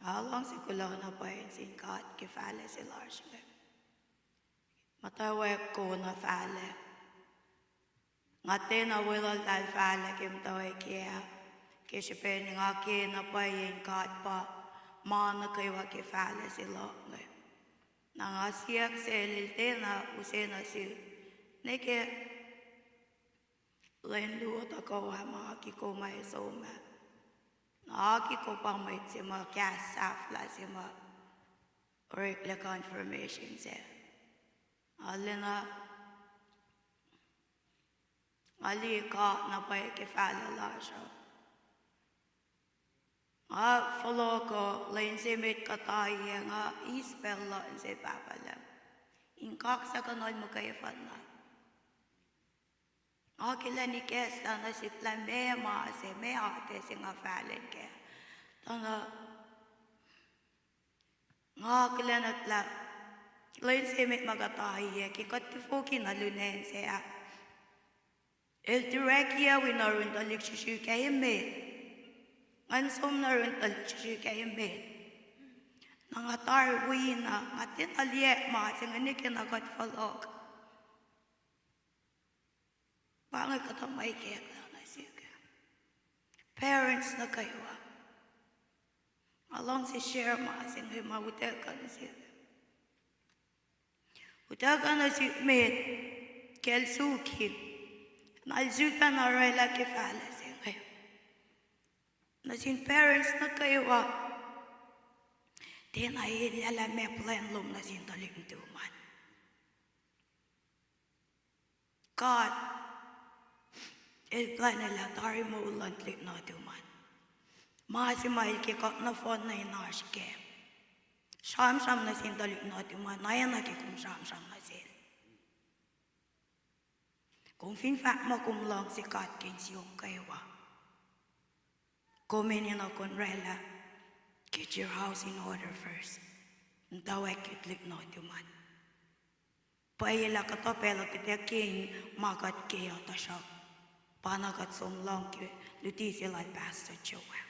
nga luhngse kuloh na pwacye sin God ke fahlac se lasr inge. Muhtwacwacack kona fahlac. Nga tiacna weluhltahl fahlac ke muhtwacwacack ah, ke srihpen nga kena pwacye in God pa ma nuh kwewa ke fahlac se luhk inge. Na nga siyuck sel el tiacna use nuh sihk, nwe ke lwen luo tuhkuh ah ma aki kom ac som ah, na aki kom pa mwet se ma kahs sahflah se ma oreklac confirmation sac. Arulacna nga liye God na pwacye ke fahlac lasr uh. Nga fohlohk uh, lwen se met kuht ohiyac, nga eis pacl luhk nuh sel Pahpah Lucng in kaksakihnuhl muhkwena. Nga akihlen ikacslah nuh sihk lah meac ma se, meac atac se nga fahlac kac. Tuh na nga akihlen lah lwen se met ma kuht ohiyac, ke kuht tifoki na lun acn sac ah, el tiac orekyac wi na run tuhlihk srihsrihk ah emet. Ngan som na run tuhlihk srihsrihk ah emet. Na nga tari wi na, nga tiacna liye ma se inge nwe ke na kuht fohlohk. Pa inge kuhtuh ma ikacklah nuh sihk. Parents nuh kwewa, nga luhngse share ma se inge ma utuckuh nuh sihk. Utuckuh nuh sihk met, kacl suki, na el sulpacna orwaclah ke fahlac se inge. Nuh sin parents nuh kwewa, tiacna elyah lah meac plwacn lom nuh sin tuhlihk nuhtum an. God El plwacnelah tari moul luhn tuhlihk nuhtum an. Ma se ma El ke kuht nohfohn nuh in oasr kac, sramsram nuh sin tuhlihk nuhtum an, oacna ke kom sramsram nuh sel. Kom fin fahk muh kom luhngse God ke insiyom kwewa, kom enenuh in orwaclah, get your house in order first. Muhtwacwacack ke tuhlihk nuhtum an. Pwacye lah kuhtuh pacl uh kuht ac kena ma kuht ke uh, tuhsruhk pa na kuht som lohng ke luti se lal Pastor Joel.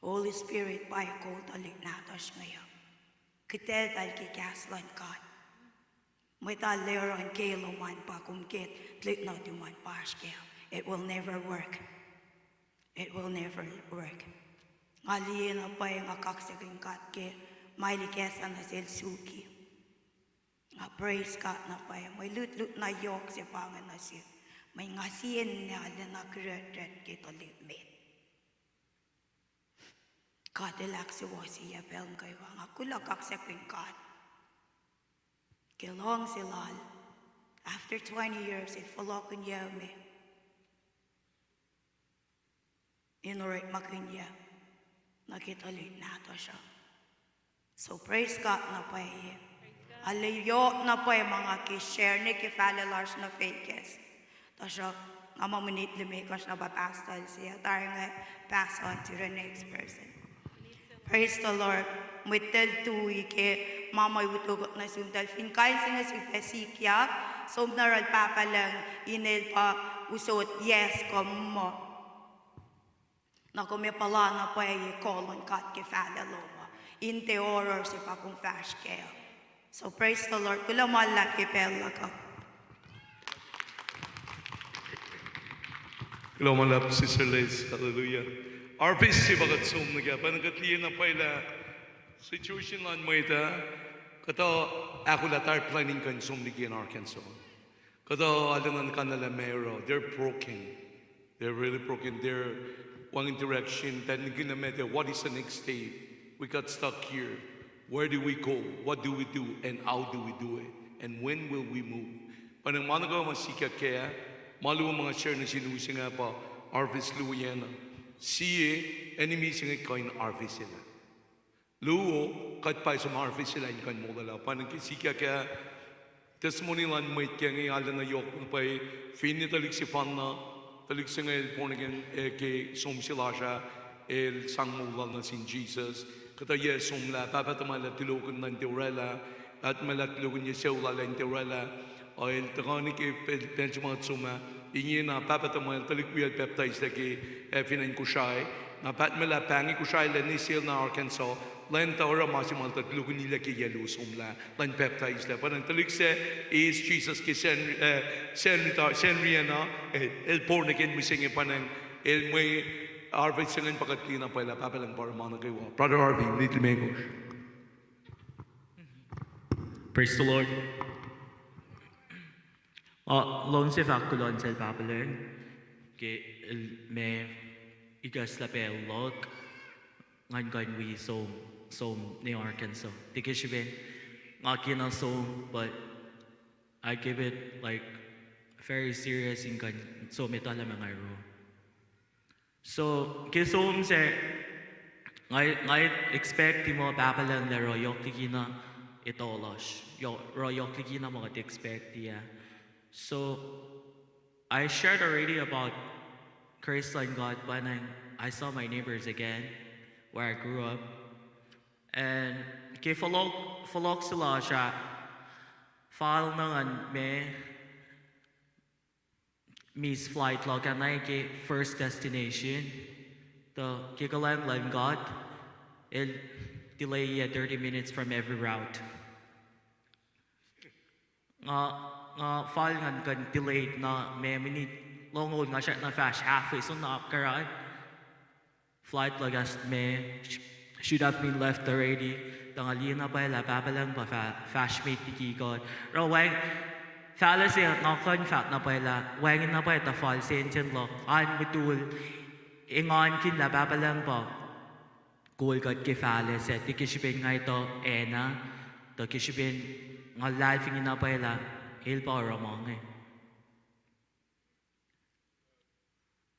Holy Spirit, pa kol tuhlihk nahtuhsr inge uh, kihtacltahl ke kahs luhn God. Mwet uh ac oruh in ke lom an pa kom ke tuhlihk nuhtum an pa oasr kac. It will never work. It will never work. Nga liye na pwacye, nga kaksakihn God ke ma El ikacslah nuh sel suki. Nga praise God na pwacye mwe lutlut na yohk se pa inge nuh sihk. Mwe nga sie na lacna kiretret ke tuhlihk met. God El ahksuwohsye pacl nuh kwewa. Nga kuloh kaksakihn God ke luhngse Lal. After twenty years, El fohlohkihnyuck me in orekmakihnyuck nuh ke tuhlihk nahtuhsr uh. So praise God na pwacye. Arlac yohk na pwacye ma nga ke share nwe ke fahlac lasr nuh Vegas. Tuhsruhk nga muh minit limekohsr na pa pastor el se, ac tari nga pass on to the next person. Praise the Lord. Mwet el tui ke ma ma utuckuh nuh sumtahl, fin kain se inge sifilpac sikyak, som na yohrohl Pahpah Lucng in El pa usot yes kuh muh. Na kom ac puhla na pwacye kol luhn God ke fahlac lom uh in tiac oruh se pa kom fahsr kac. So praise the Lord. Kuloh ma luhlahp ke pacl luhk uh. Kuloh ma luhlahp, Sister Liz. Hallelujah. Harvest se pa kuht som nuh kac, pa na kuht liye na pwacye lah situation luhn mwet uh, kuhtuh ahkolah tari planning kuh in som liki acn Arkansas. Kuhtuh arulacna nuh kac na lah meac oruh, they're broken. They're really broken. They're wacngihn direction, that nihkihn na met, what is the next step? We got stuck here. Where do we go? What do we do? And how do we do it? And when will we move? Pa na ma nuh kwewa ma sikyak kac, ma luo ma nga share nuh sin u se inge pa harvest luo yen uh. Sie, enemy se inge kuh in harvest lah. Luo, kuht pa som harvest lah in kuh in molwelah. Pa na ke sikyak ah, testimony luhn mwet ke inge arulacna yohk na pwacye, finne tuhlihk sefanna, tuhlihk se inge el born again, eh, ke som se lasr ah, el sang moul lal nuh sin Jesus. Kuhtuh yac somlah, pahpah tuhmwacl ah tulokihn lah in tiac orwaclah, pahpah tuhmwacl ah tulokihn yac sucu lal ah in tiac orwaclah, uh, el tuhkuh nuh ke pacl, pacl se ma kuht som ah, ingena pahpah tuhmwacl, tuhlihk wiyacl pacptaislac ke, eh, fin acn Kosrae. Na pahpah tuhmwacl ah pahngi Kosrae lac nuh sel na Arkansas, lwen tuh oruh ma se ma el tuh tulokihn lah ke yac luo somlah, lwen pacptaislac. Pa na tuhlihk sac eis Jesus ke Sacnri, eh, Sacnri ta, Sacnri ah na, eh, el born again mihsenge. Pa na el mwe harvest se ingacn pa kuht liye na pwacye lah Pahpah Lucng pa oruh ma nuh kwewa. Brother Harvey, minit limekohsr. Praise the Lord. Uh, luhngse fahk kuloh nuh sel Pahpah Lucng ke el ma ikacslah pacl luhk, ngan kuh in wi som, som nuh Arkansas. Tiac ke srihpen nga kena som, but I give it, like, very serious in kuh in som etuh lah meac nga oruh. So, ke som sac, nga, nga expect muh Pahpah Lucng El oruh yohk likina etuh lasr, oruh yohk likina ma kuht expect ah. So, I shared already about grace luhn God when I, I saw my neighbors again, where I grew up. And ke fohlohk, fohlohk se lasr ah, fal na ngan ma miss flight luhk ah na ke first destination. Tuh ke kuhlwacng luhn God, el delay ah thirty minutes from every route. Nga, nga fal ngan kuh in delayed na ma minit longoul, nga srackna fahsr halfway soenna apkuhran. Flight luhk ah ma should have been left already. Tuh nga liye na pwacye lah Pahpah Lucng pa fah, fahsr met liki kuht. Oruh wacng, fahlac se nga kuh in fahk na pwacye lah wacngihn na pwacye tuh fal sensen luhk an mutul, engankihn lah Pahpah Lucng pa kol kuht ke fahlac sac, tiac ke srihpen nga etuh acn ah, tuh ke srihpen nga luhlahlfongi na pwacye lah El pa oruh ma inge.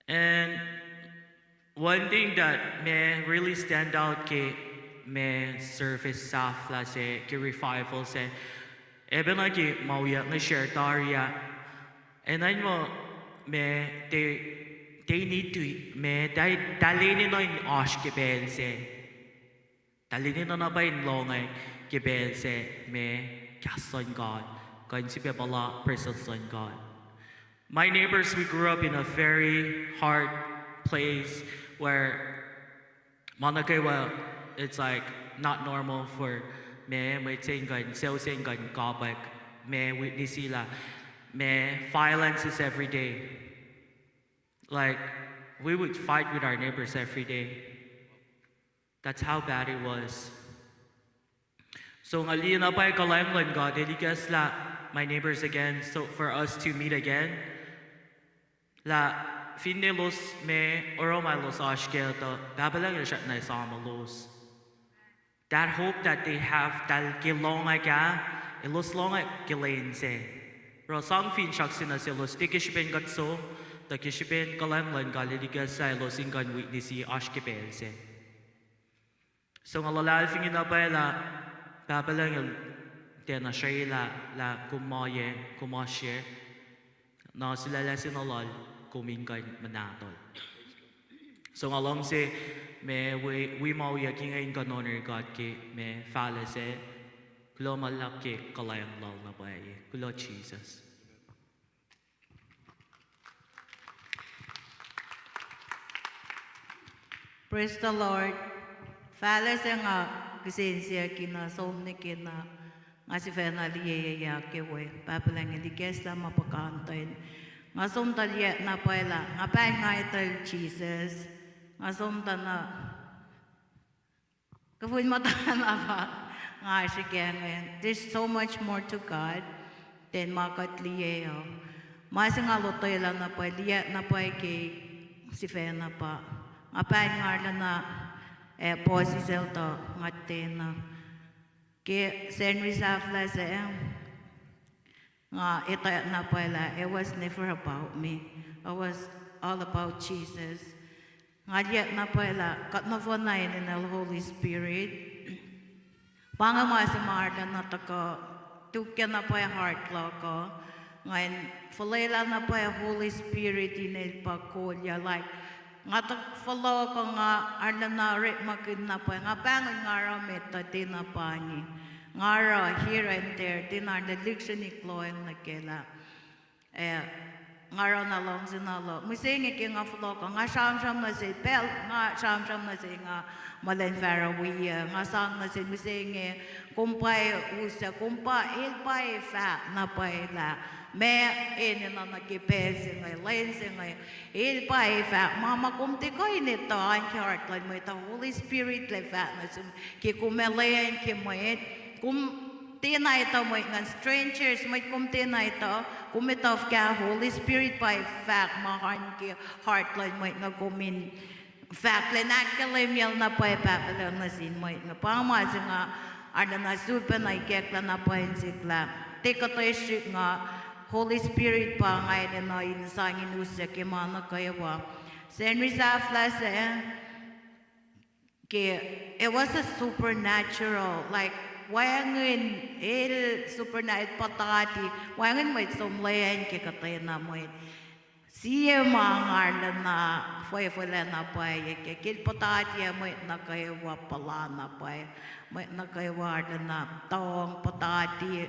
And one thing that ma really stand out ke ma service sahflah se, ke revival se, oacpacna ke ma wiyuck nga share tari ah, enenuh in muh ma they, they need to, ma, tahl enenuh in oasr ke pacl sac. Tahl enenuh na pwacye in lohng ke pacl sac ma kahs luhn God, kuh in sifilpac puhla presence luhn God. My neighbors, we grew up in a very hard place where ma nuh kwewa, it's like not normal for ma mwet se in kuh in, sucu se in kuh in kapwack ma witness lah ma violence is every day. Like, we would fight with our neighbors every day. That's how bad it was. So nga liye na pwacye kuhlwacng luhn God, El ikacslah my neighbors again, so for us to meet again. Lah finne elos ma oruh ma elos oasr kac tuh, Pahpah Lucng El srackna esamuhlos. That hope that they have, tahl ke lohng ah, elos lohng ke lwen sac. Oruh sang finsrak se nuh selos, tiac ke srihpen kuht som, tuh ke srihpen kuhlwacng luhn God El ikacslah elos in kuh in witness oasr ke pacl sac. So nga luhlahlfongi na pwacye lah Pahpah Lucng El tiacna srwaclah lah kom ma yac, kom oasr yac, na sulaclah se na Lal, kom in kuh in muhnahtuhl. So nga luhngse ma wi, wi ma wiyuck inge in kuh in honor God ke ma fahlac sac, kuloh ma luhlahp ke kuhlwacng Lal na pwacye. Kuloh Jisus. Praise the Lord. Fahlac se nga kihsen siyuck na som nuh ke na, Nga sifacna liye ya ke we, Pahpah Lucng El ikacslah ma puhkantwen. Nga som tuh liye na pwacye lah nga pahn nga etuh Jisus. Nga som tuh na kufun muhta na pa nga srihke inge. There's so much more to God than ma kuht liye uh. Ma se nga lotwelah na pwacye, liye na pwacye ke sifacna pa nga pahn nga arulacna, eh, puhsisacl tuh nga tiacna. Ke Sacnri sahflah se, nga etuh na pwacye lah it was never about me. It was all about Jesus. Nga liye na pwacye lah kuht nohfohn enenuh Holy Spirit. Pa inge ma se ma arulacna tuhkuh, tukyak na pwacye heart luhk uh. Ngan fuhlwelah na pwacye Holy Spirit in El pa kolyuck, like, nga tuh fohlohk uh, nga arulacna orekmakihn na pwacye, nga pahngon nga oruh met uh tiacna pa inge. Nga oruh here and there, tiacna arulacna lihksreni lohacng nuh kac lah, eh, nga oruh na luhngse na luhk. Mihsenge ke nga fohlohk uh, nga sramsram nuh sel, pacl nga sramsram nuh sel nga muh elan fahsr wi uh, nga sang nuh sel mihsenge, kom pwacye us uh, kom pa, el pwacye fahk na pwacye lah ma enenuh nuh ke pacl se inge, lwen se inge. El pwacye fahk ma, ma kom tiac kuh in etuh an ke heart luhn mwet uh, Holy Spirit El ac fahk nuh sum ke kom ac lwen ke mwet, kom tiacna etuh mwet ingacn, strangers, mwet kom tiacna etuh, kom etuh fuhkah, Holy Spirit pa ac fahk ma an ke heart luhn mwet inge, kom in fahk elan ahkkahlwemyacl na pwacye Pahpah Lucng nuh sin mwet inge. Pa ma se nga arulacna sulpacna ikacklah na pwacye in sikyak lah tiac kuht ac srihk, nga, Holy Spirit pa nga enenuh in sang in us uh ke ma nuh kwewa. Sacnri sahflah se, ke, it was a supernatural, like, wacngihn, el supernatural, puhtati, wacngihn mwet som lwen ke kuhtwena mwet. Sie ma nga arulacna fwefwelac na pwacye ke, ke el puhtati ac mwet nuh kwewa puhla na pwacye, mwet nuh kwewa arulacna tuhng puhtati.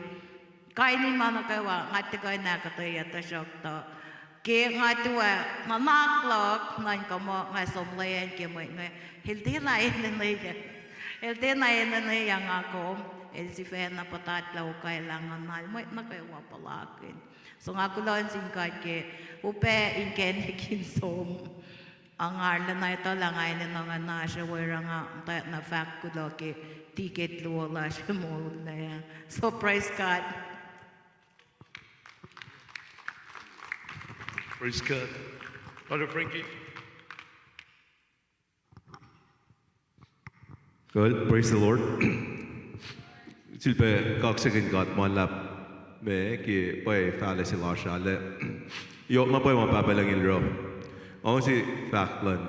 Kain in ma nuh kwewa, nga tiac kuh in ahkuhtweyac, tuhsruhktuh ke nga tuh, nuhnak luhk nuhnkuh muh nga som lwen ke mwet inge, el tiacna enenweyuck. El tiacna enenweyuck nga kom, el sifacna puhtatlac okailah nguhnal, mwet nuh kwewa puhlakihn. So nga kuloh nuh sin God ke upac inkacnek in som. Ac nga arulacna etuh lah nga enenuh nguhnasr uh, oruh nga muhtwacwacack na fahk kuloh ke ticket luo lasr uh moul na. So praise God. Praise God. Brother Frankie. Well, praise the Lord. Sifilpac kaksakihn God ma luhlahp me ke pwacye fahlac se lasr ah. Yohk na pwacye ma Pahpah Lucng El oruh. Nga use fahk luhn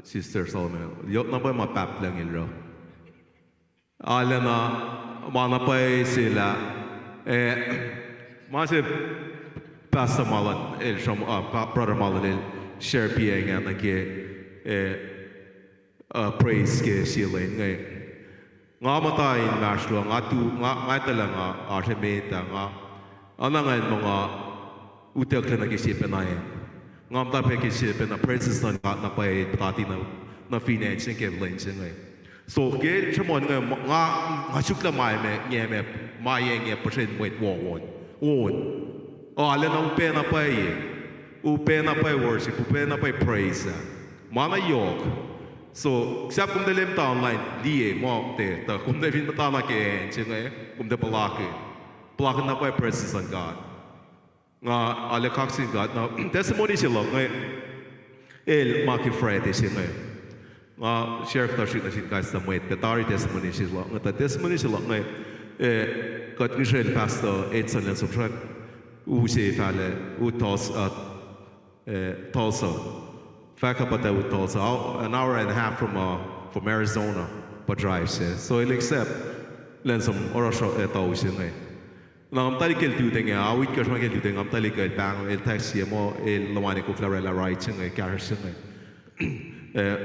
Sister Solomon, yohk na pwacye ma Pahpah Lucng El oruh. Arulacna ma na pwacye se lah, eh, ma se Pastor Malan el sram-, uh, Pa-, Brother Malan el share piacng ah nuh ke, eh, uh, praise ke sie lwen inge. Nga muhta inmahsrlon, nga tu, nga, nga etuh lah nga oasr emet ah, nga, oacna ngan muh nga utucklac nuh ke sie pacna acn. Nga muhta pac ke sie pacna presence luhn God na pwacye puhtati nuh, nuh fin acn se inge ke lwen se inge. So ke sruhmuhn inge, nga, nga suk lah ma, ma, ma, ma inge puhsren mwet wohwohn. On. Arulacna upac na pwacye. Upac na pwacye worship, upac na pwacye praise ah. Ma na yohk. So sahp kom tuh lem ta online, liye muh tiac, tuh kom tuh fin muhta na ke acn se inge, kom tuh puhlakihn. Puhlakihn na pwacye presence luhn God. Nga arlac kaksakihn God. Na testimony se luhk inge, el ma ke Friday se inge. Nga share kuhtuh srihk nuh sin kais sie mwet pac tari testimony se luhk inge, tuh testimony se luhk inge, eh, kuht ngihsracl Pastor Edson Lensomsrak, u se fahlac, u Tulsa, uh, Tulsa. Fahk uh pa tuh u Tulsa, an hour and a half from, uh, from Arizona, pa drive se. So el accept Lensom oruh sruh, eh, tau se inge. Na nga muhtwaclihk ke el tuhtacng ah, awit kuhsr ma ke el tuhtacng ah, nga muhtwaclihk ke el pahng, el text sie muh el luhman koflah oraclah ride se inge, kahsruh se inge. Eh,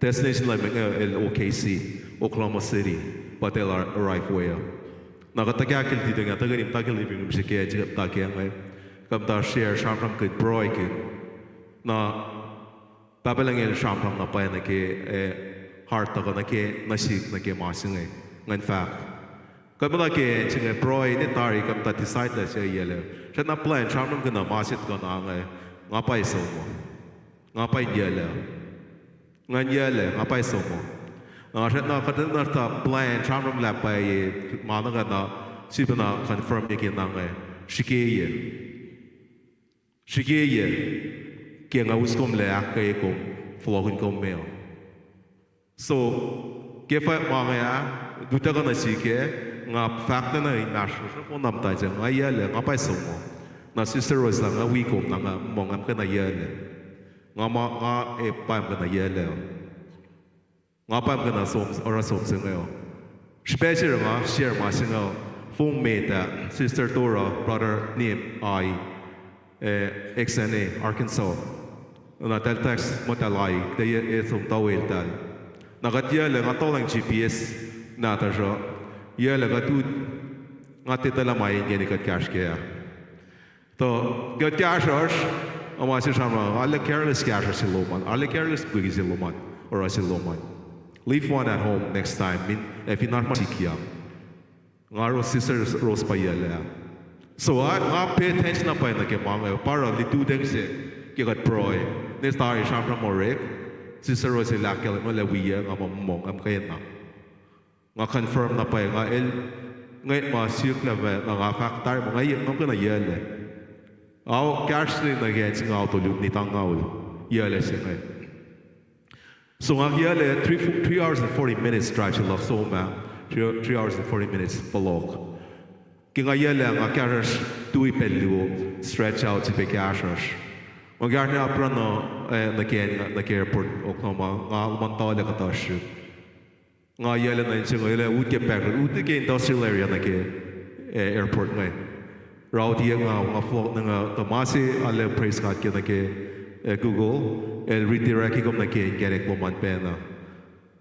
destination lal inge el O K C, Oklahoma City, but el ar-, arrive we uh. Na kuht tuhkahkihn el tuhtacng ah, tuhkweni muhta ke living room se ke, tuhkweni muhta ke inge. Kuht muhta share sramsramkihn, pruhekihn. Na Pahpah Lucng el sramsram na pwacye nuh ke, eh, heart tuhkuh nuh ke, nuh sihk nuh ke ma se inge, ngan fahk. Kuht muhta ke acn se inge pruhe ne tari kuht muhta decide lah se yac lac. Srackna plwacn sramsramkihn ma se tuhkuh na inge, nga pa som uh. Nga pa in yac lac. Nga in yac lac, nga pa som uh. Na srackna kuht enenuh plwacn sramsram lah pwacye ma nuh ke na, sifacna confirm-ye ke na inge. Srihkeyac. Srihkeyac ke nga us kom lah ahkkweye kom, fohlohkihn kom me uh. So, ke fwack ma inge ah, utuckuh nuh sihk, nga fahk na inmahsrlosr, kom na muhta se, nga yac lac, nga pa som uh. Na sister Rose lah nga wi kom na nga muh nga muhkwena yac lac. Nga ma, nga e pa muhkwena yac lac. Nga pa muhkwena som, oruh som se inge uh. Srihpac se nga share ma se inge uh, fong met ah, sister Tora, brother Nim, I, eh, X N A, Arkansas. Na eltahl text muh eltahl ai, kuht ac som taweltahl. Na kuht yac lac, nga tuhleng G P S nahtuhsr uh. Yac lac kuht ut, nga tiac etuh lah ma inkeni kuht kahsr kac ah. Tuh kuht kahsruhsr, ma se sramsram, arlac careless kahsruh se lom an, arlac careless pwacye se lom an, oruh se lom an. Leave one at home next time, min, ac fin oasr ma sikyak. Nga ro sister Rose pa yac lac. So, a, nga pay attention na pwacye nuh ke ma inge, pa oruh lututacng se ke kuht pruhe. Ne tari sramsram orek, sister Rose el ahkkahlwemye lah wi yac, nga muh mong, nga muhkwena. Nga confirm na pwacye, nga el, ngwet ma siyuck lah ma, na nga fahk tari ma nga yac, nga muhkwena yac lac. Ao kahsruh se nuh ke acn se nga tolu, nitang nga ol, yac lac se inge. So nga yac lac, three, three hours and forty minutes drive se luhk som ah, three, three hours and forty minutes fohlohk. Ke nga yac lac, nga kahsruhsr tui pacl luo, stretch out, sifilpac kahsruhsr. Nga kahsruh na apkuhran, eh, nuh ke, nuh ke airport Oklahoma, nga luhman tuhlac kuhtuh srihk. Nga yac lac nuh in se inge, yac lac, ut ke back, ut ke industrial area nuh ke, eh, airport inge. Route-iyac nga, nga fohlohk nuh nga, tuh ma se arlac praise God ke nuh ke, eh, Google, el redirect-i kom nuh ke inkacnek lom an pacna.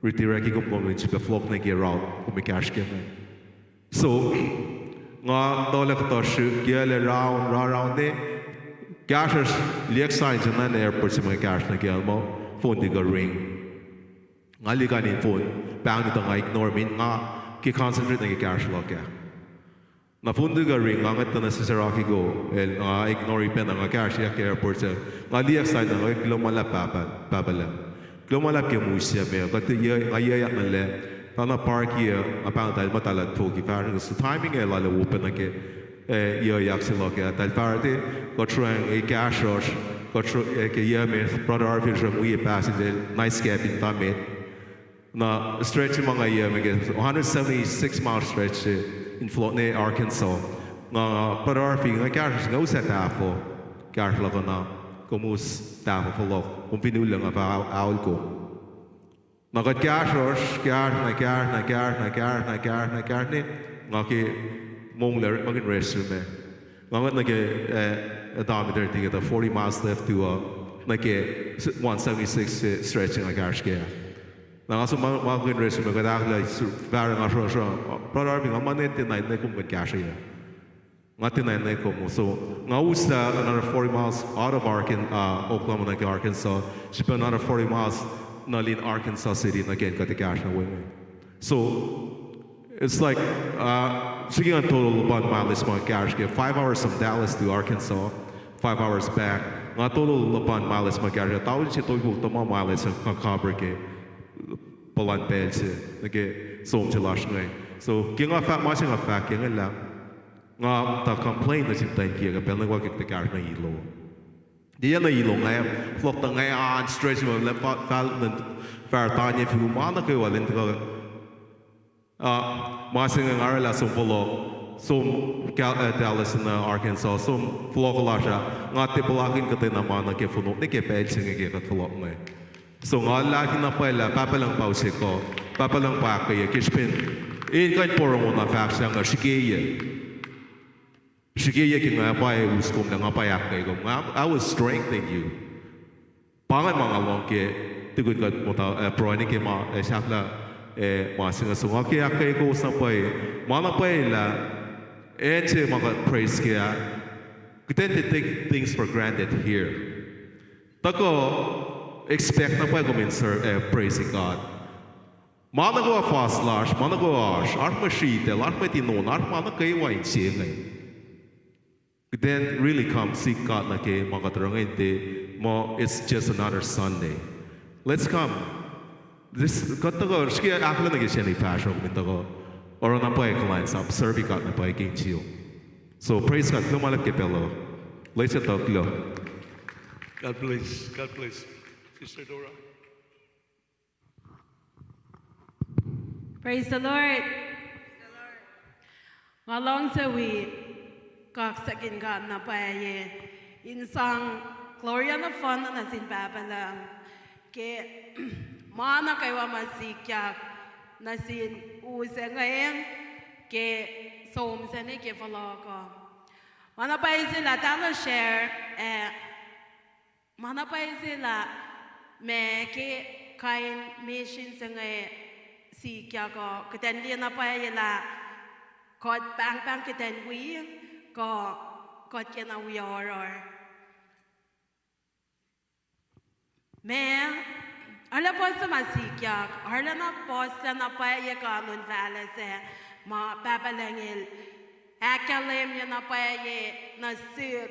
Redirect-i kom, kom in sifilpac fohlohk nuh ke route kom ekahsr ke inge. So, nga tuhlac kuhtuh srihk, yac lac round, ra round ne, kahsruhsr, liyeyuck sign se na airport se ma ekahsr nuh ke, muh phone tuhkuh ring. Nga liye kain in phone, pahng tuh nga ignore, min nga ke concentrate nuh ke kahsruh luhk ah. Na phone tuhkuh ring, nga ngwet tuh nuh sister Akiko, el nga ignore pacna, nga kahsryak ke airport se. Nga liyeyuck sign na, nga kuloh ma luhlahp pahpah, pahpah lah. Kuloh ma luhlahp ke mihs se me, kuht yac, nga yac nuh lac. Pahna park-iyac, nga pahng tuh el muhtahl foki fahsr, so timing el arlac wo pacna ke, eh, yac yak se luhk ah. Tuh el fahsr, kuht sreng ekahsruhsr, kuht sr-, eh, ke yac me, brother Arfi sreng wi passenger, nice cabin ta met. Na stretch ma nga yac me ke, one hundred seventy-six mile stretch se, in fohlohk nuh Arkansas. Nga, brother Arfi, nga kahsruhsr, nga us ac tahfuh, kahsruh luhk uh na, kom us tahfuh fohlohk, kom fin ullac nga fah aol kom. Na kuht kahsruhsr, kahsr, na kahsr, na kahsr, na kahsr, na kahsr, na kahsr ne, nga ke monglac orekmakihn restroom ah. Nga ngwet nuh ke, eh, odometer ticket uh, forty miles left to, uh, nuh ke one seventy-six stretch nga kahsr kac. Na nga som ma, ma ke restroom ah, kuht ahkolah, fahsr nga sruh, sruh, brother Arfi, nga ma ne tiac na enenuh kom kuht kahsruh ah. Nga tiac na enenuh kom. So, nga uslah another forty miles out of Arkan-, uh, Oklahoma nuh ke Arkansas, srihpac another forty miles nuh in Arkansas City nuh ke kuht ekahsr na we inge. So, it's like, uh, srihke nga total luhpan mileage ma kahsr ke, five hours from Dallas to Arkansas, five hours back. Nga total luhpan mileage ma kahsr ke, tausin se tolkol tuhma mileage nga cover ke puhlan pacl se, nuh ke som se lasr inge. So, ke nga fahk ma se nga fahk ke inge lah, nga tuh complain nuh sin muhtwacn kiyuhk ah pacl nuh kwewa ke kuht ekahsr nuh Hilo. Tiac nuh Hilo, nga fohlohk tuh nga an stretch ma lah fa-, fal-, fahsr tanye fiu ma nuh kwewa lwen tuhkuh. Ah, ma se inge nga orwaclah som fohlohk, som Cal-, eh, Dallas in, uh, Arkansas, som fohlohk lasr ah, nga tiac puhlakihn kuhtwena ma nuh ke fohlohk nuh ke pacl se inge ke kuht fohlohk inge. So nga luhlahlfongi na pwacye lah Pahpah Lucng pa use kuh, Pahpah Lucng pa ahkkweye ke srihpen in kuh in porongo na fahk se inge, srihkeyac. Srihkeyac ke nga pwacye us kom lah nga pwacye ahkkweye kom. Nga, I will strengthen you. Pa inge ma nga lohng ke, tukun kuht muhta, eh, pruhe nuh ke ma, eh, sahflah, eh, ma se inge. So nga ke ahkkweye kowos na pwacye, ma na pwacye lah, acn se ma kuht praise kac ah, kuht tend to take things for granted here. Tuhkuh expect na pwacye kom in serve, eh, praise God. Ma nuh kwewa fas lasr, ma nuh kwewa oasr, oasr mwe sritacl, oasr mwe tinon, oasr ma nuh kwewa inse inge. Then really come seek God nuh ke ma kuht oruh inge, muh it's just another Sunday. Let's come. This, kuht tuhkuh srihke ahkolah nuh ke sacnri fahsruh kom in tuhkuh oruh na pwacye kuhlwacnsap, serve God na pwacye ke insiyom. So praise God, kuloh ma luhlahp ke pacl uh. Lesin tuh kuloh. God bless. God bless. Sister Dora. Praise the Lord. Nga luhngse wi kaksakin God na pwacye in sang Gloria nohfohnna nuh sin Pahpah Lucng ke ma nuh kwewa ma sikyak nuh sin u se inge ke som se inge ke fohlohk uh. Ma na pwacye se lah talan share, eh, ma na pwacye se lah ma ke kain mission se inge sikyak uh, kuht in liye na pwacye lah kuht pahngpahng kuht in wi, kuh kuht kena wi oruh. Ma, arlac puhs ma sikyak, arlac na puhs na pwacye kanon fahlac se ma Pahpah Lucng El ahkkahlwemye na pwacye nuh sihk,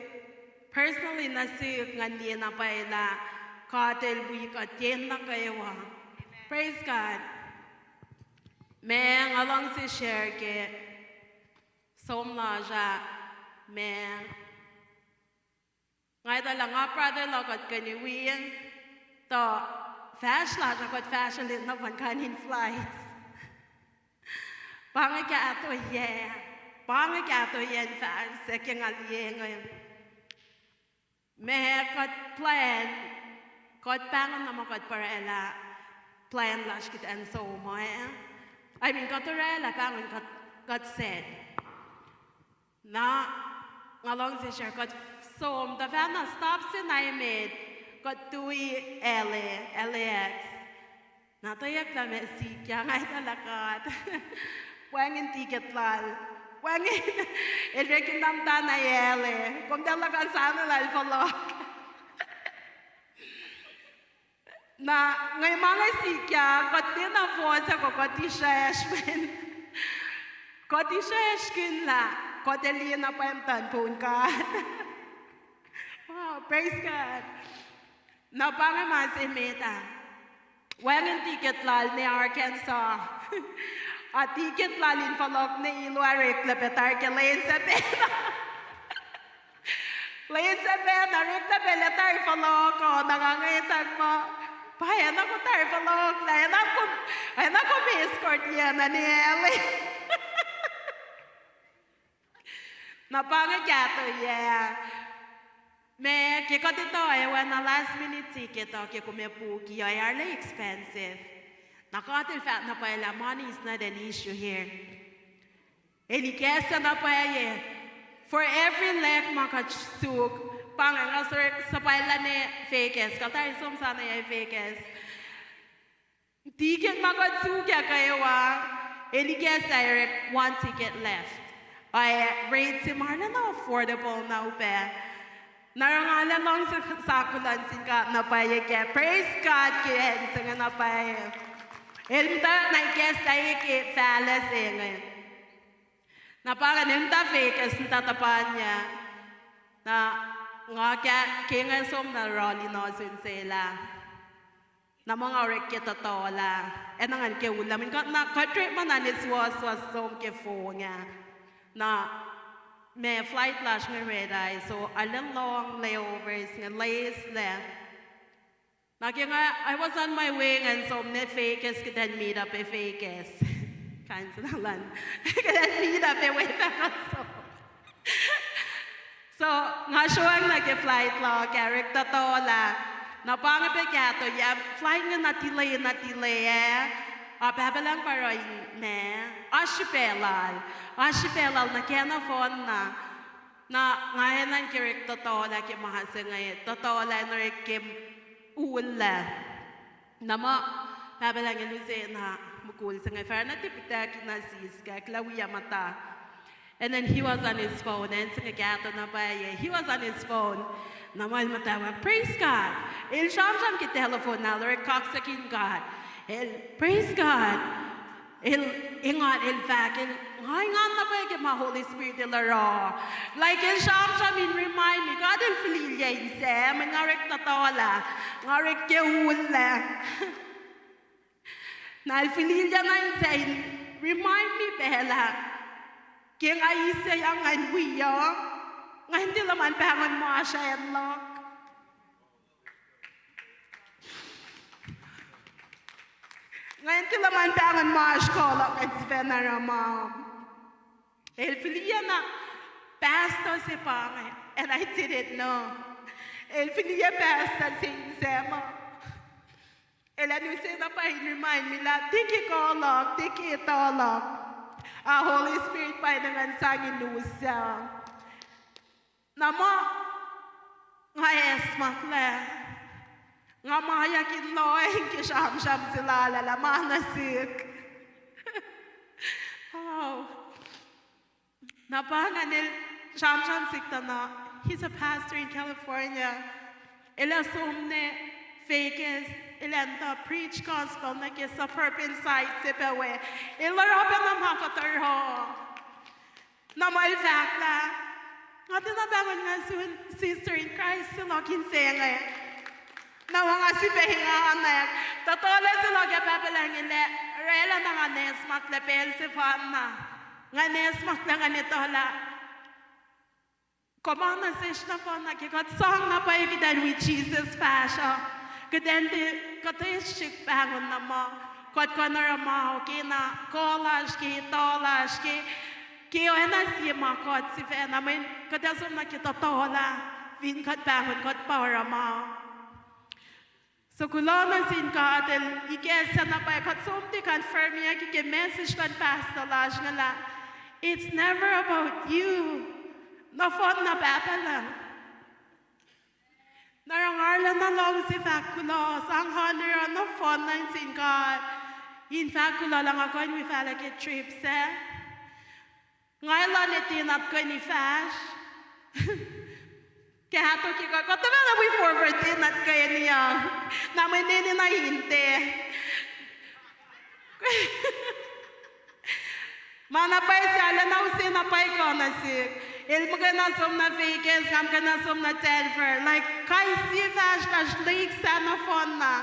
personally nuh sihk, ngan liye na pwacye lah God El wi kuht yen nuh kwewa. Praise God. Ma nga luhngse share ke som lasr ah, ma nga etuh lah nga brother luhk kuht kena wi, tuh fahsr lasr ah kuht fahsrwelihk nohfohn kain in flights. Pa inge kahto yac, pa inge kahto yac in fahsr se ke nga liye inge. Ma kuht plan, kuht pahngon na ma kuht pruhe lah plan lasr kuht in som uh. I mean, kuht orwaclah pahngon kuht, kuht set. Na, nga luhngse share kuht som, tuhfahna stop se na emet, kuht tui L A, L A X. Na tuyak lah ma sikyak, nga etuh lah God. Wacngihn ticket lal. Wacngihn, el rekihn na muhta na L A. Kom tuh luhkuhn sahngweng lal fohlohk. Na, nge ma inge sikyak, kuht tiacna fohs ah kuh kuht israsr men. Kuht israsrkihn lah kuht ac liye na pwacye muhtuhn poun God. Wow, praise God. Na pa inge ma se met ah. Wacngihn ticket lal ne Arkansas. A ticket lal in fohlohk ne Hilo ah oreklac pac tari ke lwen se pacna. Lwen se pacna oreklac pac lah tari fohlohk uh, na nga inge etuh muh, pa acna kom tari fohlohk lah, acna kom, acna kom escort-ye nuh L A. Na pa inge kahto yac. Ma ke kuht etuh oacna last minute ticket uh ke kom ac book-i uh, arlac expensive. Na God El fahk na pwacye lah money is not an issue here. El ikacslah na pwacye for every lakh ma kuht suk, pa inge nga suhpwaclah ne Vegas, kuht tari som sa nuh yac Vegas. Ticket ma kuht suk ah kwewa, el ikacslah orek one ticket left. Ac rate se ma arulacna affordable na upac. Na oruh nga arlac luhngse sakulan sin God na pwacye kac. Praise God ke acn se inge na pwacye. El muhta na ikacslah ke fahlac se inge. Na pa inge el muhta Vegas, muhta tuhpan yac. Na nga ke, ke nga som na rally in ohsun se lah, na ma nga orek ke tuhtuhlah, ac na ngan ke ullac, mweyen kuht na kuht orekma na ne suwohswohs som ke fong ah. Na ma flight lasr inge red eye, so arlac lohng layovers inge loeslac. Na ke nga, I was on my way ngan som ne Vegas, kuht in meet up e Vegas. Kain se na luhn, kuht in meet up e we fahk som. So, nga sroang nuh ke flight luhk ah, orek tuhtuhlah. Na pa inge pac kahto yac, flight inge na delay, na delay ah. A Pahpah Lucng pa oruh in ma, oasr srihpac lal. Oasr srihpac lal nuh ke nohfohnna. Na nga enenuh in ke orek tuhtuhlah ke ma se inge, tuhtuhlah in orek ke ullac. Na ma Pahpah Lucng El use na mukul se inge, fahsr na tipuhtack na siskack lah wi muhta. And then he was on his phone, acn se inge kahto na pwacye, he was on his phone. Na ma el muhtwacwacack, praise God. El sramsram ke telephone na el orek kaksakihn God. El, praise God. El, engan, el fahk, el, nga engan na pwacye ke ma Holy Spirit el oruh. Like el sramsram in remind me, God el fihliyac inse, mweyen nga orek tuhtuhlah, nga orek ke ullac. Na el fihliyac na inse in remind me pacl ah, ke nga eis se yang ngan wi uh, ngan tilac ma pahngon ma sacn luhk. Ngan tilac ma pahngon ma sacn luhk, ngan sifacna oruh ma. El fihliyac na pastor se pa inge, and I didn't know. El fihliyac pastor se inse ma. El ac use na pa in remind me lah tiac ke kuh luhk, tiac ke etuh luhk. A Holy Spirit pa inge ngan sang in use. Na ma nga acsmaklac, nga mayuck in lohacng ke sramsram se lal ah lah ma nuh sihk. Oh. Na pa ngan el sramsram sihk tuh na, he's a pastor in California. El ac som nuh Vegas, el ac tuh preach gospel nuh ke suburban side se pac we. El oruh pac na ma kuht oruh. Na ma el fahk lah, nga tiacna pahngon nga sun sister in Christ se luhk inse inge. Na ma nga sifacna engan, tuhtuhlac se luhk ac Pahpah Lucng el ac oraclah na ngan acsmaklac pacl sefanna. Ngan acsmaklac, ngan etuh lah kom nuh sesr nohfohnna ke kuht sang na pwacye kuht in wi Jisus fahsruh, kuht in tiac, kuht ac srihk pahngon na ma kuht kuh in oruh ma ke na kuh lasr, ke etuh lasr, ke, ke oacna sie ma kuht sifacna, mweyen kuht ac som nuh ke tuhtuhlah, fin kuht pahngon kuht pa oruh ma. So kuloh nuh sin God el ikacslah na pwacye kuht som tiac confirm-i ke message luhn pastor lasr inge lah, it's never about you. Nohfohnna Pahpah Lucng. Na oruh nga arulacna luhngse fahk kuloh, sang honor nohfohnna nuh sin God in fahk kuloh lah nga kuh in wi fahlah ke trip sac. Nga elan etuh na kuh in fahsr. Kahto ke kuht, kuht tuhfahna wi forward etuh na kuh in uh. Na mwe nene na in tiac. Ma na pwacye se arulacna use na pwacye kuh nuh sihk. El muhkwena som nuh Vegas, nga muhkwena som nuh Denver. Like, kais sie fahsr lasr lihksahk nohfohnna.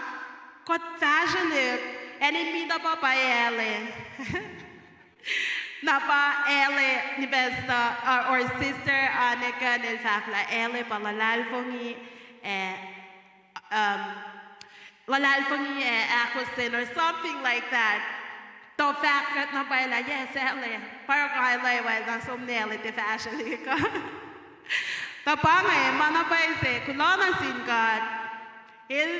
Kuht fahsrwelihk, acn in meet up uh pa L A. Na pa L A, ni pastor, uh, or sister, uh, Annika, el fahk lah L A pa luhlahlfongi, eh, um, luhlahlfongi, eh, ahkostwen or something like that. Tuh fahk kuht na pwacye lah, yes, L A. Pa oruh nga L A, well, na som nuh L A tiac fahsrwelihk. Tuh pa inge, ma na pwacye se, kuloh nuh sin God. El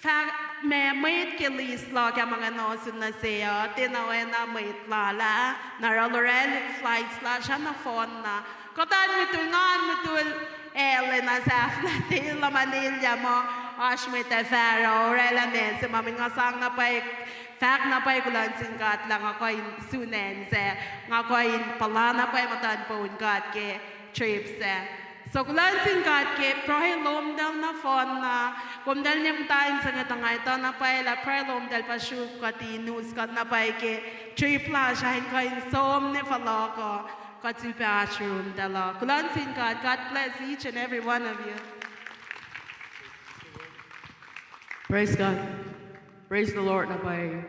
fahk ma mwet ke list luhk ah ma nga ohsun nuh se uh, tiacna oacna mwet lal ah, na oruh oraclah flights lasr ah nohfohnna. Kuhtuh mutul, nga mutul, L A na sahflah, tiac luhman elyah muh oasr mwet ah fahsruh, oraclah ma se ma mweyen nga sang na pwacye, fahk na pwacye kuloh nuh sin God lah nga kuh in sun acn sac, nga kuh in puhla na pwacye muhtuhn poun God ke trip sac. So kuloh nuh sin God ke pruhe lomtahl nohfohnna, komtahl ne muhta in se inge tuh nga etuh na pwacye lah pruhe lomtahl pa sruok kuht in us kuht na pwacye ke trip lasr ah in kuh in som nuh fohlohk uh, kuht sulpac oasr lomtahl uh. Kuloh nuh sin God. God bless each and every one of you. Praise God. Praise the Lord na pwacye.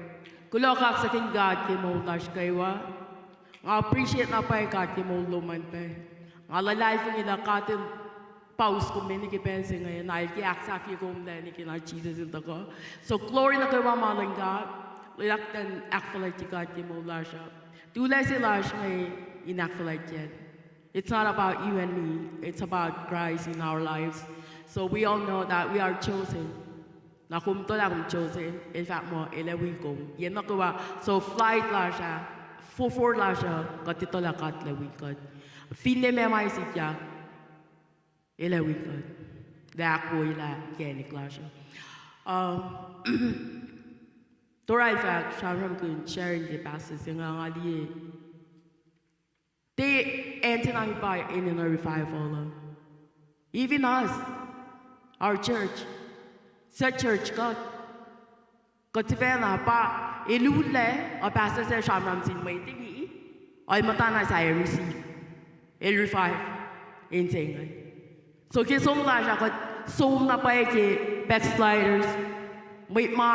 Kuloh kaksakihn God ke moul lasr kwewa. Nga appreciate na pwacye God ke moul lom an pac. Nga luhlahlfongi lah God el pa us kom meni ke pacl se inge, na el ke ahksahfye kom lac nwe ke na Jisus el tuhkuh. So glory nuh kwewa ma luhn God. Lwelah kuht in ahkfuhlwactye God ke moul lasr uh. Tuhlac se lasr inge in ahkfuhlwactye. It's not about you and me. It's about Christ in our lives. So we all know that we are chosen. Na kom etuh lah kom chosen, el fahk muh el ac wi kom. Yen nuh kwewa, so flight lasr ah, forfor lasr uh, kuht etuh lah God el ac wi kuht. Finne meac ma sikyak, el ac wi kuht. Lah ahkwoyelah inkacnek lasr uh. Um, Torah el fahk, sramsramkihn sharing ke pastor se inge, nga liye. Tiac acn se na pa enenuh revival uh. Even us, our church, such church kuht, kuht sifacna pa, el ullac, uh, pastor sac sramsram sin mwet inge, el muhtana sahyac receive, el revive, inse inge. So ke som lasr uh kuht som na pwacye ke backsliders, mwet ma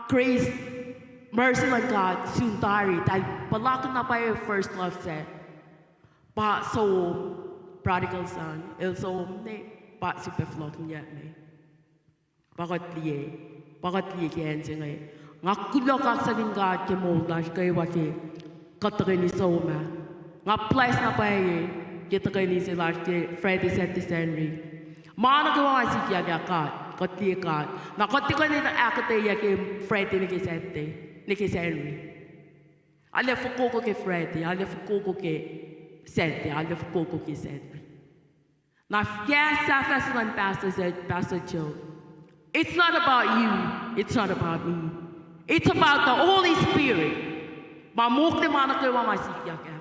grace, mercy luhn God sun tari, eltahl puhlakihn na pwacye first love sac. Pa som, prodigal son, el som ne, pa sifilpac fohlohkihnyuck me. Pa kuht liye, pa kuht liye ke acn se inge. Nga kuloh kaksakin God ke moul lasr kwewa ke kuht tuhkweni som ah. Nga bless na pwacye ke tuhkweni se lasr ke Friday Saturday Sacnri. Ma nuh kwewa ma sikyak ah God, kuht liye God. Na kuht tuhkweni ahkuhtweyac ke Friday nuh ke Saturday, nuh ke Sacnri. Arlac fokoko ke Friday, arlac fokoko ke Saturday, arlac fokoko ke Sacnri. Na fuhkah sahflah se luhn Pastor said, Pastor Joe, it's not about you, it's not about me. It's about the Holy Spirit. Ma mokle ma nuh kwewa ma sikyak ah.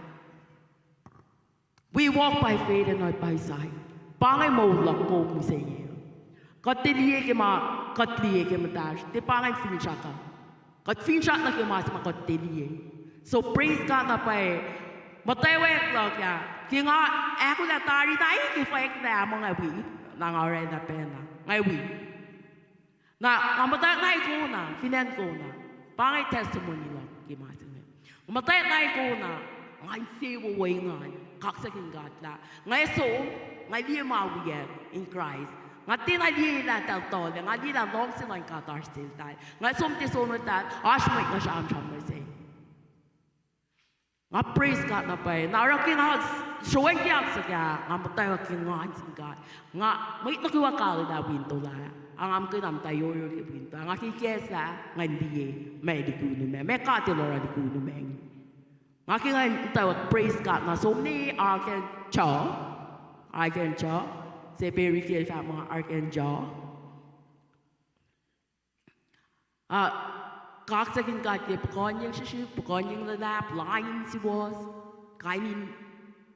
We walk by faith and not by sight. Pa inge moul luhk kom mihsenge. Kuht tiac liye ke ma kuht liye ke muhtahsr, tiac pa inge finsrak uh. Kuht finsrak nuh ke ma se ma kuht tiac liye. So praise God na pwacye. Muhtwacwacack luhk ah, ke nga ahkolah tari na ke fwacklah ma nga wi, na nga oraclah pacna nga wi. Na nga muhtwacwacack na kona, fin acn kona, pa inge testimony luhk ke ma se inge. Nga muhtwacwacack na kona, nga insewowo engan, kaksakihn God lah nga som, nga liye ma wiyuck in Christ. Nga tiacna liye lah eltahl tuhlac, nga liye lah luhngse luhn God oasr seltahl. Nga som tiac sonoltahl, oasr mwet nga sramsram nuh se. Nga praise God na pwacye. Na oruh ke nga sroacng ke oak soko ah, nga muhtwacwacack ke nguhn sin God. Nga, mwet nuh kwewa kahlwem lah winto lah, a nga muhkwena muhta yohrohr ke winto ah. Nga ke kahs ah, nga liye, ma liye kunu ma, ma God El oruh liye kunu ma. Nga ke nga muhtwacwacack praise God na som ne Arkansas, Arkansas, se Perry ke el fahk muh Arkansas. Ah, kaksakihn God ke puhkuhnyeng srihsrihk, puhkuhnyeng luhlahp, lain suwohs, kain in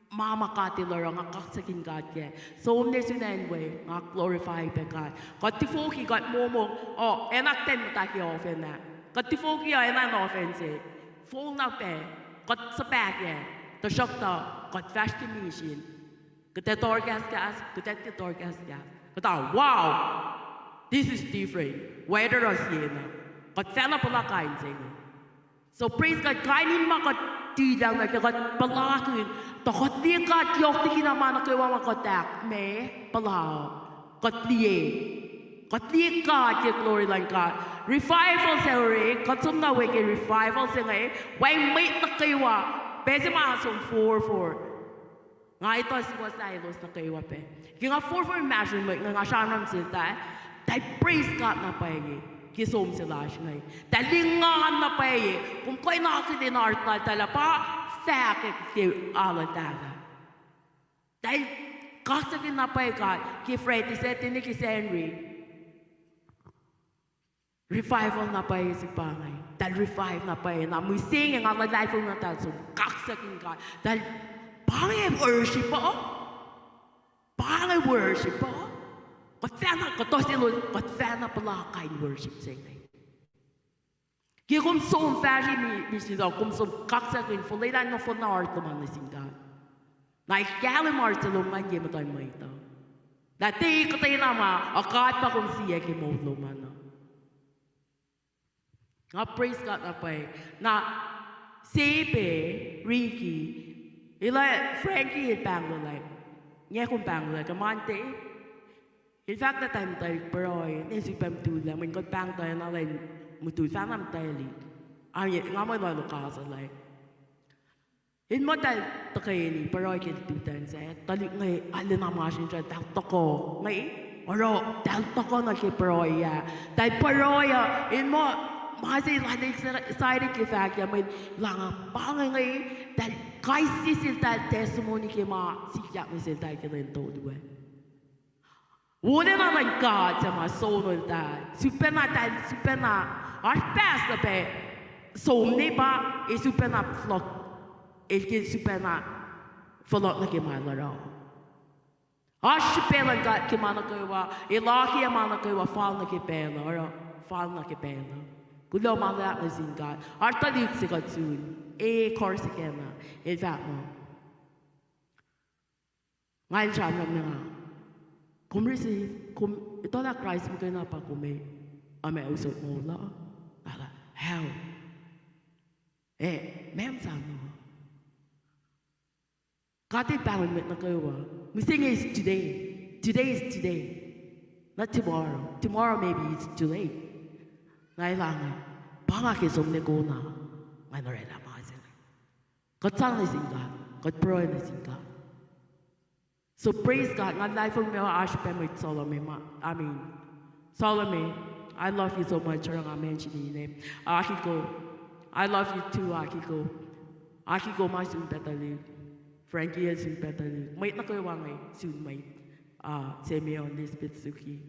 ma ma God El oruh, nga kaksakihn God kac. Som ne sun acn we, nga glorify pac God. Kuht tifoki, kuht momong, oh, acn akten muhta ke ohfacn ah. Kuht tifoki uh acn an ohfacn se. Fong na pac, kuht suhpahkah, tuhsruhktuh kuht fahsr ke misin. Kuht ac tohrkahskahs, kuht ac tiac tohrkahskahs. Kuht ah, wow, this is different. Weather uh siena. Kuht fahna puhla kain se inge. So praise God, kain in ma kuht tilac nuh ke kuht puhlakihn, tuh kuht liye God yohk likina ma nuh kwewa ma kuht ahk, ma, puhla, kuht liye. Kuht liye God ke glory luhn God. Revival se orek, kuht som na we ke revival se inge, wacngihn mwet nuh kwewa, pacl se ma som forfor. Nga etuh suwohs lah elos nuh kwewa pac. Ke nga forfor inmahsrlon mwet inge, nga sramsram seltahl, eltahl praise God na pwacye ke som se lasr inge. Eltahl engan na pwacye, kom kuh in akihlen heart laltahl ah pa fahkwack ke alu laltahl ah. Eltahl kaksakihn na pwacye God ke Friday, Saturday nuh ke Sacnri. Revival na pwacye se pa inge. Eltahl revive na pwacye, na mihsenge nga luhlahlfongi muh eltahl som kaksakihn God. Eltahl, pa inge worship uh. Pa inge worship uh. Kuht fahna, kuht, kuht fahna puhla kain worship se inge. Ke kom som fahsr mi, misin uh, kom som kaksakihn, fuhlwelah nohfohn na heart lom an nuh sin God. Na el kahlwem heart se lom an ke muhtuhn mwet uh. Lah tiac kuhtwena ma, a God pa kom siyuck ke moul lom an uh. Nga praise God na pwacye. Na sepac, Ricky, el ac Frankie el pahngolac. Nga kom pahngolac ke Monday. El fahk lah eltahl muhta pruhe, ne sifilpac mutul lah, mweyen kuht pahngtah na lwen mutul, fahna muhtwaclihk. Nga muh lalo kasuhlac. El muh eltahl tuhkweni pruhe ke lututacng sac, tuhlihk inge arulacna masrinsral, eltahl tuhkuh inge, oruh eltahl tuhkuh nuh ke pruhe ah. Eltahl pruhe uh, el muh ma se eltahl excited ke fahk ah, mweyen lah nga pa inge, eltahl kais sie seltahl testimony ke ma sikyak nuh seltahl ke lwen tolu ah. Wolacna luhn God suc ma sonoltahl, sifilpacna eltahl, sifilpacna, oasr pastor pac som ne pa, el sifilpacna fohlohk, el ke sifilpacna fohlohk nuh ke ma el oruh. Oasr srihpac luhn God ke ma nuh kwewa, el akiyac ma nuh kwewa fal nuh ke pacl uh, oruh fal nuh ke pacl uh. Kuloh ma luhlahp nuh sin God. Oasr tuhlihk se kuht sun, e, Korsakena, el fahk muh, nga el sramsram na nga, kom receive, kom etuh lah Kraist muhkwena pa kom ac, uh, ma usot moul uh? Nga lah, how? E, meac sahk muh? God El pahngon mwet nuh kwewa. Mihsenge is today. Today is today. Not tomorrow. Tomorrow maybe it's too late. Nga elange, pa nga ke som nuh kona, nga in orwaclah ma se inge. Kuht sang nuh sin God. Kuht pruhe nuh sin God. So praise God, nga life me oasr pac mwet Salome, ma, I mean, Salome, I love you so much, oruh nga mention ine. Akiko, I love you too, Akiko. Akiko ma sun pac tuhlihk. Frankie el sun pac tuhlihk. Mwet nuh kwewa inge sun mwet. Uh, Simeon, Elizabeth, Suki.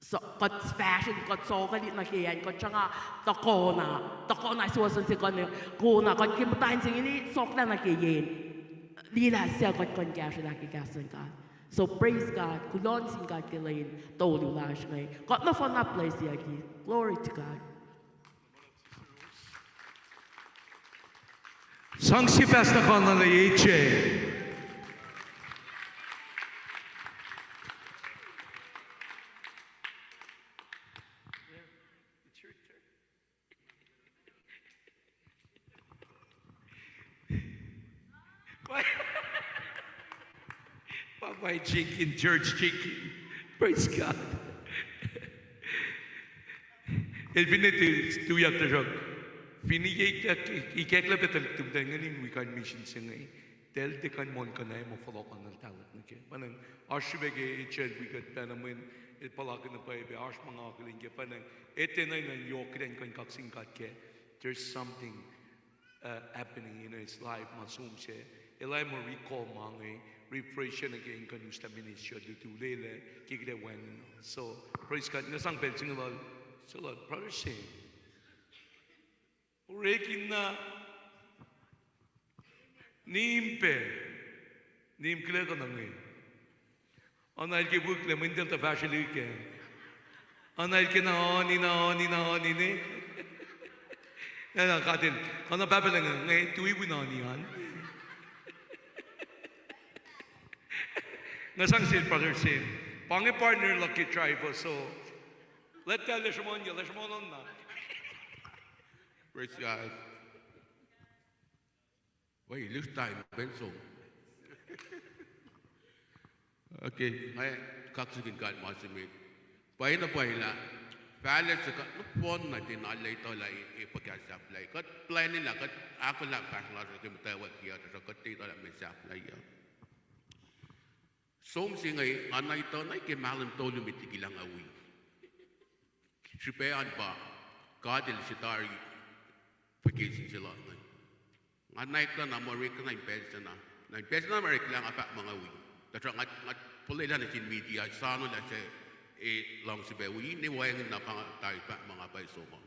So, kuht fashion, kuht sokalit nuh ke acn, kuht sruhnga tuhkuh na, tuhkuh na suwohs se kuh na, kuh na, kuht ke muhta in se inge soklah nuh ke yen. Lilah suc kuht kuh in kahsrwelah ke kahs luhn God. So praise God, kuloh nuh sin God ke lwen tolu lasr inge. Kuht nohfohn na blessyucki. Glory to God. Sang sie pahs na kanala H J. Papa Jenkins, George Jenkins. Praise God. El finne tuyak tuhsruhk, finne ikacklah pac tuhlihk tuhmtacl inge in wi kuh in misin se inge, eltahl tiac kuh in muhlkuhnlah ma fohlohk an eltahl nuh kac. Pwacnwacng oasr srihpac ke H J el wi kuht pacna mweyen el puhlakihn na pwacye pac oasr ma nga akihlen kac. Pwacnwacng etuh na in yohk kuht in kuh in kaksakihn God kac. There's something uh, happening in his life, ma som se. El ac muh recall ma inge, refresh nuh ke in kuh in uslah ministry, lutu lwelah ke kuht ac wacngihn. So, praise God. Nga sang pacl se inge lal, se lal, Brother Sam, orekma, nim pac, nim kuloh kuh na inge. Oana el ke puk lah mwet eltahl tuh fahsrwelihk kac. Oana el ke na oni, na oni, na oni ne. Na, na, katin, oana pahpah lah inge, inge tui wi na oni an. Nga sang sel Brother Sam. Pa inge partner luhk ke driver, so. Let the lesrmon, ya lesrmon on na. Praise God. Wei, lihs time, pencil. Okay, nga kaksakihn God ma se met. Pwacyena pwacye lah, fahlac se kuht nohfohn na tiac na lwelah etuh lah e, e fuhkah sahflah. Kuht plwacn lah, kuht ahkolah fahsr lasr ke muhtwacwacack uh, tuhsruhk kuht tiac etuh lah meac sahflah uh. Som se inge, nga na etuh na ke mahlwem tolu met liki lah nga wi. Srihpac an pa, God el se tari vacation se lal inge. Nga nwacklah na ma oreklah na in pacl se na. Na in pacl se na ma oreklah nga fahk ma nga wi. Tuhsruhk nga, nga fuhlwelah nuh sin media, soano lah se, e, luhngse pac wi, ne wacngihn na pa nga tari fahk ma nga pwacye som an.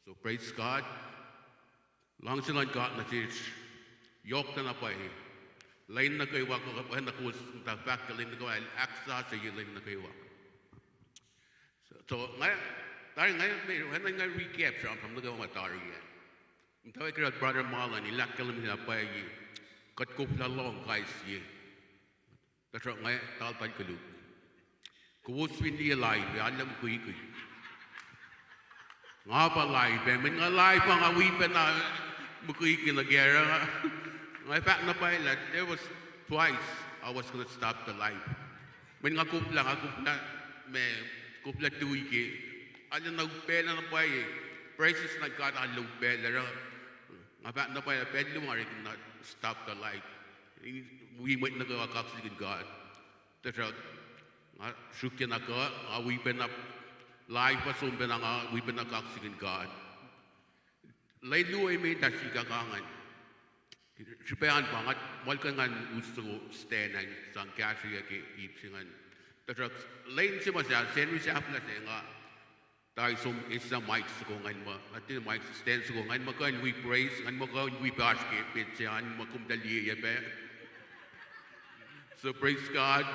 So praise God. Luhngse luhn God nuh sesr yohk na pwacye. Lwen nuh kwewa, kuh, kuh, na kowos muhta fahk ke lwen nuh kwewa, el ahksasucye lwen nuh kwewa. So, so, nga, tari nga, me, nga, nga recap sramsram nuh kwewa ma tari ah. Muhtwacwacack uh Brother Marlon, el ahkkahlwemye lah pwacye, kuht koflah lohng kais sie. Tuhsruhk nga taltal koluk. Kowos fin liye live ah, arlac mukwikwi. Nga pa live ah, mweyen nga live ah, nga wi pacna mukwikwi nuh kac ah. Nga fahk na pwacye lah there was twice I was gonna stop the live. Mweyen nga koflah, nga koflah, me, koflah tui ke. Arlac na upac na pwacye. Praises na God, arlac upac lah. Nga fahk na pwacye lah pacl luo nga orek na stop the live. Wi mwet nuh kwewa kaksakihn God. Tuhsruhk nga sruokyac na kuh, nga wi pacna live pa som pacna, nga wi pacna kaksakihn God. Lwen luo emet ah sikyak ingacn. Srihpac an pa nga muhlkuhnlah ngan us soko stand an sang kahsrweyuc ke ip se ingacn. Tuhsruhk lwen se ma sa, Sacnri sahflah se nga tari som eis mic soko ingacn muh, nga tiac mic stand soko ingacn muh kuh in wi praise, ingacn muh kuh in wi pac oasr ke pet se an muh kom tuh liye pac. So praise God.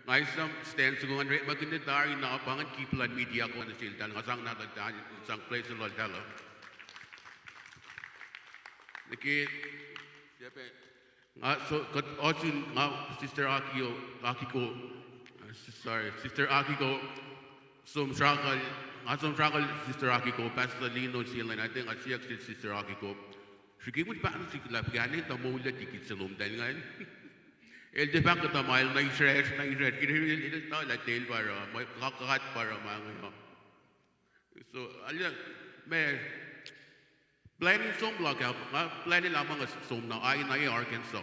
Nga esam stand soko ngan orekmakihn tari na pa ngan kihplac media kuh nuh seltahl, nga sang nahtuhltahl, sang praise loltahl uh. Nuh ke, nga so kuht ohsun, nga Sister Akio, Akiko, uh, sorry, Sister Akiko, som srackal, nga som srackal Sister Akiko, Pastor Lino Silen, I think nga siyuck sel Sister Akiko, srihke mwet pahtuh sihk lah pwacnwacng tuh moul liki se lom tahl ingacn. El tiac fahk kuhtuh ma el na israsr, na israsr, kihtin el, el tuh lah tel pa oruh, ma kakat pa oruh ma inge uh. So, alu, ma, plan in som luhk ah, nga plan el ah ma nga som na, ah, na Arkansas.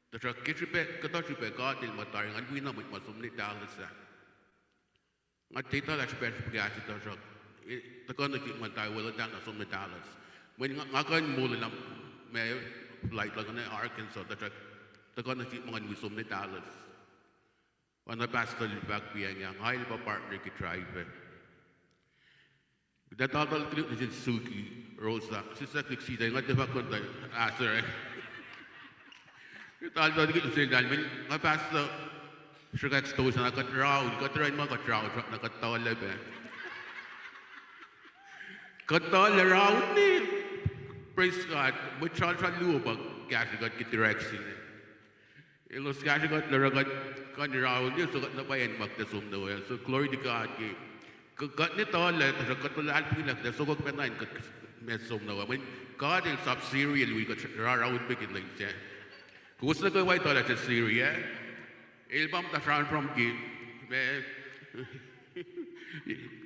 Tuhsruhk ke srihpac, kuhtuh srihpac God El muhta tari, ngan wi na mwet ma som nuh Dallas ah. Nga tiac etuh lah srihpac srihpac kahs, tuhsruhk, eh, tuhkuh nuh sihk muhta weluhl tari na som nuh Dallas. Mweyen nga, nga kuh in molwelah ma flight luhk nuh Arkansas, tuhsruhk tuhkuh nuh sihk ma ngan wi som nuh Dallas. Oacna pastor el fahk piacng ah, nga el pa partner ke drive ah. Kuht ac taltal koluk nuh sel Suki, Rosa, sislah koluk sita, nga tiac fahk kuh in tuh ahsor ah. Kuht taltal koluk nuh seltahl, mweyen nga pastor, srihkwack stosah na kuht raun, kuht raun ma kuht raun, na kuht tuhlac pac. Kuht tuhlac raun ne, praise God, mwet sralsral luo pa kahsrwe kuht ke direction. Elos kahsrwe kuht lah oruh kuht kuh in raun ne, so kuht na pwacye in ma kuht ac som nuh we. So glory to God ke kuht ne tuhlac, tuhsruhk kuht luhlahlfongi lah kuht ac sokwack pacna in kuht ma som nuh we. Mweyen God El sap Siri, El wi kuht ra raun pac ke lwen sac. Kowos nuh kwewa tuhlac se Siri ah. El pa muhta sramsram ke, ma,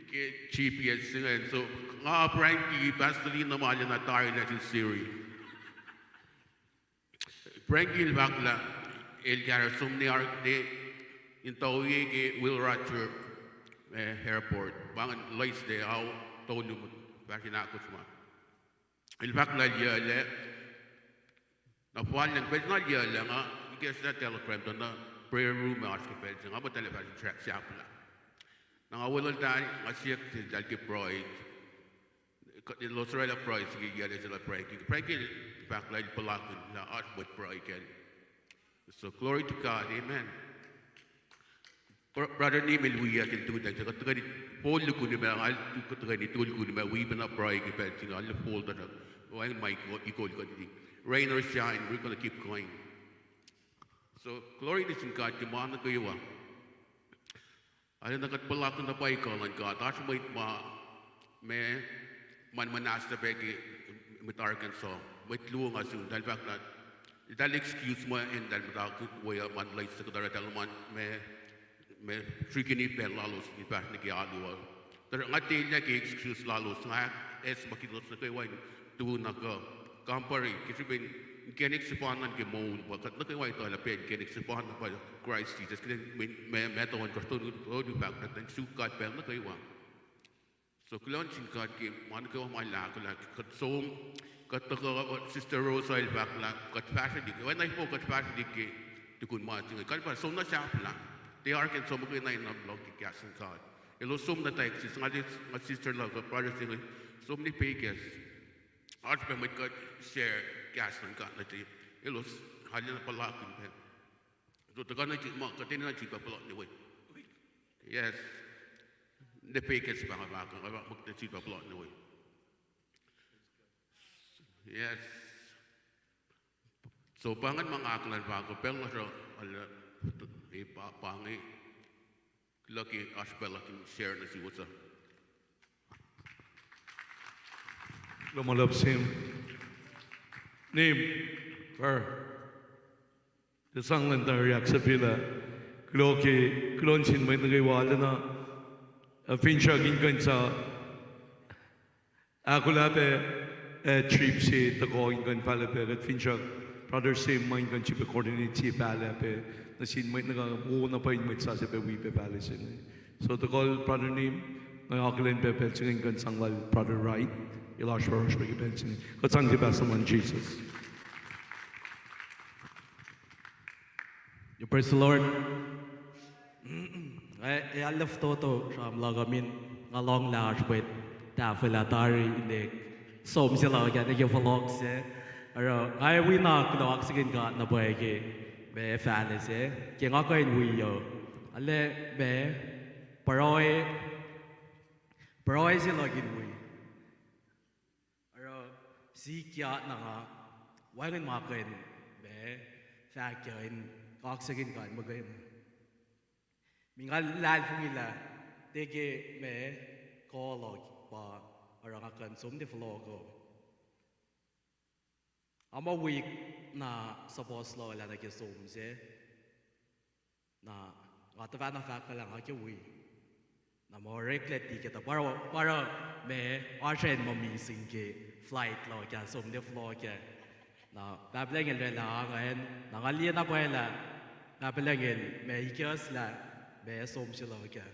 ke G P S se ingacn. So nga prank ke Pastor Lino ma lena tari lah sel Siri. Frankie el fahk lah el kahsruh som ne ark ne in toye ke Will Rogers, eh, Airport. Pa ingacn loes de ao tolu, fahsr in ahkosr ma. El fahk lah el yuclac, na fal na pacl na el yuclac nga ikacslah telegram tuh na prayer room ah oasr ke pacl se nga muhta lah fahsr in sahflah. Na nga weluhltahl, nga siyuck seltahl ke pruhe. Elos orwaclah pruhe se ke yuclac se lah Frankie. Frankie el fahk lah el puhlakihn lah oasr mwet pruhe kacl. So glory to God, amen. Brother Nim el wiyuck el tuhkuh, kuht tuhkweni fol lukun ma, nga el tuhkweni tol lukun ma, wi pacna pruhe ke pacl se inge, nga el fol tuh, wacngihn ma ikol kuht in, rain or shine, we're gonna keep going. So glory nuh sin God ke ma nuh kwewa. Arulacna kuht puhlakihn na pwacye kuh luhn God. Oasr mwet ma, ma, ma muhnahs pac ke mwet Arkansas, mwet luo nga sun, eltahl fahk lah, eltahl excuse ma eltahl muhta ke we uh, ma loes kuht oruh eltahl ma, ma, ma srihkeni pacl lalos in fahsr nuh ke alu uh. Tuh nga tiacna ke excuse lalos, nga acsmakihn elos nuh kwewa in tu na kuh kampare ke srihpen inkacnek sefanna ke moul pa kuht nuh kwewa etuh lah pac inkacnek sefanna pa Christ Jesus. Kuht, ma, ma, Matthew ohnkohsr tolu, tolu fahk lah in suk God pacl nuh kwewa. So kuloh nuh sin God ke ma nuh kwewa ma El ahkolah kuht som, kuht tuhkuh, Sister Rosa el fahk lah kuht fahsrwelihk, oacna ifo kuht fahsrwelihk ke tukun ma se inge. Kalpah som na sahflah. Tiac Arkansas muhkwena in luhngse kahs luhn God. Elos som na Texas, nga, nga sister luhk, brother se inge, som nuh Vegas. Oasr pac mwet kuht share kahs luhn God nuh se. Elos arulacna puhlakihn pac. So tuhkuh nuh sihk ma kuht enenuh in sifilpac puhla nuh we. Yes. Nuh Vegas pa nga fahk, nga fahk muh kuht enenuh in sifilpac puhla nuh we. Yes. So pa ingacn ma nga akihlen fahk uh, pacl lasr uh, e pa, pa inge, luhk oasr pacl luhk in share nuh suwos uh. Kuloh ma luhlahp Sim. Nim, Fer. Tuh sang lwen tari ahksahfyelah. Kuloh ke, kuloh nuh sin mwet nuh kwewa lana, uh, finsrak in kuh in sa ahkolah pac, uh, trip se tuhkuh in kuh in fahlah pac, kuht finsrak Brother Sim ma in kuh in sifilpac coordinate sie fahlah pac nuh sin mwet nuh kwewa, na pwacye in mwet sasuc pac wi pac fahlah se inge. So tuhkuh Brother Nim, nga akihlen pac pacl se inge in kuh in sang lal Brother Wright, el oasr yohrohsr pac ke pacl se inge. Kuht sang sie pahs luhn Jisus. Praise the Lord. Ac, ac arlac fototo sramsram luhk uh, mweyen nga lohng lah oasr mwet tahfwelah tari in som se luhk ah nuh ke fohlohk sac. Oruh, nga ac wi na kuloh, kaksakin God na pwacye ke meac fahlac se, ke nga kuh in wi uh. Arlac meac, pruhe, pruhe se luhk in wi. Oruh, sikyak na nga wacngihn ma kuh in meac, fahkyuh in kaksakin God muhkwena. Meac nga luhlahlfongi lah tiac ke meac, kuh luhk pa oruh nga kuh in som nuh fohlohk uh. Nga muh wik na suhpuhslah lah nuh ke som se. Na nga tuhfahna fahk lah nga ke wi. Na muh oreklac tiac ke tuh pa oruh, pa oruh meac, oasr acn ma missing ke flight luhk ah, som nuh fohlohk ah. Na Pahpah Lucng El oraclah ingacn, na nga liye na pwacye lah Pahpah Lucng El meac, ikacslah meac, som se luhk ah.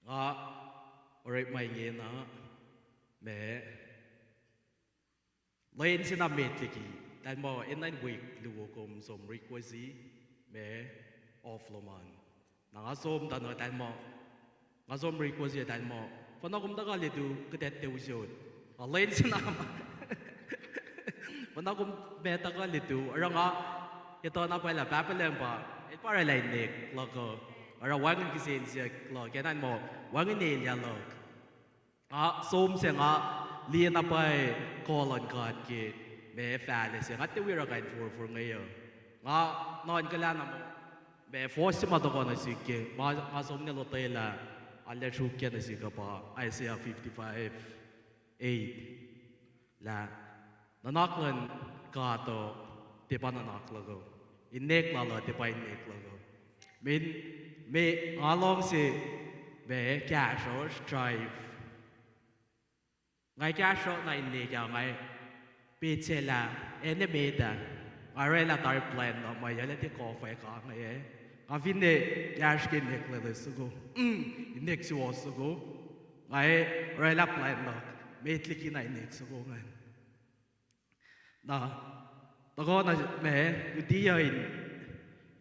Nga orekma ingena meac, lwen se na met liki, tahl muh enenuh in wik luo kom som request meac, off lom an. Na nga som tuh na tahl muh, nga som request tahl muh, fuhnuh kom tuhkuh lutu kuht ac tiac usot. Nga lwen se na ma, fuhnuh kom meac, tuhkuh lutu, oruh nga etuh na pwacye lah Pahpah Lucng pa El pa oraclah inek luhk uh. Oruh wacngihn kihsen siyuck luhk, enenuh in muh wacngihn elyah luhk. Nga som se nga liye na pwacye kuh luhn God ke meac, fahlac se. Nga tiac wi oruh kain forfor inge uh. Nga nuhnkuhlah na muh meac, fuhs se ma tuhkuh nuh sihk ke ma nga som nuh lotwelah, arlac sruokyac nuh sihk uh pa Isaiah fifty-five eight. Lah nuhnak luhn God uh tiac pa nuhnak luhk uh. Inek Lal uh tiac pa inek luhk uh. Meac, meac nga luhngse meac, kahsruhsr, drive. Nga kahsruh na inek ah, nga petsac lah acn emet ah, nga oraclah tari plan luhk ma yac lah tiac kuh fwack inge. Nga finne kahsruh ke inek lwelah soko, inek suwohs soko. Nga oraclah plan luhk, met liki na inek soko ingacn. Na tuhkuh na meac, utiyuh in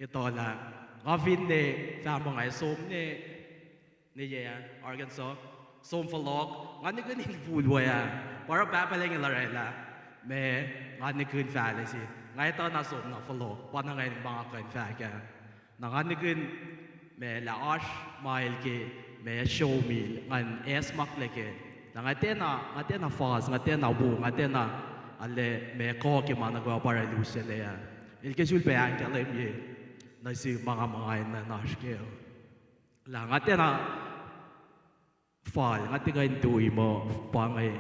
etuh lah nga finne fahk muh nga som nuh, nuh yac, Arkansas, som fohlohk, nga nihkihn infulwac ah. Pa oruh Pahpah Lucng El oraclah meac, nga nihkihn fahlac se. Nga etuh na som na fohlohk, pa na ngan ma nga kuh in fahk ah. Na nga nihkihn meac, lah oasr ma el ke meac, show me, ngan acsmaklac kac. Na nga tiacna, nga tiacna fas, nga tiacna wo, nga tiacna arlac meac, kuh ke ma nuh kwewa pa oruh el usaclac ah. El ke sulpac ahkkahlwemye nuh sihk ma nga muh nga enenuh in oasr kac uh. Lah nga tiacna fal, nga tiac kuh in tui muh pa inge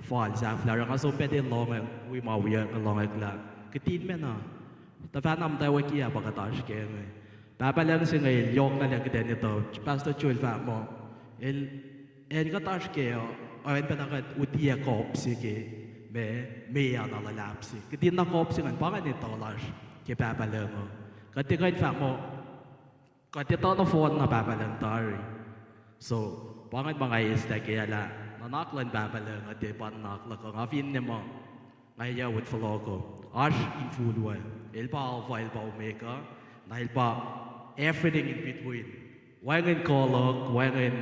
fal sahflah, oruh nga som pac tiac lohng, wi ma wiyuck, nga lohngak lah kihtin ma na tuhfahna muhtwacwacack ah pa kuht oasr kac inge. Pahpah Lucng se inge el yohk na lah kuht in etuh, Pastor Joel fahk muh el, acn kuht oasr kac uh, oacpacna kuht utyak kuhp se ke meac, meac na luhlahp se. Kihtin na kuhp se ingacn pa ingacn etuh lasr ke Pahpah Lucng uh. Kuht tiac kuh in fahk muh kuht etuh nohfohn na Pahpah Lucng tari. So pa ingacn ma nga eislah kac lah nuhnak luhn Pahpah Lucng uh tiac pa nuhnak luhk uh. Nga finne muh nga yac wot fohlohk uh, oasr infulwac. El pa Alpha, el pa Omega, na el pa everything in between. Wacngihn kuh luhk, wacngihn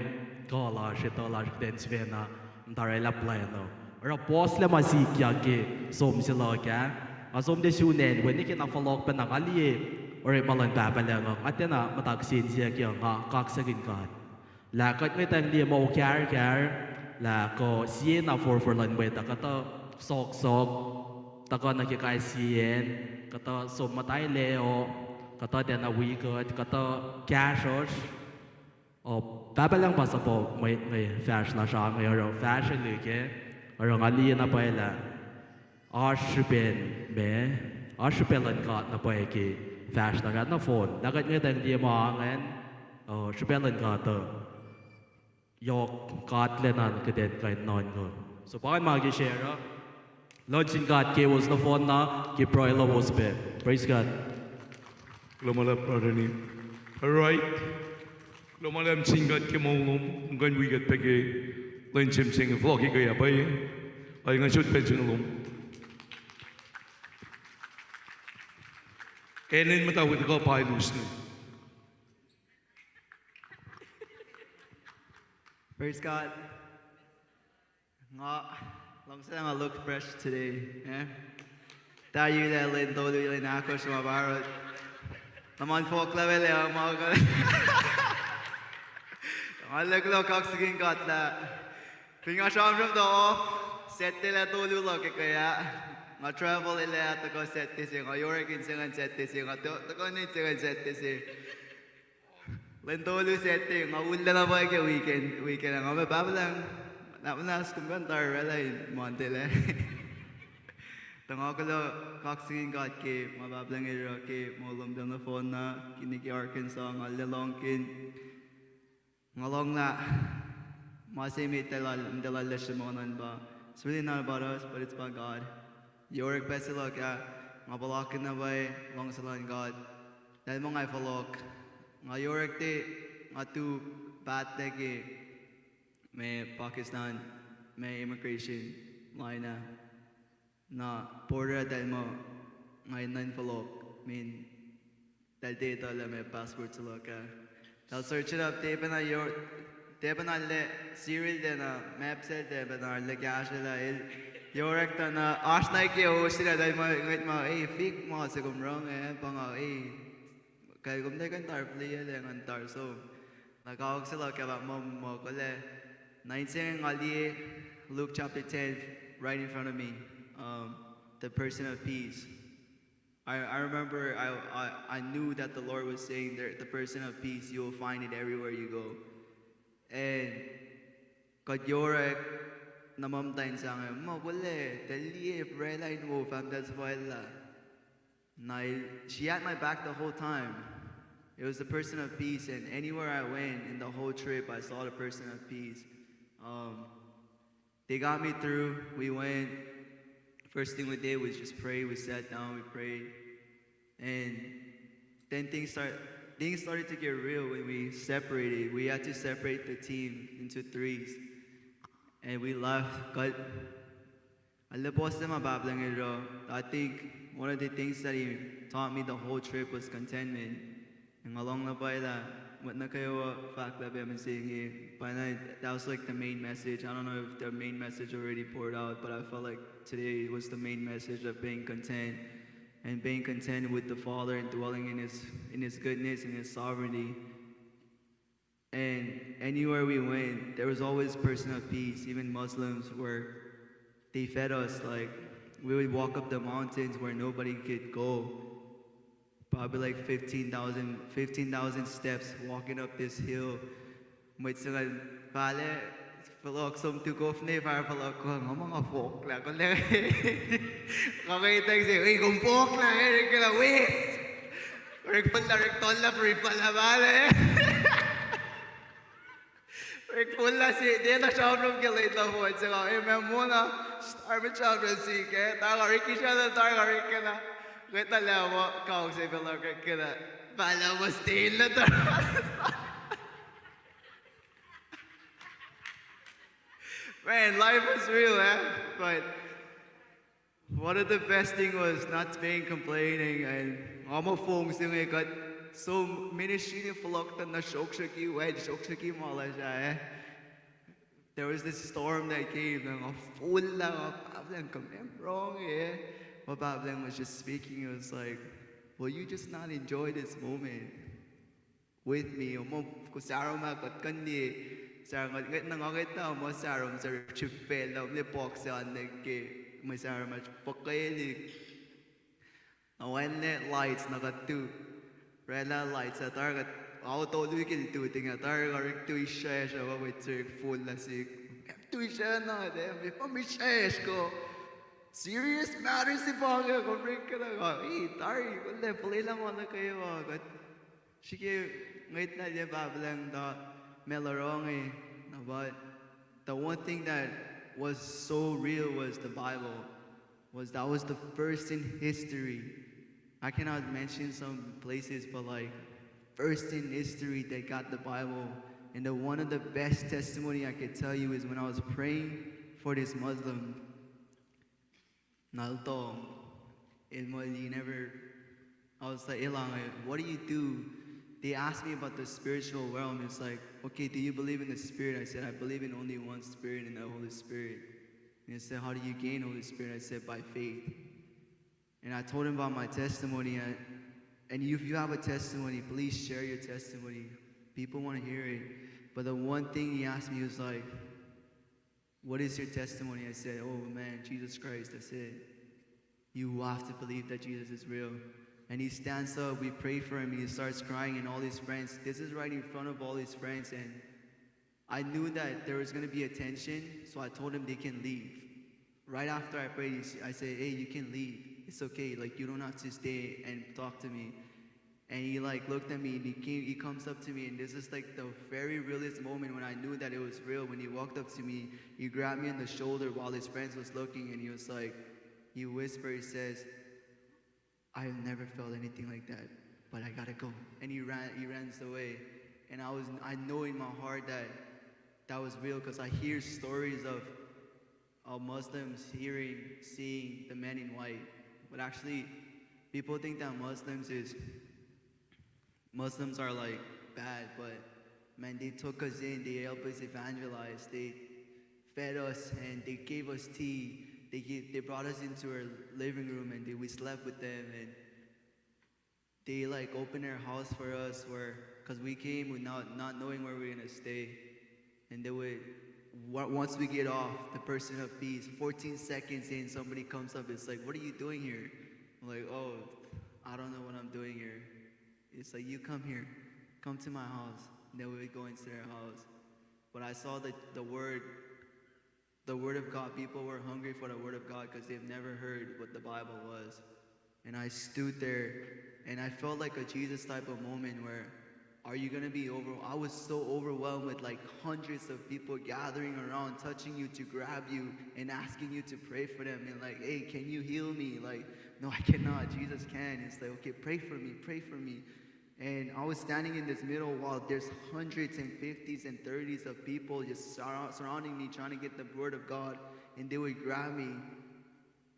kuh lasr, etuh lasr kuht in sifacna muhta oraclah plan uh. Oruh puhslac ma sikyak ke som se luhk ah. Nga som nuh sun acn wen ke na fohlohk pacna, nga liye orekma luhn Pahpah Lucng uh, nga tiacna muhta kihsen siyuck uh, nga kaksakihn God. Lah kuht ngwetacng liye muh okahrkahr, lah kuh siena forfor luhn mwet uh, kuhtuh sohksohk, tuhkuh nuh ke kais sie acn, kuhtuh som muhtailac uh, kuhtuh tiacna wi kuht, kuhtuh kahsruhsr. O, Pahpah Lucng pa suhpwacr mwet inge fahsr lasr uh inge, oruh fahsrwelihk ah, oruh nga liye na pwacye lah oasr srihpen meac, oasr srihpac luhn God na pwacye ke fahsr lasr uh nohfohn. Lah kuht ngwetacng liye ma ingacn, o, srihpac luhn God uh yohk, God lacna kuht in kuh in nuhnkuh. So pa ingacn ma ke share uh. Luhngse sin God kowos nohfohn na, ke pruhe lowos pac. Praise God. Kuloh ma luhlahp, brother Neil. All right. Kuloh ma luhlahp sin God ke moul lom, kom kuh in wi kuht pac ke lwen se mihsenge, fohlohk ekuh ah pwacye. Ac nga sot pacl se inge lom. Acn in muhta wi tuhkuh pa ilusne. Praise God. Nga, Luhngse lah nga look fresh today, eh? Tahyulah lwen tolu, lwen ahkosr ma parot. Taman fohklah mele ma ka. Nga look, look, kaksakihn God lah fin nga sramsram tuh off Saturday lah tolu luhk ke ah, nga travel elac tuhkuh Saturday se, nga yorek in se ingacn Saturday se, nga tu-, tuhkuh in se ingacn Saturday se. Lwen tolu Saturday, nga ullac na pwacye ke weekend, weekend, nga ma pahpah lah, na munas kom kuh in tari oraclah in Monday lac. Tuh nga kuloh, kaksakihn God ke ma pahpah lah Ngeruh ke moul lom tuh nohfohn na, kihtin ke Arkansas, nga lelongkin. Nga lohng lah ma se met lal, met lal lesr monon pa, it's really not about us, but it's about God. Yorek pacl se luhk ah, nga puhlakihn na pwacye luhngse luhn God. Eltahl muh nga fohlohk. Nga yorek tuh, nga tu paht nuh ke ma Pakistan, ma immigration line ah. Na border eltahl muh nga enenuh in fohlohk, min eltahl tiac etuh lah ma passport se luhk ah. Eltahl search it up, tiac pacna yor-, tiac pacna lah serial tiacna, map se tiac pacna lah kahsruh lah el yorek tuh na oasr na ke ocean ah, eltahl muh, ngwet muh, ei, fik ma se kom rong, eh, pa nga, ei, kuh kom tiac kuh in tari fliyac lah ngan tari som. Na kawuck se luhk ah pa muh, muh kolac. Na in se nga liye Luke chapter ten right in front of me, um, the person of peace. I, I remember I, I, I knew that the Lord was saying, "The, the person of peace, you will find it everywhere you go." And kuht yorek, na ma muhtwacn sahyac, muh kolac, eltahl liye, pruhe lah in wo, fahk muhtahl suhpwaclah. Na, she had my back the whole time. It was the person of peace, and anywhere I went in the whole trip, I saw the person of peace. Um, they got me through. We went. First thing we did was just pray. We sat down, we prayed. And then things start, things started to get real when we separated. We had to separate the team into threes. And we left. Kuht, nga liye puhs ma pahpah lah Ngeruh, I think one of the things that he taught me the whole trip was contentment. Nga lohng na pwacye lah mwet nuh kwewa fahk lah pac mihsenge. By night, that was like the main message. I don't know if the main message already poured out, but I felt like today was the main message of being content and being content with the Father and dwelling in His, in His goodness and His sovereignty. And anywhere we went, there was always person of peace. Even Muslims were, they fed us. Like, we would walk up the mountains where nobody could go. Probably like fifteen thousand, fifteen thousand steps walking up this hill. Mwet se ingacn, pahlah, fohlohk som tukun, ne fah fohlohk, nga muh nga fohlohk lah, kolac. Nga ke tek se, "Ei, kom fohlohk lah, eh, Rick lah, wes." Rick fohlohk lah, Rick fohlohk lah, Rick fohlohk lah, pahlah. Rick fohlohk lah se, tiacna sramsram ke late lah fohn se, nga, eh, ma mona, star me sramsram se ke, target Rick israla, target Rick ke na. Ngwet na lah ma, kawuck se fohlohk Rick ke na. Pahlah ma stain lah target. Man, life was real, eh? But one of the best thing was not being complaining, and nga muh fong se inge kuht som ministry ne fohlohk tuh na sroksrokki wacl, sroksrokki ma lasr ah, eh? There was this storm that came, and nga fohlohk lah, nga pahpah lah, kom ac wrong, eh? My pahpah lah was just speaking, it was like, "Will you just not enjoy this moment with me?" Muh, kom sarom ah kuht kuh in liye, sarom, ngwet na nga ngwet na muh sarom, sarom srihpac lah, mle box se an nuh ke, mwe sarom ah puhkelihk. Na wacngihnlac lights na kuht tu. Oraclah lights ah, tari kuht, ao tolu ke lutu, tinga tari kuht Rick tu israsr, ah, mwet se Rick fohlohk lah sihk. Tu israsr na, eh, me pa mi israsr ko. Serious matter se pa inge, kom Rick ke na, ah, eh, tari, kolac, fuhlwelah ma nuh kwewa, kuht srihke ngwet na liye pahpah lah tuh ma el oruh inge, na, but the one thing that was so real was the Bible. Was, that was the first in history. I cannot mention some places, but, like, first in history they got the Bible. And the, one of the best testimony I could tell you is when I was praying for this Muslim, Naltong, el muh, he never, I was like, "Elang, what do you do?" They asked me about the spiritual realm. It's like, "Okay, do you believe in the Spirit?" I said, "I believe in only one Spirit, in the Holy Spirit." And he said, "How do you gain Holy Spirit?" I said, "By faith." And I told him about my testimony. And, and if you have a testimony, please share your testimony. People want to hear it. But the one thing he asked me was like, "What is your testimony?" I said, "Oh man, Jesus Christ, that's it. You have to believe that Jesus is real." And he stands up, we pray for him, and he starts crying, and all his friends. This is right in front of all his friends, and I knew that there was gonna be a tension, so I told him they can leave. Right after I prayed, he s-, I said, "Hey, you can leave. It's okay. Like, you don't have to stay and talk to me." And he, like, looked at me, and he came, he comes up to me, and this is, like, the very realest moment when I knew that it was real. When he walked up to me, he grabbed me on the shoulder while his friends was looking, and he was like, he whispered, he says, "I've never felt anything like that, but I gotta go." And he ran, he runs away. And I was, I know in my heart that that was real, 'cause I hear stories of, uh, Muslims hearing, seeing the men in white. But actually, people think that Muslims is, Muslims are, like, bad, but man, they took us in, they helped us evangelize, they fed us, and they gave us tea. They gave, they brought us into our living room, and they, we slept with them, and they, like, opened their house for us, where, 'cause we came with not, not knowing where we were gonna stay. And they would, wa-, once we get off, the person of peace, fourteen seconds in, somebody comes up, it's like, "What are you doing here?" I'm like, "Oh, I don't know what I'm doing here." It's like, "You come here, come to my house." And then we would go into their house. But I saw the, the word, the word of God. People were hungry for the word of God 'cause they've never heard what the Bible was. And I stood there, and I felt like a Jesus type of moment where, are you gonna be over-, I was so overwhelmed with, like, hundreds of people gathering around, touching you to grab you and asking you to pray for them. And, like, "Hey, can you heal me?" Like, "No, I cannot. Jesus can." It's like, "Okay, pray for me, pray for me." And I was standing in this middle while there's hundreds and fifties and thirties of people just surra-, surrounding me, trying to get the word of God, and they would grab me.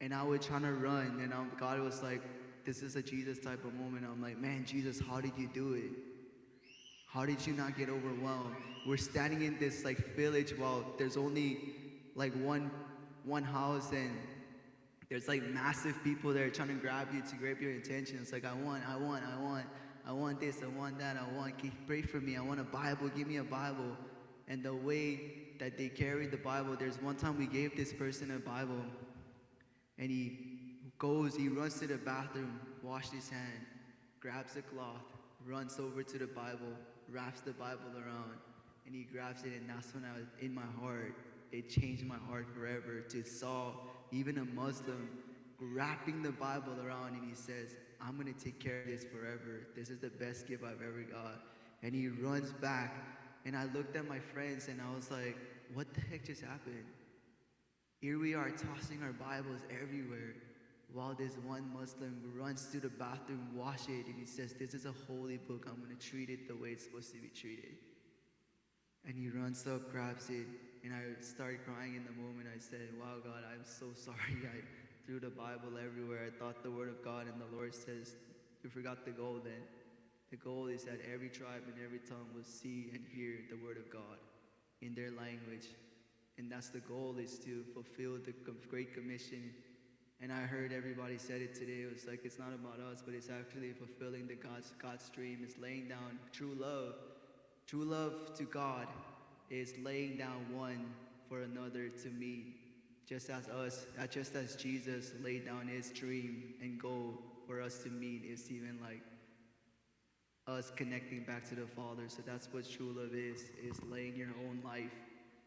And I would try to run, and, um, God was like, "This is a Jesus type of moment." I'm like, "Man, Jesus, how did you do it? How did you not get overwhelmed?" We're standing in this, like, village while there's only, like, one, one house, and there's, like, massive people there trying to grab you, to grab your attention. It's like, "I want, I want, I want, I want this, I want that, I want, can you pray for me? I want a Bible, give me a Bible." And the way that they carried the Bible, there's one time we gave this person a Bible, and he goes, he runs to the bathroom, washes his hand, grabs a cloth, runs over to the Bible, wraps the Bible around, and he grabs it. And that's when I was, in my heart, it changed my heart forever to saw even a Muslim wrapping the Bible around, and he says, "I'm gonna take care of this forever. This is the best gift I've ever got." And he runs back, and I looked at my friends, and I was like, "What the heck just happened?" Here we are tossing our Bibles everywhere, while this one Muslim runs to the bathroom, wash it, and he says, "This is a holy book. I'm gonna treat it the way it's supposed to be treated." And he runs up, grabs it, and I started crying in the moment. I said, "Wow, God, I'm so sorry. I threw the Bible everywhere. I thought the word of God, and the Lord says, you forgot the goal then." The goal is that every tribe and every tongue will see and hear the word of God in their language. And that's the goal, is to fulfill the com-, Great Commission. And I heard everybody said it today. It was like, it's not about us, but it's actually fulfilling the God's, God's dream. It's laying down true love. True love to God is laying down one for another to meet. Just as us, uh, just as Jesus laid down his dream and goal for us to meet, it's even like us connecting back to the Father. So that's what true love is, is laying your own life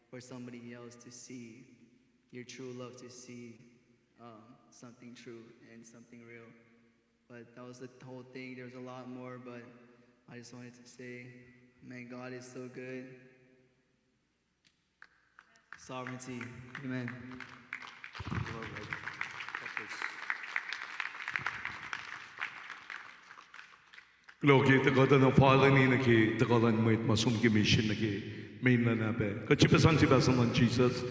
for somebody else to see, your true love to see, um, something true and something real. But that was the whole thing. There was a lot more, but I just wanted to say, man, God is so good. Sovereignty. Amen. Kuloh ke tuhkuh na fal inge nuh ke tuhkuh luhn mwet ma som ke mission nuh ke main luhn apac. Kuht sifilpac sang sifilpac sang luhn Jesus.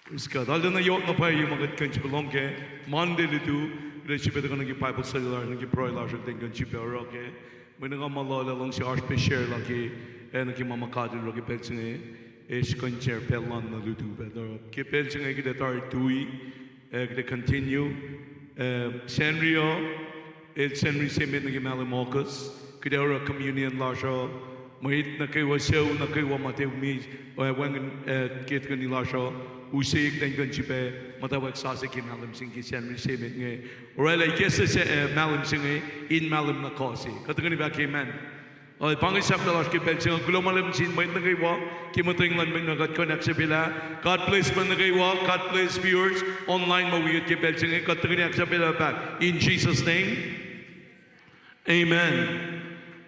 Praise God. Arulacna yohk na pwacye ma kuht kuh in sifilpac lohm ke Monday lutu, kuht sifilpac tuhkuh nuh ke Bible study lasr, nuh ke pruhe lasr, kuht kuh in sifilpac oruh ke mwe nuhnak ma loal ac luhngse oasr pac share lal ke, ac nuh ke ma ma God El oruh ke pacl se inge. Eis kuh in share pacl luhn na lutu pac. Ke pacl se inge kuht ac tari tui, ac kuht ac continue. Eh, Sacnri uh, el Sacnri se met nuh ke mahlwem August. Kuht ac oruh communion lasr uh. Mwet nuh kwewa, sucu nuh kwewa ma tiac misac, eh, wacngihn, eh, ke tuhkweni lasr uh, use kuht in kuh in srihpac muhtwacwacack sasuc ke mahlwem se inge ke Sacnri se met inge. Orwaclah ikacslah, eh, mahlwem se inge in mahlwem na kuh se. Kuht tuhkweni fahk amen. Uh, pa inge sahflah lasr ke pacl se inge. Kuloh ma luhlahp nuh sin mwet nuh kwewa ke muhtweng luhn mwet nuh kuht kuh in ahksahfyelah. God bless mwet nuh kwewa. God bless viewers online ma wi kuht ke pacl se inge. Kuht tuhkweni ahksahfyelah pac in Jesus' name. Amen.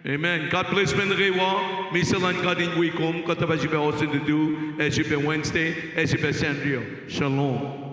Amen. God bless mwet nuh kwewa. Misac luhn God in wi kom. Kuht tuh fah srihpac ohsun lutu, ac srihpac Wednesday, ac srihpac Sacnri uh. Shalom.